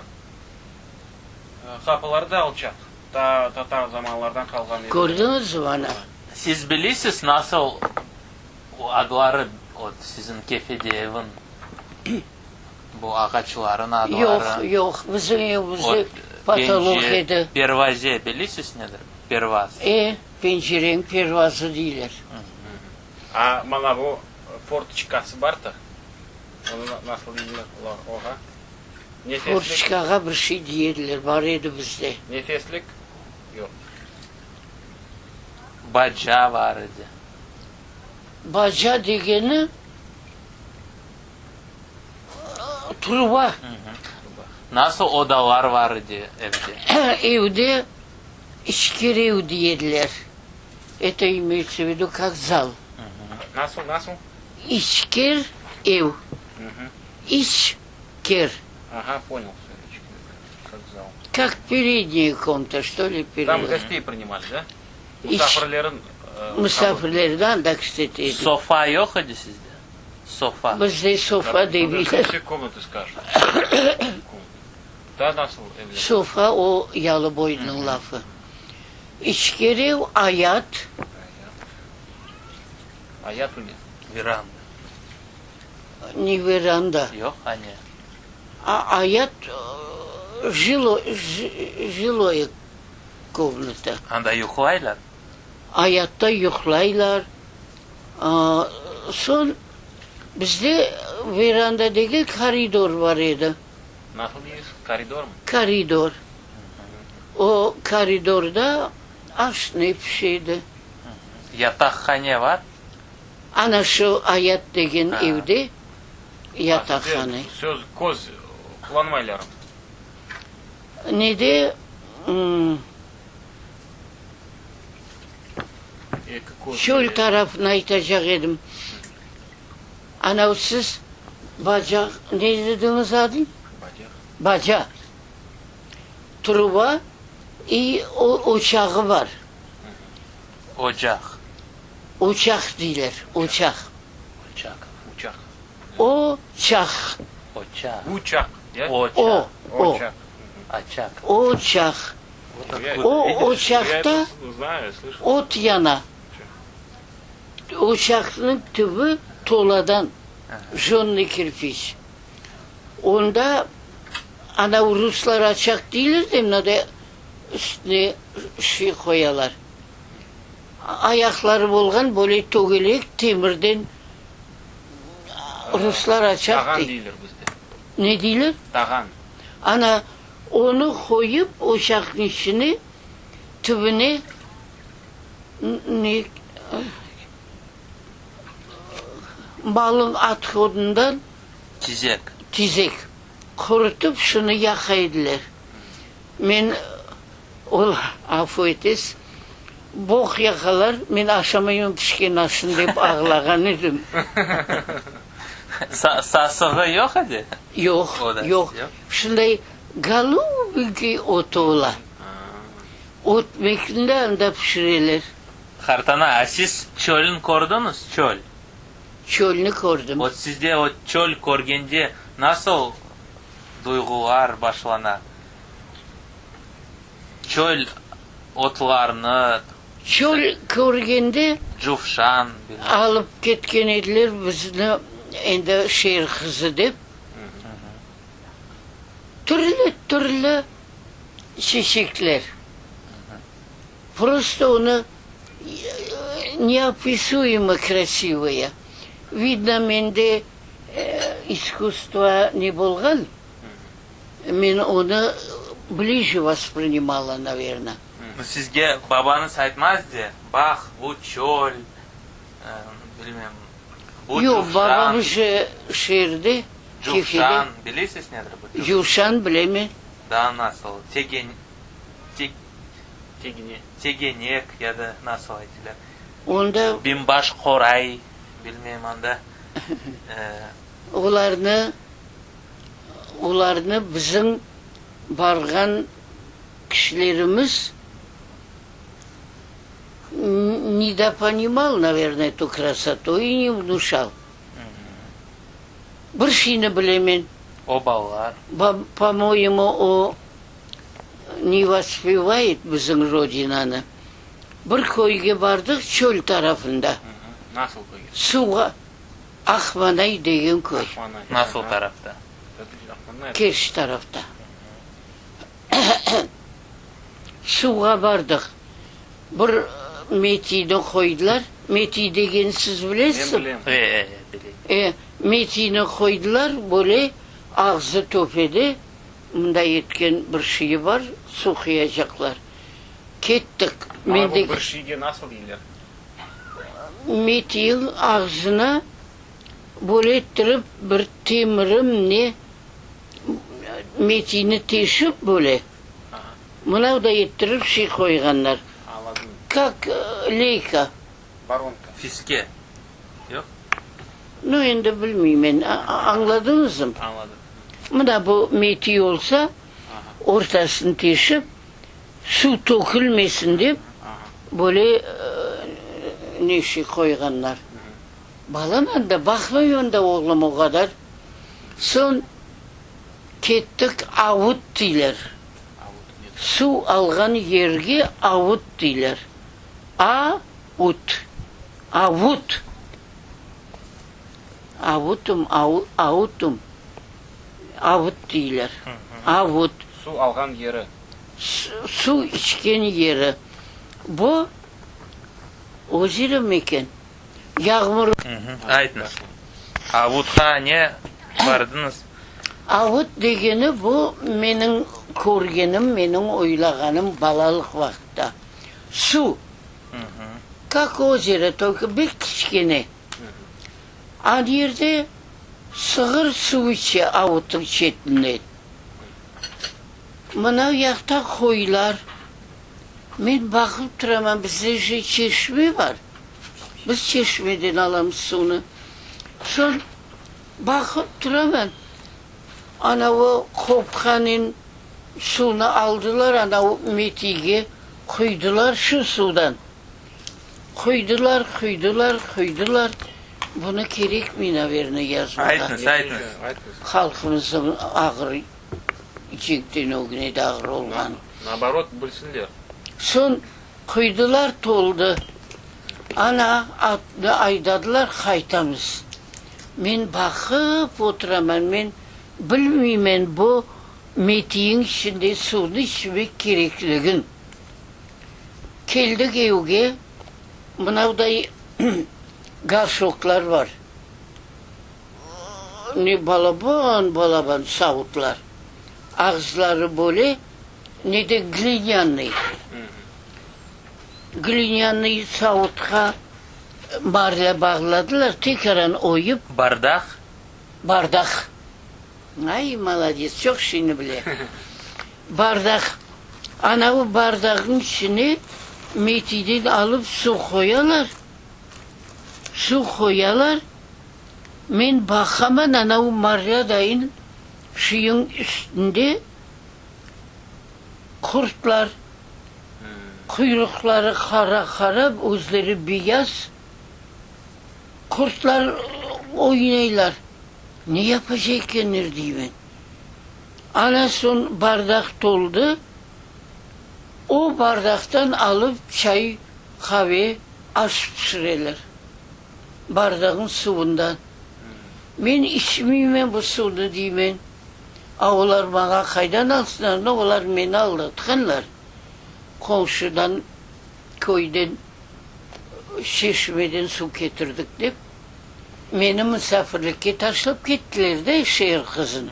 qapıları da alçaq, ta tatar zamanlardan qalğan evler. Kördiñizmi, ana? Siz bilesiz nasıl adları ot siziñ Kefede evin? Bu ağaçların adları. Yoq, yoq, bizim evimizde potolok edi. Pervaze bilesiz nedir? Pervaz. E, pencereniñ pervazı deyler. A, mana bu fortoçkası bar da, onı nasıl deyler oğa? Nefeslik. Fortoçkağa bir şey dey ediler, bar edi bizde. Nefeslik yoq. Baca bar edi. Baca degeni. Truba. Nasıl odalar var idi evde? Evde içkeri ev dey ediler. Eto imeyutsa v vidu kak zal. Nasıl, nasıl? İçker ev. İç ker. Aha, poняl всё, içker ev, kak zal. Kak perednyaya komnata, çto li, Tam gostey prinimali, da? Musafirlerin Musafirlerni anda kişlete edik. Sofa yoq edi sizde? Sofa. Bizde sofa demeyler. Sofa o yalıboynıñ lafı. İçkeri ev ayat. Ayat Veranda. Ne veranda. Yoq, a ne? A ayat jilo, jiloye komnata. Anda yuqlaylar? Ayatta yuqlaylar. Soñ bizde veranda degil, koridor bar edi. Nasıl deysiz, koridormı? Koridor. O koridorda aş ne pişedi. Yataqhane bar? Ana şu ayat degen evde yataqhane. Söz, köz qullanmaylarmı? Nede, çöl tarafını aytacaq edim. Anav siz bacaq, ne dediñiz adın? Baca. Baca. Truba i oçağı bar. Ocaq. Oçaq deyler, oçaq. Oçaq. Uçaq. O-çaq. Oçaq. Uçaq, ya? Oçaq. O, o. Oçaq. Açaq. Oçaq. O oçaqta ot yana. Oçaqnıñ tübü toladan, jonnıy kirpiç. Onda anav ruslar açaq deyler de, mınada üstüne şey qoyalar. Ayaqları bolğan böyle tögerek temirden ruslar açaq Tağan dey. deyler bizde. Ne deyler? Tağan. Ana, onı qoyıp oçaqnıñ içine, tübüne ne, malnıñ othodından Tizek. Tizek. Qurutıp şunı yaqa ediler. Men, ol, afu etesiz, boq yaqalar, men aşamayman pişken aşnı dep ağlağan edim. Sasığı yoq edi? Yoq, yoq. Şunday golubinkiy otu ola. Ötmekni de anda pişireler. Qartana, a siz çölni kördiñiz, çöl? Çölni kördim. Ot sizde o çöl körgende nasıl duyğular başlana? Çöl otlarnı. Çöl körgende. Cuvşan, bilmem. Alıp ketken ediler bizni endi şeer qızı dep. Türlü-türlü çeçekler. Prosto onı neopisuemo krasivaya. Vidno, mende iskusstvo ne bolğan, men onı blije vosprinimala, naverno. Sizge babañız aytmaz de, baq, bu çöl, bilmem, bu Yoq, cuvşan. babam je şeerde, Kefede. Cuvşan, bilesiz nedir bu cuvşan? Cuvşan bileme. Daa nasıl? Tegen, teg. Tegine. Tegenek ya da nasıl aytilar? Onda. Binbaş qoray, bilmeyim anda. Olarnı, olarnı bizim barğan kişilerimiz nedoponimal, navernoye, etu krasotu i ne vnuşal. Bir şeyni bilemen. O balalar. Po-moyemu, o ne vospevaet bizim Rodinanı. Bir köyge bardıq, çöl tarafında. Nasıl köyge? Suvğa, Aqmanay degen köy. Aqmanay. Nasıl tarafta? Kerç tarafta. Suvğa bardıq. Bir metiyni qoydılar. Metiy degeni siz bilesizmi? Men bilem. E, e, bilem. E, metiyni qoydılar, böyle ağzı töpede. Mınday etken bir şeyi bar, suv quyacaqlar. Kettik. Men de. Bir şeyge nasıl deyler? Metiyiñ ağzına böyle ettirip bir temirim ne, metiyni teşip böyle, mınavday ettirip şey qoyğanlar. Añladım. Kak leyka. Voronka. Fiske. Yoq? Nu, endi bilmeymen. Añladıñızm? Añladım. Mına bu metiy olsa, ortasını teşip, suv tökülmesin dep, böyle ne şey qoyğanlar. Balam anda baqmay onda oğlum o qadar. Soñ kettik avut deyler. Suv alğan yerge avut deyler. A-ut. Avut. Avutum, avutum, avut deyler, avut. Suv alğan yeri. Suv içken yeri. Bu ozero meken? Yağmur. Aytıñız, avutqa ne bardıñız? Avut degeni bu meniñ körgenim, meniñ oylağanım balalıq vaqıtta. Suv. Kak ozero, tolko bek kiçkene. An yerde sığır suv içe avutnıñ çetinden. Mınav yaqta qoylar. Men baqıp turaman, bizde je çeşme bar. Biz çeşmeden alamız suvnı. Soñ baqıp turaman, anavı qopqanen suvnı aldılar, anavı metiyge quydılar şu suvdan. Quydılar, quydılar, quydılar. Bunı kerekmey, naverno, yazmağa. Aytıñız, aytıñız. Halqımıznıñ ağır cenkten ögüne de ağır olğanı. Naoborot, bilsinler. Soñ quydılar, toldı. Ana, atnı aydadılar, qaytamız. Men baqıp oturaman, men bilmeymen bu metiyiñ içinde suvnı içmek kerekligin. Keldik evge, mınavday garşoklar bar, ne balaban-balaban savutlar, ağızları böyle, ne de glinânıy. Glinânıy savutqa marlâ bağladılar, tekaran oyıp. Bardaq? Bardaq. Ay, molodets, çoq şeyni bile. Bardaq. Anavı bardaqnıñ içine metiyden alıp suv qoyalar, suv qoyalar. Men baqaman, anavı marlâdayın şuyuñ üstünde qurtlar, quyruqları qara-qara, özleri beyaz qurtlar oynaylar. Ne yapacaq ekenler deymen. Ana soñ bardaq toldı, o bardaqtan alıp çay, qave, aş pişireler. Bardağın suvundan. Men içmeymen bu suvnı deymen. A olar maña qaydan alsınlar, no olar meni aldatqanlar. Qomşudan, köyden, çeşmeden suv ketirdik dep. Meni musafirlikke taşlap kettiler de, şeer qızını.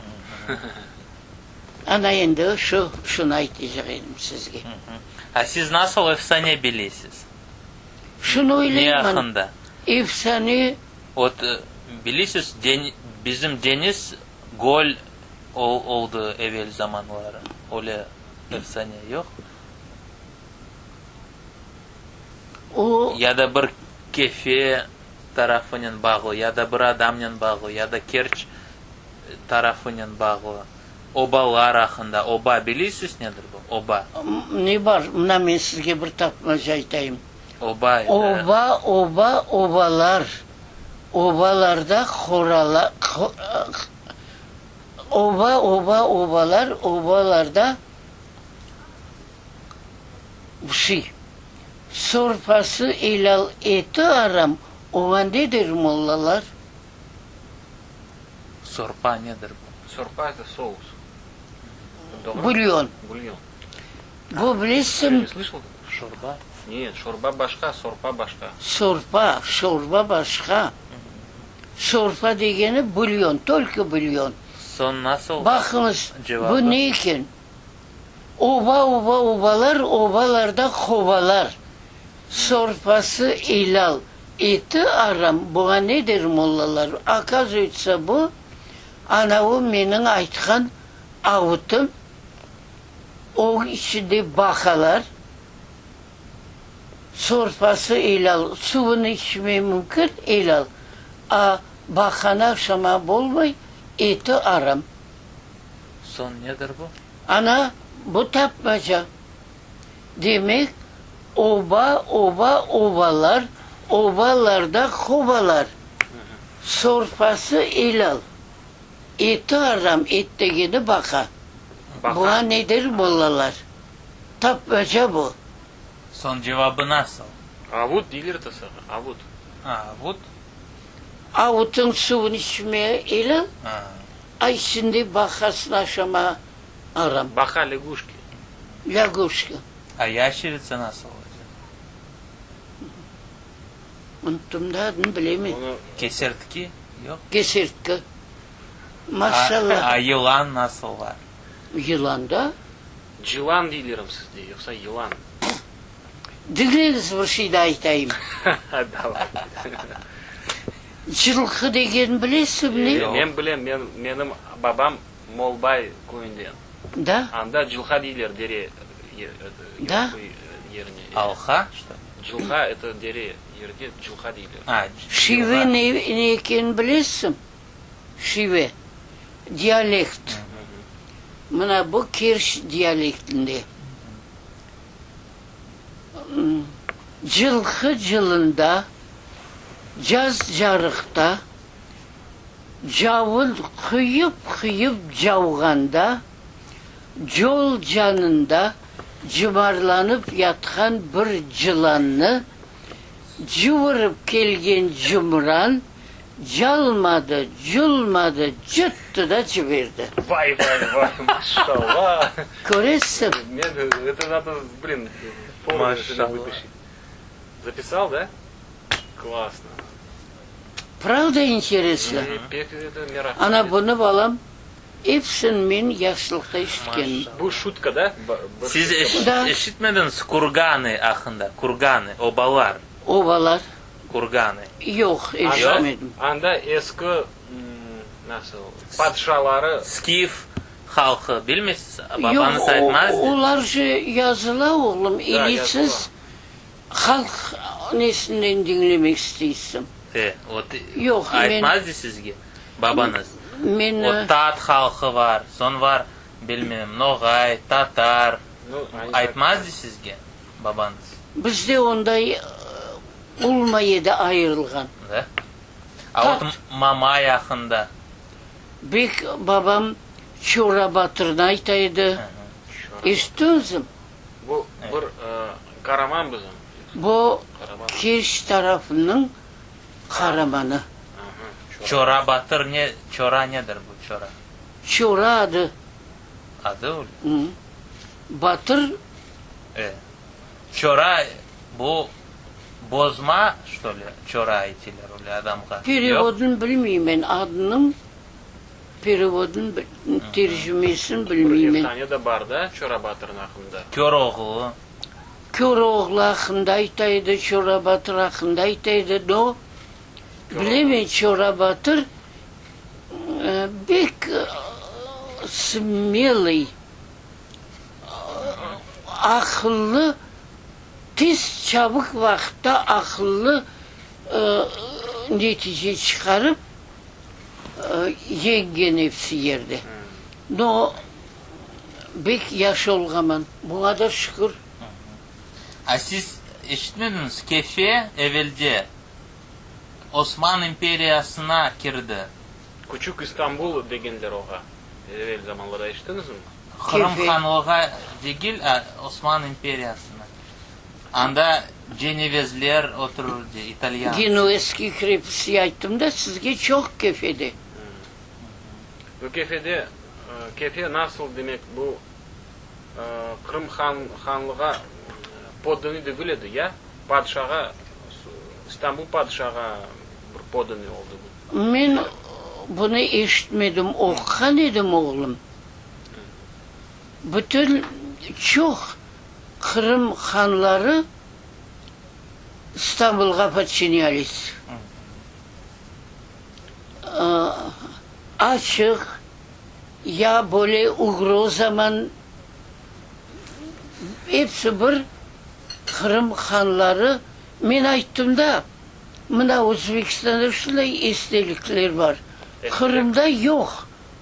Ana endi şu, şunı aytacaq edim sizge. A siz nasıl efsane bilesiz? Şunı Ne oylayman, aqqında? efsane. Ot, bilesiz, bizim deñiz göl oldı evel zamanları, öyle efsane yoq? O. Ya da bir Kefe tarafınen bağlı, ya da bir adamnen bağlı, ya da Kerç tarafınen bağlı. Obalar aqqında, oba, bilesiz nedir bu, oba? Ne bar, mına men sizge bir tapmaca aytayım. Oba, edi. Oba, oba, obalar, obalarda qoralar, oba, oba, obalar, obalarda bir şey. Sorpası elâl, eti aram, oña ne der mollalar? Sorpa nedir bu? Sorpa это соус. Doğru? Bulyon. Bulyon. Bu bilesiñ. Ne slышал? Şorba. Нет, şorba başqa, sorpa başqa. Sorpa, şorba başqa. Sorpa degeni bulyon, tolko bulyon. Soñ nasıl Baqıñız, cevabı? bu ne eken? Oba, oba, obalar, obalarda qobalar. Sorpası elâl, eti aram, buña ne der mollalar? Okazuyetsa, bu, anavı meniñ aytqan avutım, o içinde baqalar. Sorpası elâl, suvunı içmey mümkün, elâl, a baqanı aşama bolmay, eti aram. Soñ nedir bu? Ana, bu tapmaca. Demek, oba, oba, obalar, obalarda qobalar. Sorpası elâl, eti aram, et degeni baqa. Buña ne der mollalar? Tapmaca bu. Soñ cevabı nasıl? Avut deyler tasağa, avut. A, avut. Avutnıñ suvunı içmeye elâl, ay şimdi baqasını aşama aram. Baqa, lâguşki. Lâguşka. A yaşeritsa nasıl olacaq? Unuttım da, adını bilemeyim. Kesertki yoq? Kesertki. Maşallah. A yılan nasıl var? Yılan da. Cılan deylerim sizde, yoqsa yılan? Diñleñiz, bir şey daa aytayım. Davay. Cılqı degenni bilesiñmi ne? Men bilem, men, menim babam Molbay köyünden. Da? Anda cılqa deyler dere Da? yerine. Alqa, что? Cılqa, eto dere yerge cılqa deyler. A, Şive ne, ne ekenini bilesiñ? Şive, dialekt. Mına bu Kerç dialektinde. Cılqı cılında, caz carıqta, cavun quyıp-quyıp cavğanda, col canında cımarlanıp yatqan bir cılannı cuvurıp kelgen cumran Calmadı, culmadı, cıttı da ciberdi. Vay, vay, vay, maşallah! Köresiñ? Men, eto nado, blin, Maşallah! Zapisal, da? Klassno! Pravda interesno? Pek eto meraqlı. Ana bunı, balam, epsini men yaşlıqta eşitkenim. Bu şutka, da? Siz eşitmediñiz kurganı aqqında, kurganı, obalar? Obalar. Kurganı. Yoq, eşitmedim. Anda eski, nasıl, padşaları. Skif halqı, bilmeysiz, babañız aytmaz Yoq, olar je yazıla, oğlum, ili siz halq nesinden diñlemek isteysiñ? E, o, Yoq, aytmaz sizge babañız? Men. O tat halqı var, soñ var, bilmem, noğay, tatar, aytmaz sizge babañız? Bizde onday olmay edi ayırılğan. Da? A vot Mamay aqqında? Bek babam Çora Batırnı ayta edi. Eşittiñizmi? Bu bir qaraman bizim. Bu Kerç tarafınıñ qaramanı. Çora Batır ne, Çora nedir bu Çora? Çora adı. Adı öyle? Batır. E. Çora, bu bozma, çto li, çora aytiler öyle adamğa? Perevodını bilmeymen, adınıñ perevodını, tercümesini bilmeymen. Bir efsane de bar da Çora Batırnıñ aqqında. Köroğlu. Köroğlu aqqında ayta edi, Çora Batır aqqında ayta edi, no, bilemen, Çora Batır bek smelıy. Aqıllı, tez, çabik vaqıtta aqıllı netice çıqarıp, yeñgen episi yerde. No, bek yaş olğanman, buña da şükür. A siz eşitmediñiz, Kefe evelde Osman imperiyasına kirdi. Küçük İstanbul degenler oğa evel zamanlarda, eşittiñizmi? Qırım hanlığa degil, a Osman imperiyasına. Anda cenevezler otururdı, italyansı. Genuezskiy krepisi ayttım da sizge, çoq Kefede. Bu Kefede, Kefe nasıl demek bu Qırım hanlığa poddanıy degil edi ya? Padişağa, İstanbul padişağa bir poddanıy oldı bu. Men bunı eşitmedim, oquğan edim, oğlum. Bütün çoq Qırım hanları İstanbulğa podçinâlis. Açıq ya böyle ugrozaman episi bir Qırım hanları, men ayttım da, Mına Özbekistanda şunday estelikler bar. Qırımda yoq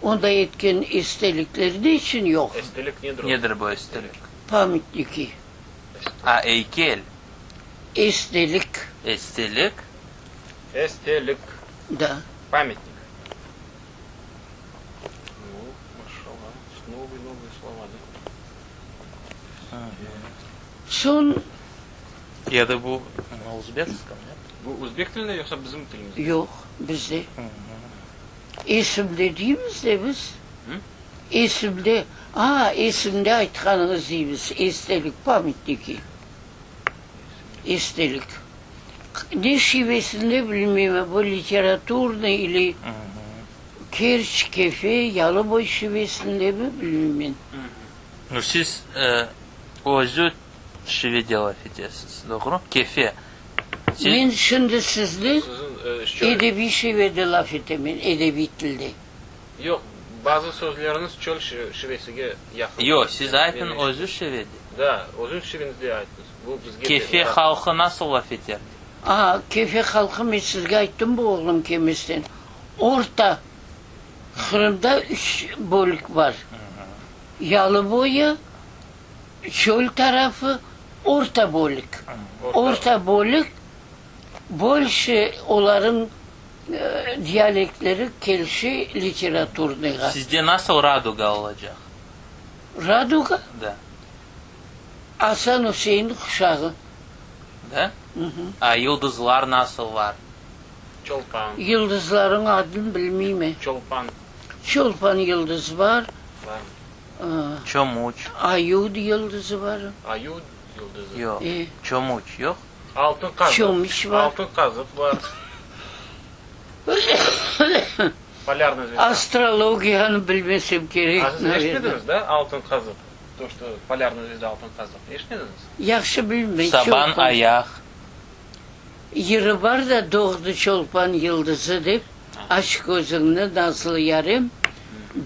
onday etken estelikler. Ne içün yoq? Estelik nedir o? Nedir bu estelik? Pamyatniki. A, eykel. Estelik. Estelik? Estelik. Da. Pamyatnik. Nu, maşallah, novıy, novıy slova, da? Soñ. Ya da bu na uzbekskom, net? Bu uzbek tilinde yoqsa bizim tilimizde? Yoq, bizde. Esimde deymiz de biz. Esimde, a, esimde aytqanıñız deymiz, estelik, pamyatniki. Estelik. Ne şivesinde bilmeyim, bu literaturnıy ili Kerç, Kefe, Yalıboy şivesindemi bilmeymen. Nu, siz özü şivede laf etesiz, doğru? Kefe. Siz. Men şimdi sizle edebiy şivede laf etemen, edebiy tilde. Yoq, bazı sözleriñiz çöl şivesige yaqın. Yoq, siz aytıñ özü şivede. Da, özüñ şiveñizde aytıñız. Bu bizge de. Kefe halqı nasıl laf eter? A, Kefe halqı, men sizge ayttım bu oğlum kelmesten. Orta Qırımda üç bölük bar. Yalıboyu, çöl tarafı, orta bölük. Orta bölük bolşe olarıñ diyalektleri kelişe literaturnıyğa. Sizde nasıl raduga olacaq? Raduga? Da. Asan Üsein quşağı. Da? A yıldızlar nasıl var? Çolpan. Yıldızlarıñ adını bilmeymen. Çolpan. Çolpan yıldızı bar. Bar. Çomuç. Ayud yıldızı bar. Ayud yıldızı. Yoq. Çomuç yoq? Altın qazıq. Çomuç bar. Altın qazıq bar. Polârnıy zvezda. Astrologiyanı bilmesem kerek. A siz eşitmediñiz da, altın qazıq? To, çto polârnıy zvezda altın qazıq. Eşitmediñiz? Yahşı bilmey. Saban ayaq. Yırı bar da Doğdı Çolpan yıldızı dep, Aç közüñni, nazlı yarem,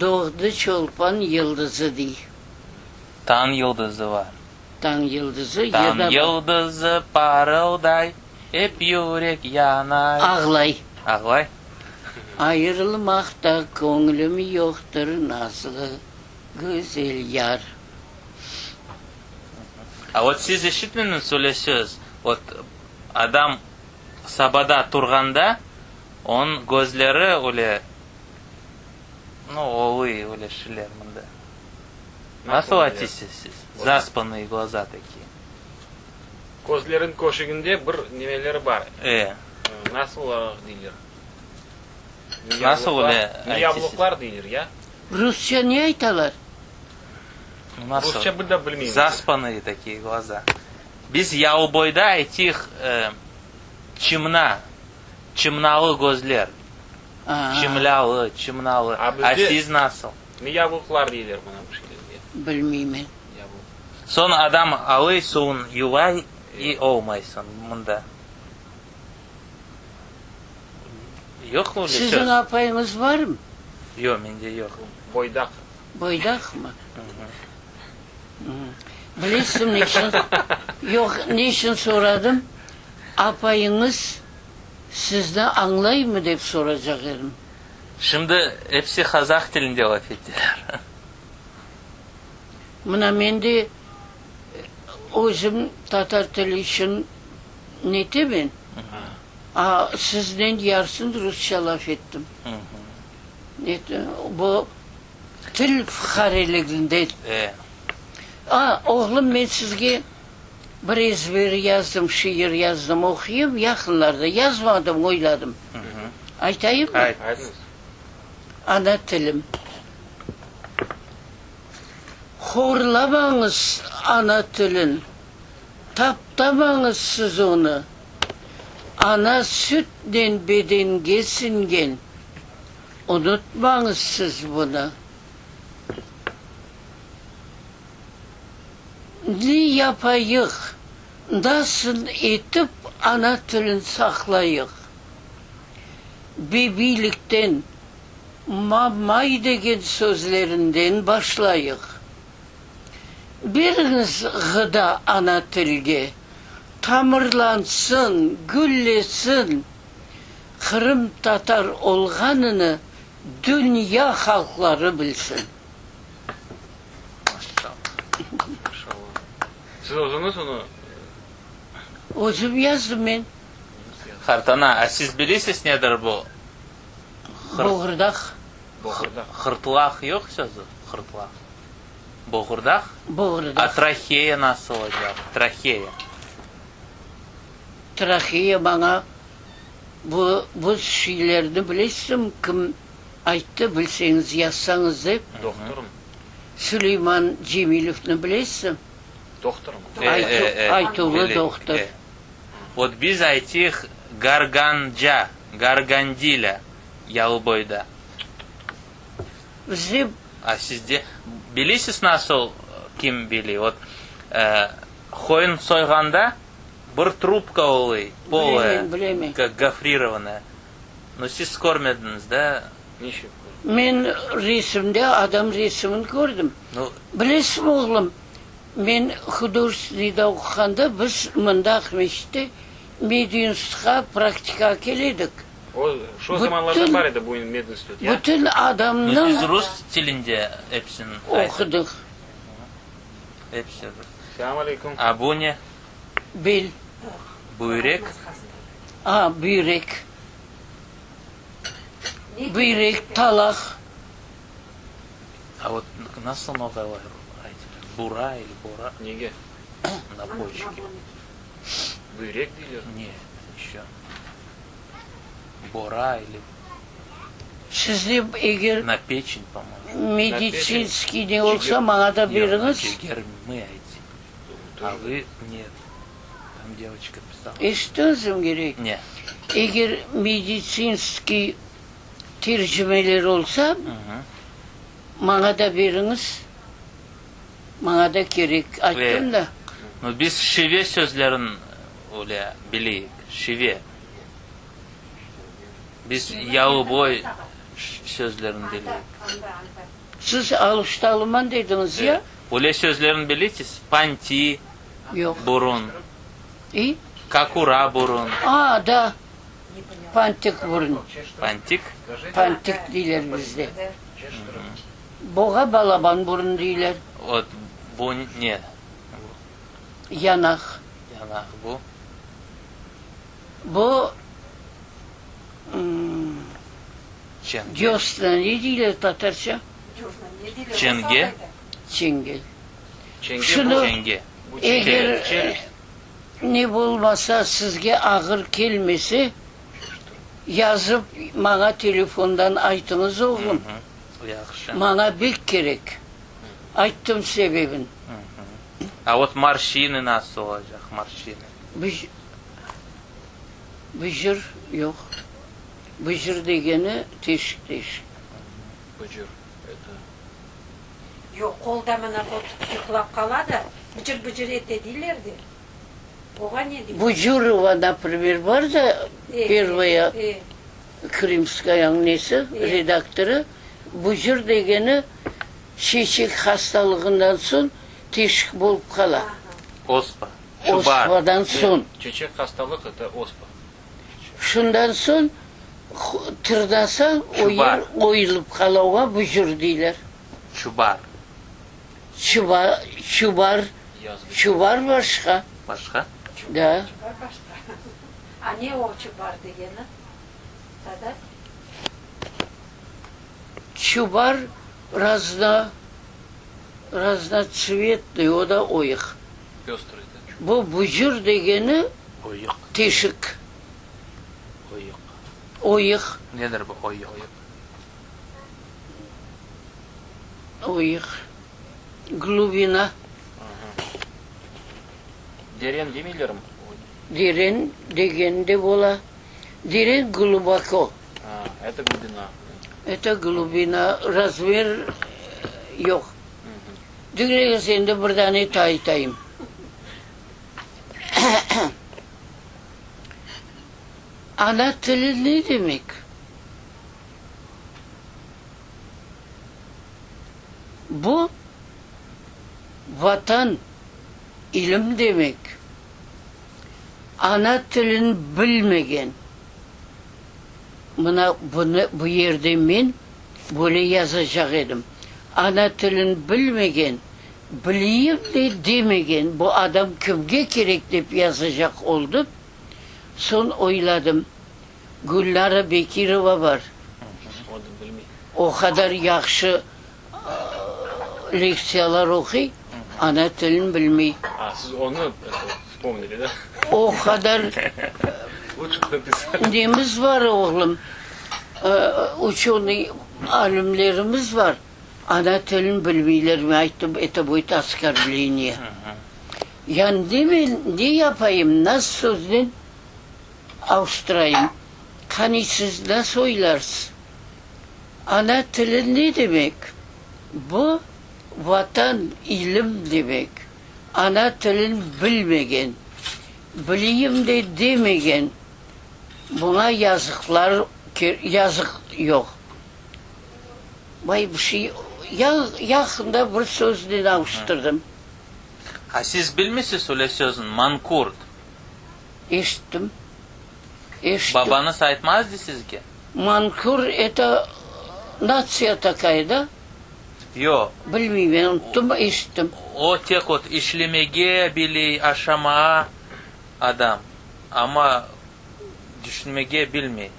Doğdı Çolpan yıldızı dey. Tañ yıldızı bar. Tañ yıldızı yır da Tañ bar. yıldızı parılday, Ep yürek yanay. Ağlay. Ağlay. Ayırılmaqta köñlüm yoqtır, Nazlı güzel yar. A vot siz eşitmediñiz öyle söz, vot adam sabada turğanda, onıñ közleri öyle, nu, oluy öyle şeyler mında. Nasıl aytısız siz? Zaspanıye glaza takiye. Közleriñ köşüginde bir nemeleri bar. E. Nasıl olaraq deyler? Nasıl öyle aytısız? Miyavlıqlar deyler, ya? Rusça ne aytalar? Nasıl? Rusça bir de bilmeymiz. Zaspanıye takiye glaza. Biz Yalıboyda aytıyıq, çımna, çımnalı közler. Çımlalı, çımnalı. A A bizde siz nasıl? Miyavlıqlar deyler buna bir şeylerge. Bilmeymen. Soñ adam alıy suvun yuvay i olmaysıñ mında. Yoq öyle söz. Siziñ apayıñız barmı? Yoq, mende yoq. Boydaq. Boydaqmı? Bilesiñ neçün? Yoq, neçün soradım, apayıñız sizni añlaymı dep soracaq edim. Şimdi episi qazah tilinde laf eteler. Mına men de özüm tatar tili içün netemen, a siznen yarısın rusça laf ettim. Bu til fuqareliginden. A, oğlum, men sizge bir ezber yazdım, şiir yazdım, oquyım yaqınlarda. Yazmadım, oyladım. Aytayımmı? Ayt. Aytıñız. Ana tilim. Horlamañız ana tilin, taptamañız siz onı. Ana sütnen bedenge siñgen, unutmañız siz bunı. Ne yapayıq, nasıl etip ana tilin saqlayıq? Bebiylikten mamay degen sözlerinden başlayıq. Beriñiz ğıda ana tilge, tamırlansın, güllesin, qırımtatar olğanını dünya halqları bilsin. Maşallah. Maşallah. Siz özüñiz onı. Özüm yazdım men. Qartana, a siz bilesiz nedir bu? Boğurdaq. Boğurdaq. Hırtlaq yoq sözü, hırtlaq. Boğurdaq? Boğurdaq. A traheya nasıl olacaq, traheya? Traheya maña bu bu şeylerni bilesizmi kim ayttı, bilseñiz yazsañız dep. Dohtorım. Süleyman Cemilevni bilesizmi? Dohtorım. Aytuvlı dohtor. Vot biz aytıyıq Garganca, Gargandilâ Yalıboyda. Bizde. A sizde, bilesiz nasıl kim biliy, vot qoyun soyğanda bir trubka oluy, polaya, kak gofrirovanaya. No siz körmediñiz da? Niçün? Men resimde adam resimini kördim. Bilesizmi, oğlum, men hudojestvennıйda oquğanda biz mında Aqmescitte medinstitutqa praktikağa kele edik. O, şo zamanlarda bar edi bu medinstitut, ya? Bütün adamnıñ. Siz rus tilinde episini aytıñ. Oqudıq. Episi rus. Selâm aleyküm. A bu ne? Bel. Büyrek. A, büyrek. Büyrek, talaq. A vot nasıl noğaylar aytılar? Bura ili bora? Nege? Na poçki. Büyrek deyler. Ne, eşço. Bora ili. Sizde eger Na peçen, po-moyemu. meditsinskiy ne olsa, maña da beriñiz. Ciger mı aytayım. A vı net. Tam devoçka pisala. Eşittiñizmi kerek? Ne? Eger meditsinskiy tercimeler olsa, maña da beriñiz. Maña da kerek. Ayttım da. No, biz şive sözlerin öyle bileyik, şive. Biz yalıboy sözlerin bileyik. Siz Aluştalıman dediñiz ya? Öyle sözlerin bileysiz? Panti, Yoq. burun. İ? Kakura burun. A, da. Pantik burun. Pantik? Pantik deyler bizde. Boğa balaban burun deyler. Ot, bu ne? Yanaq. Yanaq, bu? Bu, Dösna ne deyler tatarca? Çenge. Çengel. Çenge Şunı, bu. Çenge. eger ne bolmasa sizge ağır kelmese, yazıp maña telefondan aytıñız, oğlum. Yahşı. Maña bek kerek. Ayttım sebebin. A vot morşçinı nasıl olacaq, morşçinı? Bıcır, yoq. Bıcır degeni teşik, teşik. Bıcır, eto. Yoq, qolda mına qol tutıp yuqlap qala da, bıcır-bıcır ete deyler de. Oğa ne deyler? Bucurova, naprimer, bar da, Pervaya Krımskayanıñ nesi, redaktorı, Bucur degeni çeçek hastalığından soñ teşik bolıp qala. Ospa. Çubar. Ospadan soñ. Çeçek hastalıq, eto ospa. Şundan soñ tırnasañ, o yer oyulıp qala, oña bucur deyler. Çubar. Çubar, çubar, çubar başqa. Başqa? Da. Çubar başqa. A ne o çubar degeni, Sadat? Çubar razno, raznotsvetnıy, o da oyuq. Pöstrıy, da? Bu bucur degeni Oyuq. teşik. Oyuq. Oyuq. Nedir bu oyuq? Oyuq. Glubina. Deren demeylermi? Deren degen de bola. Deren gluboko. A, eto glubina. Eto glubina, razmer yoq. Diñleñiz, endi bir dane ta aytayım. Ana tili ne demek? Bu, Vatan, ilim demek. Ana tilin bilmegen, mına bunı bu yerde men böyle yazacaq edim, ana tilin bilmegen, bileyim de demegen bu adam kimge kerek dep yazacaq oldım, soñ oyladım, Gülnara Bekirova bar, o qadar yahşı lektsiyalar oquy, ana tilin bilmey. A, siz onı vspomnili, da? O qadar nemiz var, oğlum, uçenıy alimlerimiz var, ana tilini bilmeyler, men ayttım, eto будет oskorbleniye. Ya ne men, ne yapayım, nasıl söznen avuştırayım? Qani siz nasıl oylarsız? Ana tili ne demek? Bu, Vatan, ilim demek. Ana tilin bilmegen, bileyim de demegen, buña yazıqlar, yazıq yoq. Vay, bir şey, yaqında bir söznen avuştırdım. A siz bilmeysiz öyle sözni, mankurt? Eşittim, eşittim. Babañız aytmazdı sizge? Mankur, eto natsiya takaya, da? Yoq. Bilmeyim, men unuttım, eşittim. O tek ot işlemege biley, aşamağa adam, amma düşünmege bilmey.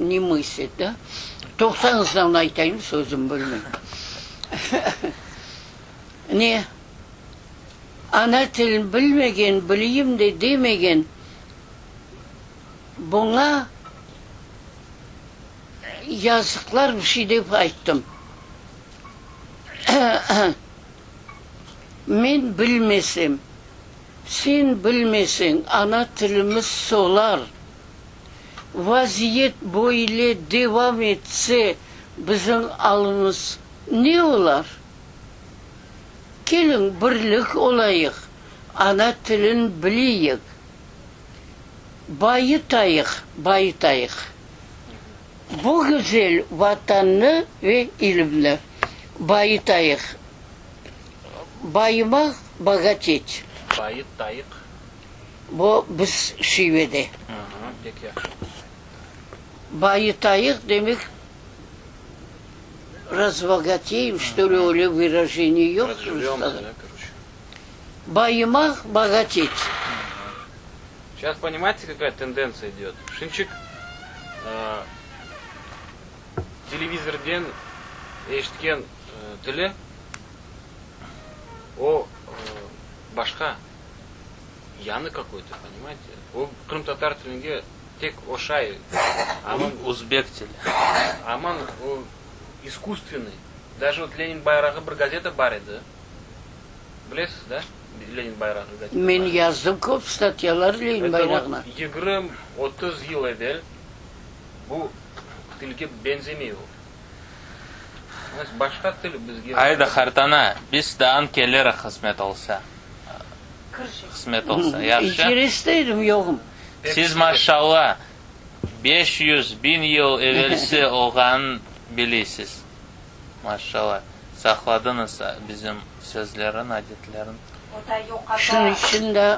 Ne мыслит, da? Toqtañız, aytayım, sözüm bölmey. Ne? Ana tilin bilmegen, bileyim de demegen, buña yazıqlar bir şey dep ayttım. Men bilmesem, sen bilmeseñ, ana tilimiz solar. Vaziyet böyle devam etse, bizim alımız ne olar? Keliñ, birlik olayıq, ana tilin bileyik, bayıtayıq, bayıtayıq bu güzel Vatannı ve ilimni, bayıtayıq, bayımaq, bogatet. Bayıtayıq. Bu biz şivede. Pek yahşı. Bayıtayıq demek, razbogateyim, çto li, öyle vyraženiye yoq rustada. Bayımaq, bogatet. Seyças ponimayete, kakaya tendentsiya idet? Şimçik televizorden eşitken tili, o başqa, yañı kakoy-to, ponimayete? O qırımtatar tilinge tek oşay, amma. Uzbek tili. Amma o iskusstvenıy. Daje vot Lenin bayrağı bir gazeta bar edi. Bilesiz, da? Lenin bayrağı gazetası. Men yazdım köp statyalar Lenin bayrağına. Eto vot yigirmi, 30 yıl evel bu tilge benzemey o. Başqa til bizge. Ayda, qartana, biz daa kelirik qısmet olsa. Qısmet olsa, yahşı. İnteresli edim, yoğum. Siz maşalla 500, 1000 yıl evelsi olğanın bileysiz. Maşalla, saqladıñız bizim sözlerin, adetlerin. O da yoq ata. Şunıñ içün de.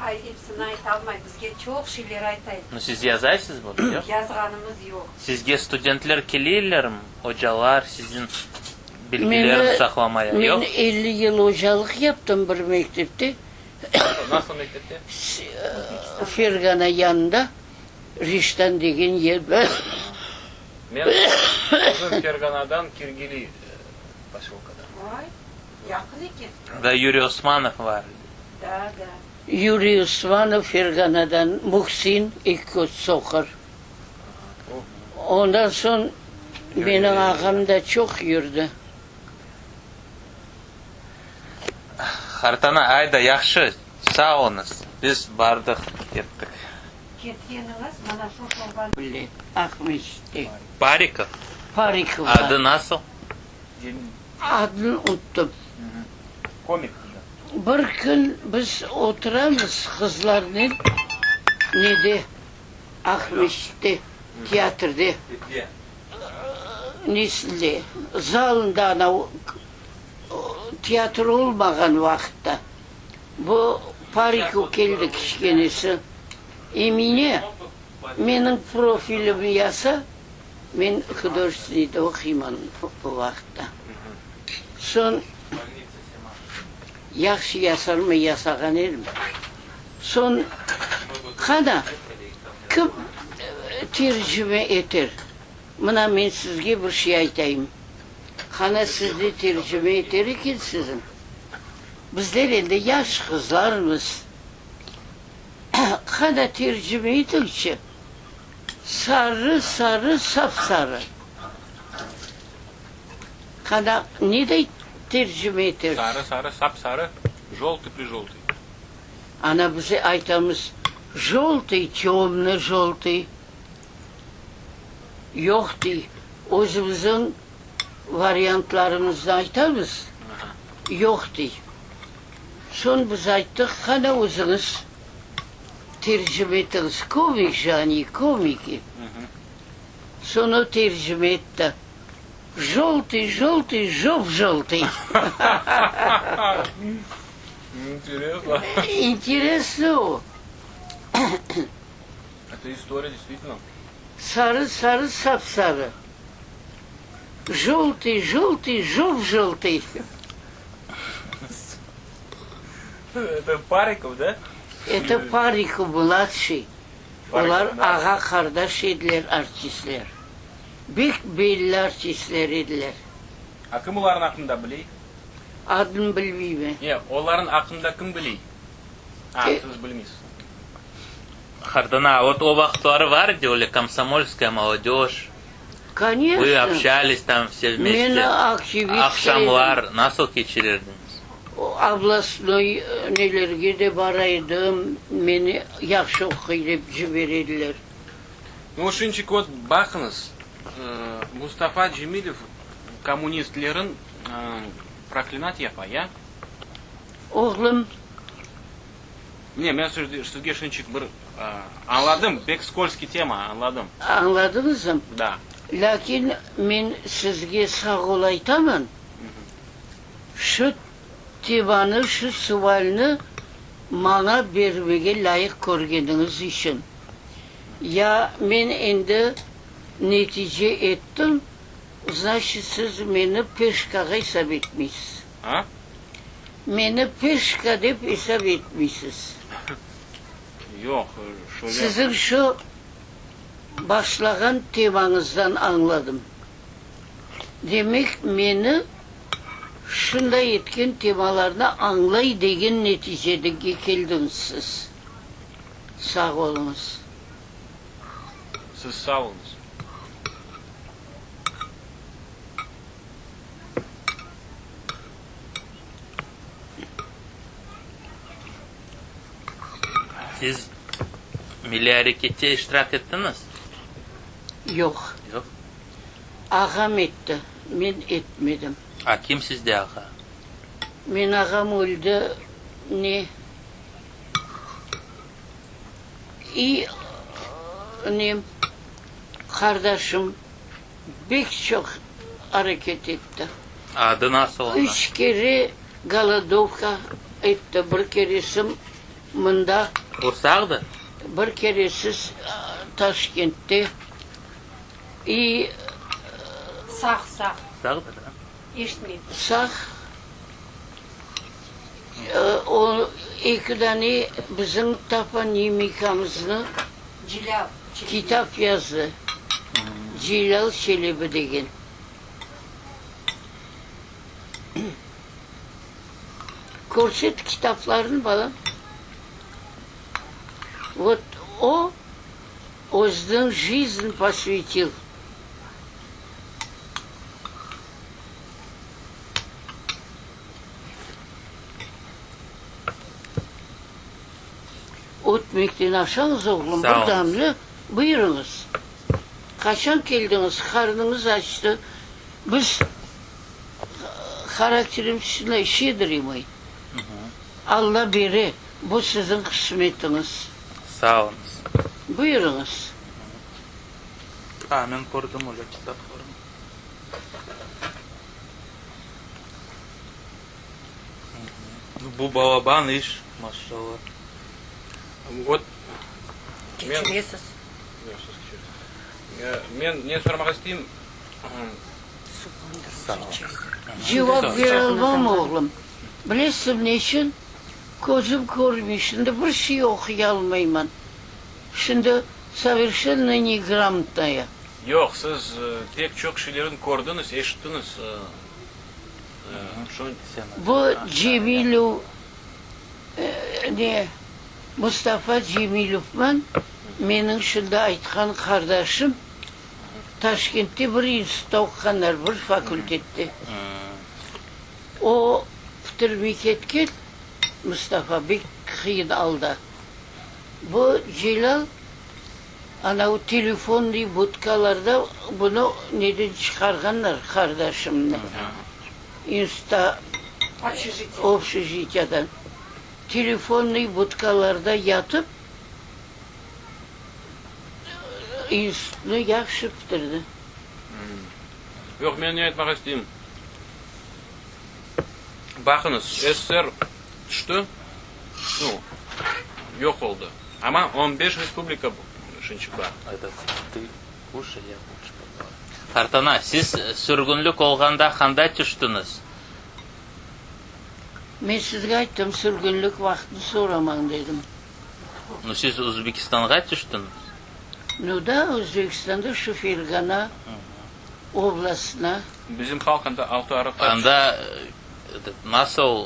Ay, epsini aytalmay, bizge çoq şeyler aytay. Nu, siz yazaysız bunı, yoq? Yazğanımız yoq. Sizge studentler keleylermi, ocalar, siziñ bilgilerni saqlamaya, yoq? Men 50 yıl ocalıq yaptım bir mektepte. Nasıl mektepte? Fergana yanında Riştan degen yer bar. Men özüm Ferganadan, Kirgili posölkadan. Vay, yaqın eken. Da Yuriy Osmanov var edi. Da, da. Yuriy Osmanov Ferganadan, Muhsin, eki köz soqur. Ondan soñ menim ağam da çoq yürdi. Qartana, ayda, yahşı, sağ oluñız. Biz bardıq, kettik. Ketkeniñiz mana şu şorbanı. Bile, Aqmescitte. Parikov. Parikov. Adı nasıl? Adını unuttım. Komik. Bir kün biz oturamız qızlarnen nede, Aqmescitte, teatrde, nesinde, zalında anav teatr olmağan vaqıtta. Bu Parikov keldi kiçkenesi. Emine, menim profilimni yasa, men hudojestveniyde oquyman o vaqıtta. Soñ yahşı yasarmı, yasağan edim. Soñ, qana, kim tercime eter? Mına men sizge bir şey aytayım. Qana siz de tercime eter ekensiziñ? Bizler endi yaş qızlarmız. Qana tercime etiñçi, sarı, sarı, sap-sarı. Qana, ne dey tercime etersiz? Sarı, sarı, sap-sarı, joltıy-prijoltıy. Ana biz aytamız, joltıy, tömno-joltıy. Yoq, dey, özümizniñ variantlarımıznı aytamız, yoq, dey. Soñ biz ayttıq, qana özüñiz tercime etiñiz, komik je oni, komiki. Soñ o tercime etti, joltıy, joltıy, jop-joltıy. İnteresno. İnteresno o. Eto istoriya, deystvitelno. Sarı, sarı, sap-sarı. Joltıy, joltıy, jop-joltıy. Eto Parikov, da? Eto Parikov mladşiy. Olar ağa-qardaş ediler, artistler. Bek belli artistler ediler. A kim olarnıñ aqqında biley? Adını bilmeymen. Ne, olarnıñ aqqında kim biley? A, siz bilmeysiz. Qartana, vot o vaqıtları var edi öyle komsomolskaya molodej. Koneçno. Vı obşalis tam vse vmeste. Men aktivist edim. Aqşamlar nasıl keçirirdiñiz? Oblastnoy nelerge de bara edim, meni yahşı oquy dep cibere ediler. Nu, şinçik vot baqıñız, Mustafa Cemilev kommunistlerin proklinat yapa, ya? Oğlum. Ne, men sizge şinçik bir añladım, pek skolskiy tema, añladım. Añladıñızm? Da. Lâkin men sizge sağ ol aytaman, şu temanı, şu sualni maña bermege lâyıq körgeniñiz içün. Ya men endi netice ettim, znaçit siz meni peşkağa esap etmeysiz. A? Meni peşka dep esap etmeysiz. Yoq, şöyle. Siziñ şu başlağan temañızdan añladım. Demek, meni şunday etken temalarnı añlay degen neticege keldiñiz siz. Sağ oluñız. Siz sağ oluñız. Siz milliy arekette iştirak ettiñiz? Yoq. Yoq? Ağam etti, men etmedim. A kim sizde ağa? Men ağam öldi, ne, i, nem, qardaşım Bek çoq areket etti. Adı nasıl onıñ? Üç kere golodovka etti, bir keresi mında. O sağdır? Bir keresi Taşkentte. İ. Sağ, sağ. Sağdır, a? Eşitmeyim. Sağ. O eki dane bizim toponimikamıznı Celâl Çelebi. Kitap yazdı. Celâl Çelebi degen. Körset kitaplarını, balam. Vot o, özüniñ jizn posvyatil. Ötmekten aşañız, oğlum, bir damlı, buyurıñız. Qaçan keldiñiz, qarnıñız açtı. Biz harakterimiz şunday, şedriy mıy. Alla bere, bu siziñ qısmetiñiz. Sağ oluñız. Buyurıñız. A, men kördim öyle kitaplarnı. Bu balaban iş, maşallah. Vot, men. Keçiresiz. Yoq, siz keçiresiz. Men ne soramağa isteyim. Cevap beralmam, oğlum. Bilesiñ neçün? Közüm körmey, şimdi bir şey oquyalmayman. Şimdi soverşenno negramotnaya. Yoq, siz pek çoq şeylerni kördiñiz, eşittiñiz. Bu Cemilev ne? Mustafa Cemilevman meniñ şimdi aytqan qardaşım Taşkentte bir institutta oquğanlar, bir fakültette. O bitirmey ketken, Mustafa bek qıyın alda. Bu Celâl anavı telefonnıy budkalarda bunı neden çıqarğanlar qardaşımnı, institutta, obşejitiyadan. Telefonnıy budkalarda yatıp, institutnı yahşı bitirdi. Yoq, men ne aytmağa isteyim. Baqıñız, SSR tüşti, nu, yoq oldı. Amma on beş respublika şinçik bar. Qartana, siz sürgünlik olğanda qanda tüştüñiz? Men sizge ayttım, sürgünlik vaqtını soramañ dedim. Nu, siz Özbekistanğa tüştüñiz? Nu da, Özbekistanda şu Fergana oblastına. Bizim halq anda altı arıqta tüşti. Anda nasıl,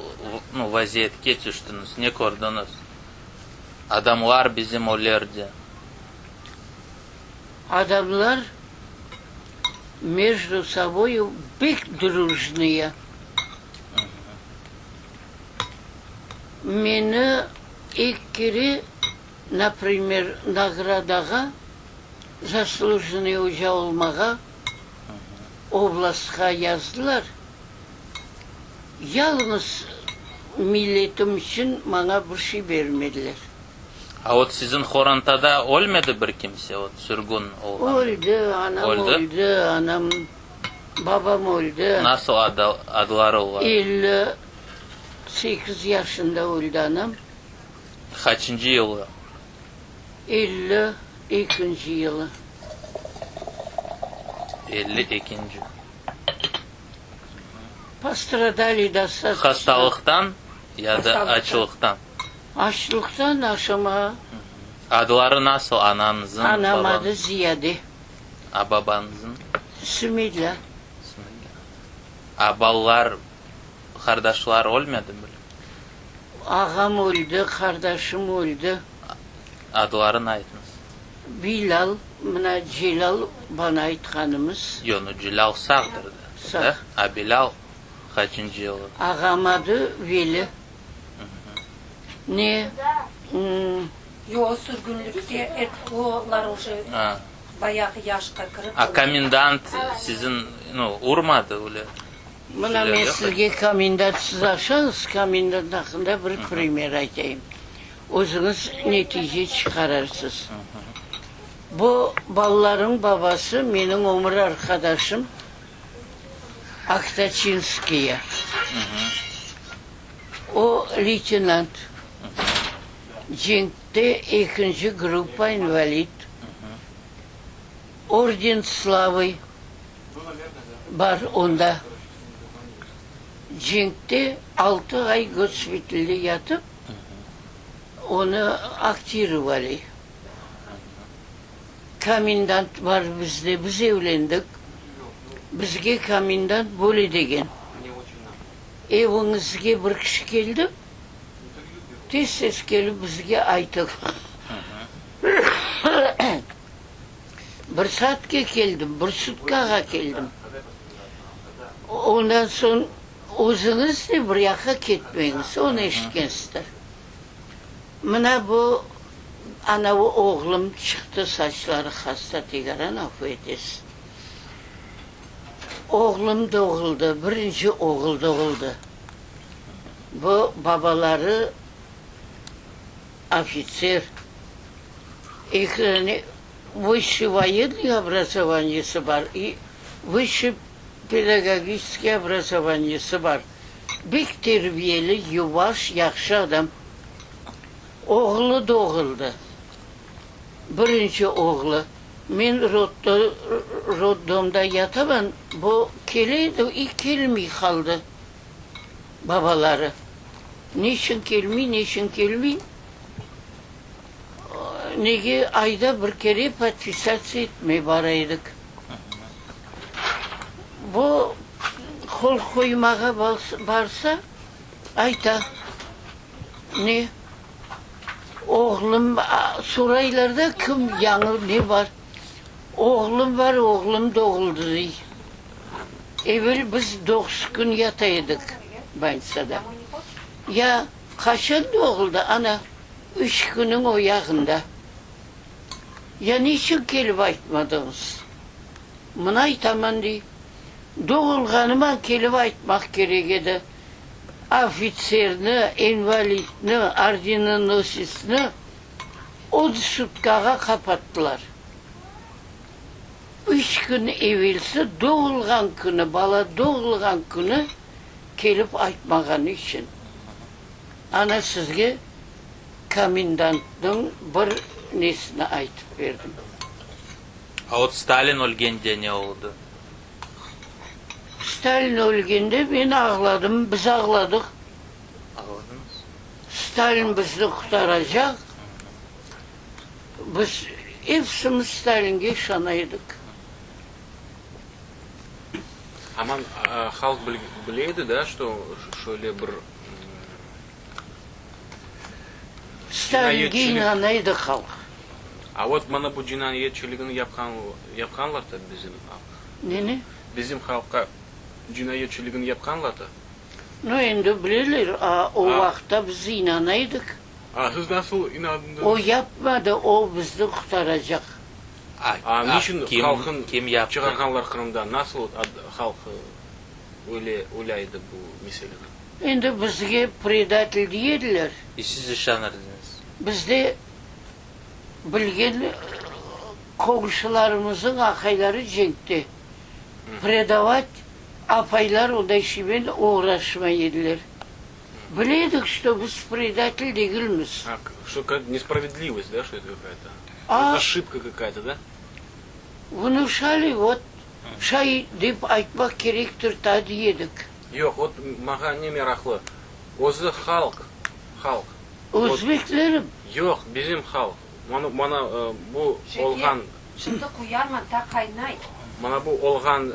nu, vaziyetke tüştüñiz, ne kördiñiz? Adamlar bizim ölerdi. Adamlar mejdu soboyu bek drujnıye. Meni ilk kere, naprimer, nagradağa, zaslujennıy oca olmağa oblastqa yazdılar. Yalıñız milletim içün maña bir şey bermediler. A vot siziñ qorantada ölmedi bir kimse, vot sürgün olğanda? Öldi, anam Öldi? öldi, anam, babam öldi. Nasıl adı, adları olarnıñ? 58 yaşında öldi anam. Qaçıncı yılı? 52-nci yılı. 52-nci. Postradali dostatочno. Hastalıqtan ya da açlıqtan? Açlıqtan aşama. Adları nasıl anañızıñ, Anam babañızıñ? adı Ziyade. A babañızıñ? Sümeyla. Sümeyla. A balalar, qardaşlar ölmedi bile? Ağam öldi, qardaşım öldi. Adlarını aytıñız. Bilal, mına Celal bana aytqanımız. Yoq, nu Celal sağdır da. Sağ. A Bilal qaçıncı yılı? Ağam adı Veli. Ne? Yoq, o sürgünlikte, olar uje bayağı yaşqa kirip. A komendant siziñ, nu, urmadı öyle? Mına men sizge komendant, siz aşañız, komendant aqqında bir primer aytayım. Özüñiz netice çıqararsız. Bu balalarıñ babası menim ömür arqadaşım Aktaçinskiye. O, leytenant, cenkte ekinci gruppa invalid, Orden Slavı bar onda. Cenkte altı ay gospitalde yatıp, onı aktirovali. Komendant bar bizde, biz evlendik. Bizge komendant böyle degen, Eviñizge bir kişi keldi, tez-tez kelip bizge aytıñ. Bir saatke keldim, bir sutkağa keldim. Ondan soñ özüñiz de bir yaqqa ketmeñiz, onı eşitkensizdir. Mına bu anavı oğlum çıqtı, saçları hasta, tegaran afu etesiz. Oğlum doğuldı, birinci oğul doğuldı. Bu babaları ofitser, eki vısşiy voyennıy obrazovaniyesi bar i vısşiy pedagogiçeskiy obrazovaniyesi bar. Bek terbiyeli, yuvaş, yahşı adam. Oğlu doğuldı, birinci oğlu. Men roddomda yataman, bu kele edi, i kelmey qaldı babaları. Ne içün kelmey, ne içün kelmey? Nege ayda bir kere podpisatsiya etmey bara edik. Bu qol qoymağa barsa, ayta, ne? Oğlum, soraylar da, kim, yañı ne bar? Oğlum bar, oğlum doğuldı, dey. Evel biz doquz kün yata edik bolnitsada. Ya qaçan doğuldı? Ana, üç künniñ o yağında. Ya niçün kelip aytmadıñız? Mına aytaman, dey. Doğulğanıma kelip aytmaq kerek edi. Ofitserni, invalidni, ordenonosetsni otuz sutkağa qapattılar. Üç kün evelsi doğulğan künü, bala doğulğan künü kelip aytmağanı içün. Ana sizge komendantnıñ bir nesini aytıp berdim. A vot Stalin ölgende ne oldı? Stalin ölgende men ağladım, biz ağladıq. Ağladıñız? Stalin bizni qurtaracaq. Biz epsimiz Stalinge işana edik. Aman halq bile edi da, şto şöyle bir Stalinge inana edi halq. A vot mana bu cinayetçiligini yapqan yapqanlar da bizim halq. Neni? Bizim halqqa cinayetçiligini yapqanlar da. No, endi bileler, a o vaqıtta biz inana edik. A siz nasıl inandıñız? O yapmadı, o bizni qurtaracaq. A niçün Kim, halqın kim yaptı? çıqarğanlar Qırımdan? Nasıl halq öyle oylaydı bu meseleni? Endi bizge predatel dey ediler. E siz işanırdıñız? Bizde bilgen qoñşularımıznıñ aqayları cenkte. Predavat apaylar onday şeymen oğraşmay ediler. Bile edik, şto biz predatel degilmiz. A, şto kakaya-to nespravedlivost, da, şto eto kakaya-to? A. Oşibka kakaya-to, da? Vnuşali, vot, şay dep aytmaq kerektir ta, dey edik. Yoq, vot maña ne meraqlı, özü halq, halq. Özbeklerim. Yoq, bizim halq. Mana, mana bu olğan. Şeker, şimdi qoyarman, ta qaynay. Mana bu olğan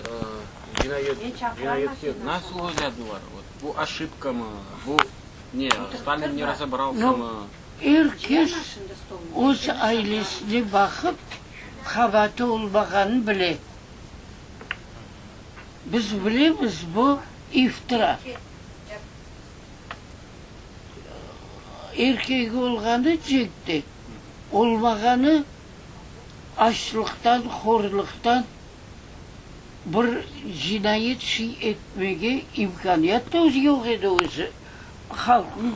cinayet, Men çaqırarman cinayetke seni nasıl aşağı. oyladılar? Vot bu oşibkamı, bu ne, Stalin ne razobralsâ No, mı? er kes Cıyarman şimdi stolnı. öz ailesine baqıp, qabaatı olmağanını bile. Biz bilemiz, bu iftira. Erkegi olğanı cenkte, olmağanı açlıqtan, horluqtan bir cinayet şey etmege imkâniyat da yoq edi özü, halqnıñ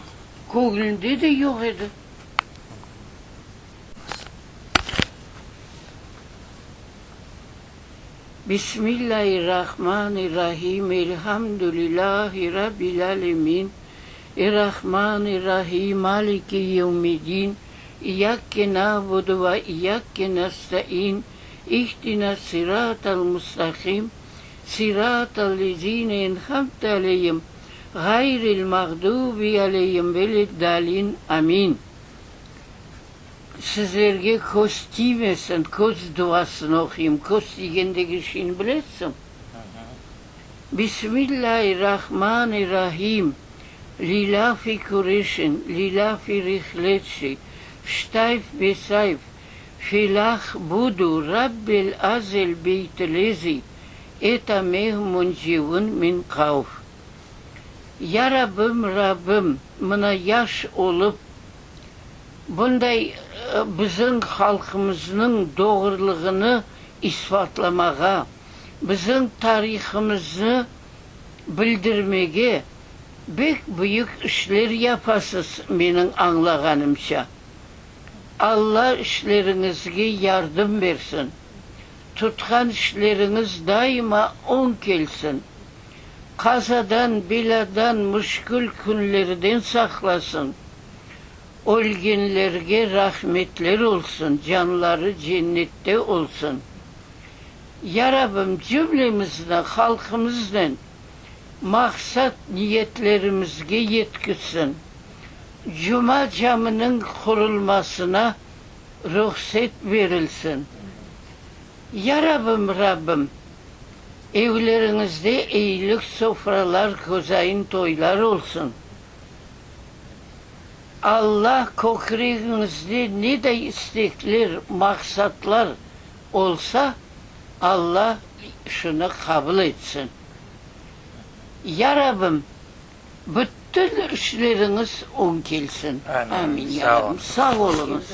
köñlünde de yoq edi. Bismillahirrahmanirrahim Elhamdülillahi Rabbil alemin Errahmanirrahim Maliki yevmiddin İyyakke na'budu ve iyyakke nesta'in İhdinas sıratal mustaqim Sıratal lezine en'amte aleyhim Ğayril mağdubi aleyhim veleddalin Amin Sizlerge köz tiymesin, köz duasını oquyım. Köz tiygen degen şeyni bilesiñ? Bismillâi-rahmani-rahim, Lilâfi Kureşin, lilâfi rihletşi, ştayf besayf, felâh budu Rabbel azel beytilezi etameh muncevun min qavf. Ya Rabbim, Rabbim, mına yaş olıp, Bunday bizim halqımıznıñ doğrulığını isbatlamağa, bizim tarihımıznı bildirmege bek büyük işler yapasız, menim añlağanımca. Alla işleriñizge yardım bersin, tutqan işleriñiz daima oñ kelsin, qazadan, belâdan, müşkül künlerden saqlasın. Ölgenlerge rahmetler olsun, canları cennette olsun. Ya Rabbim, cümlemizni halqımıznen maqsat niyetlerimizge yetkizsin. Cuma caminiñ qurulmasına ruhset berilsin. Ya Rabbim, Rabbim, evleriñizde eyilik sofralar, közayin toylar olsun. Alla kökregiñizde neday istekler, maqsatlar olsa, Alla şunı qabul etsin. Yarabbim, bütün işleriñiz oñ kelsin. Amin. Amin, Sağ yarabbim. oluñ. Sağ oluñız.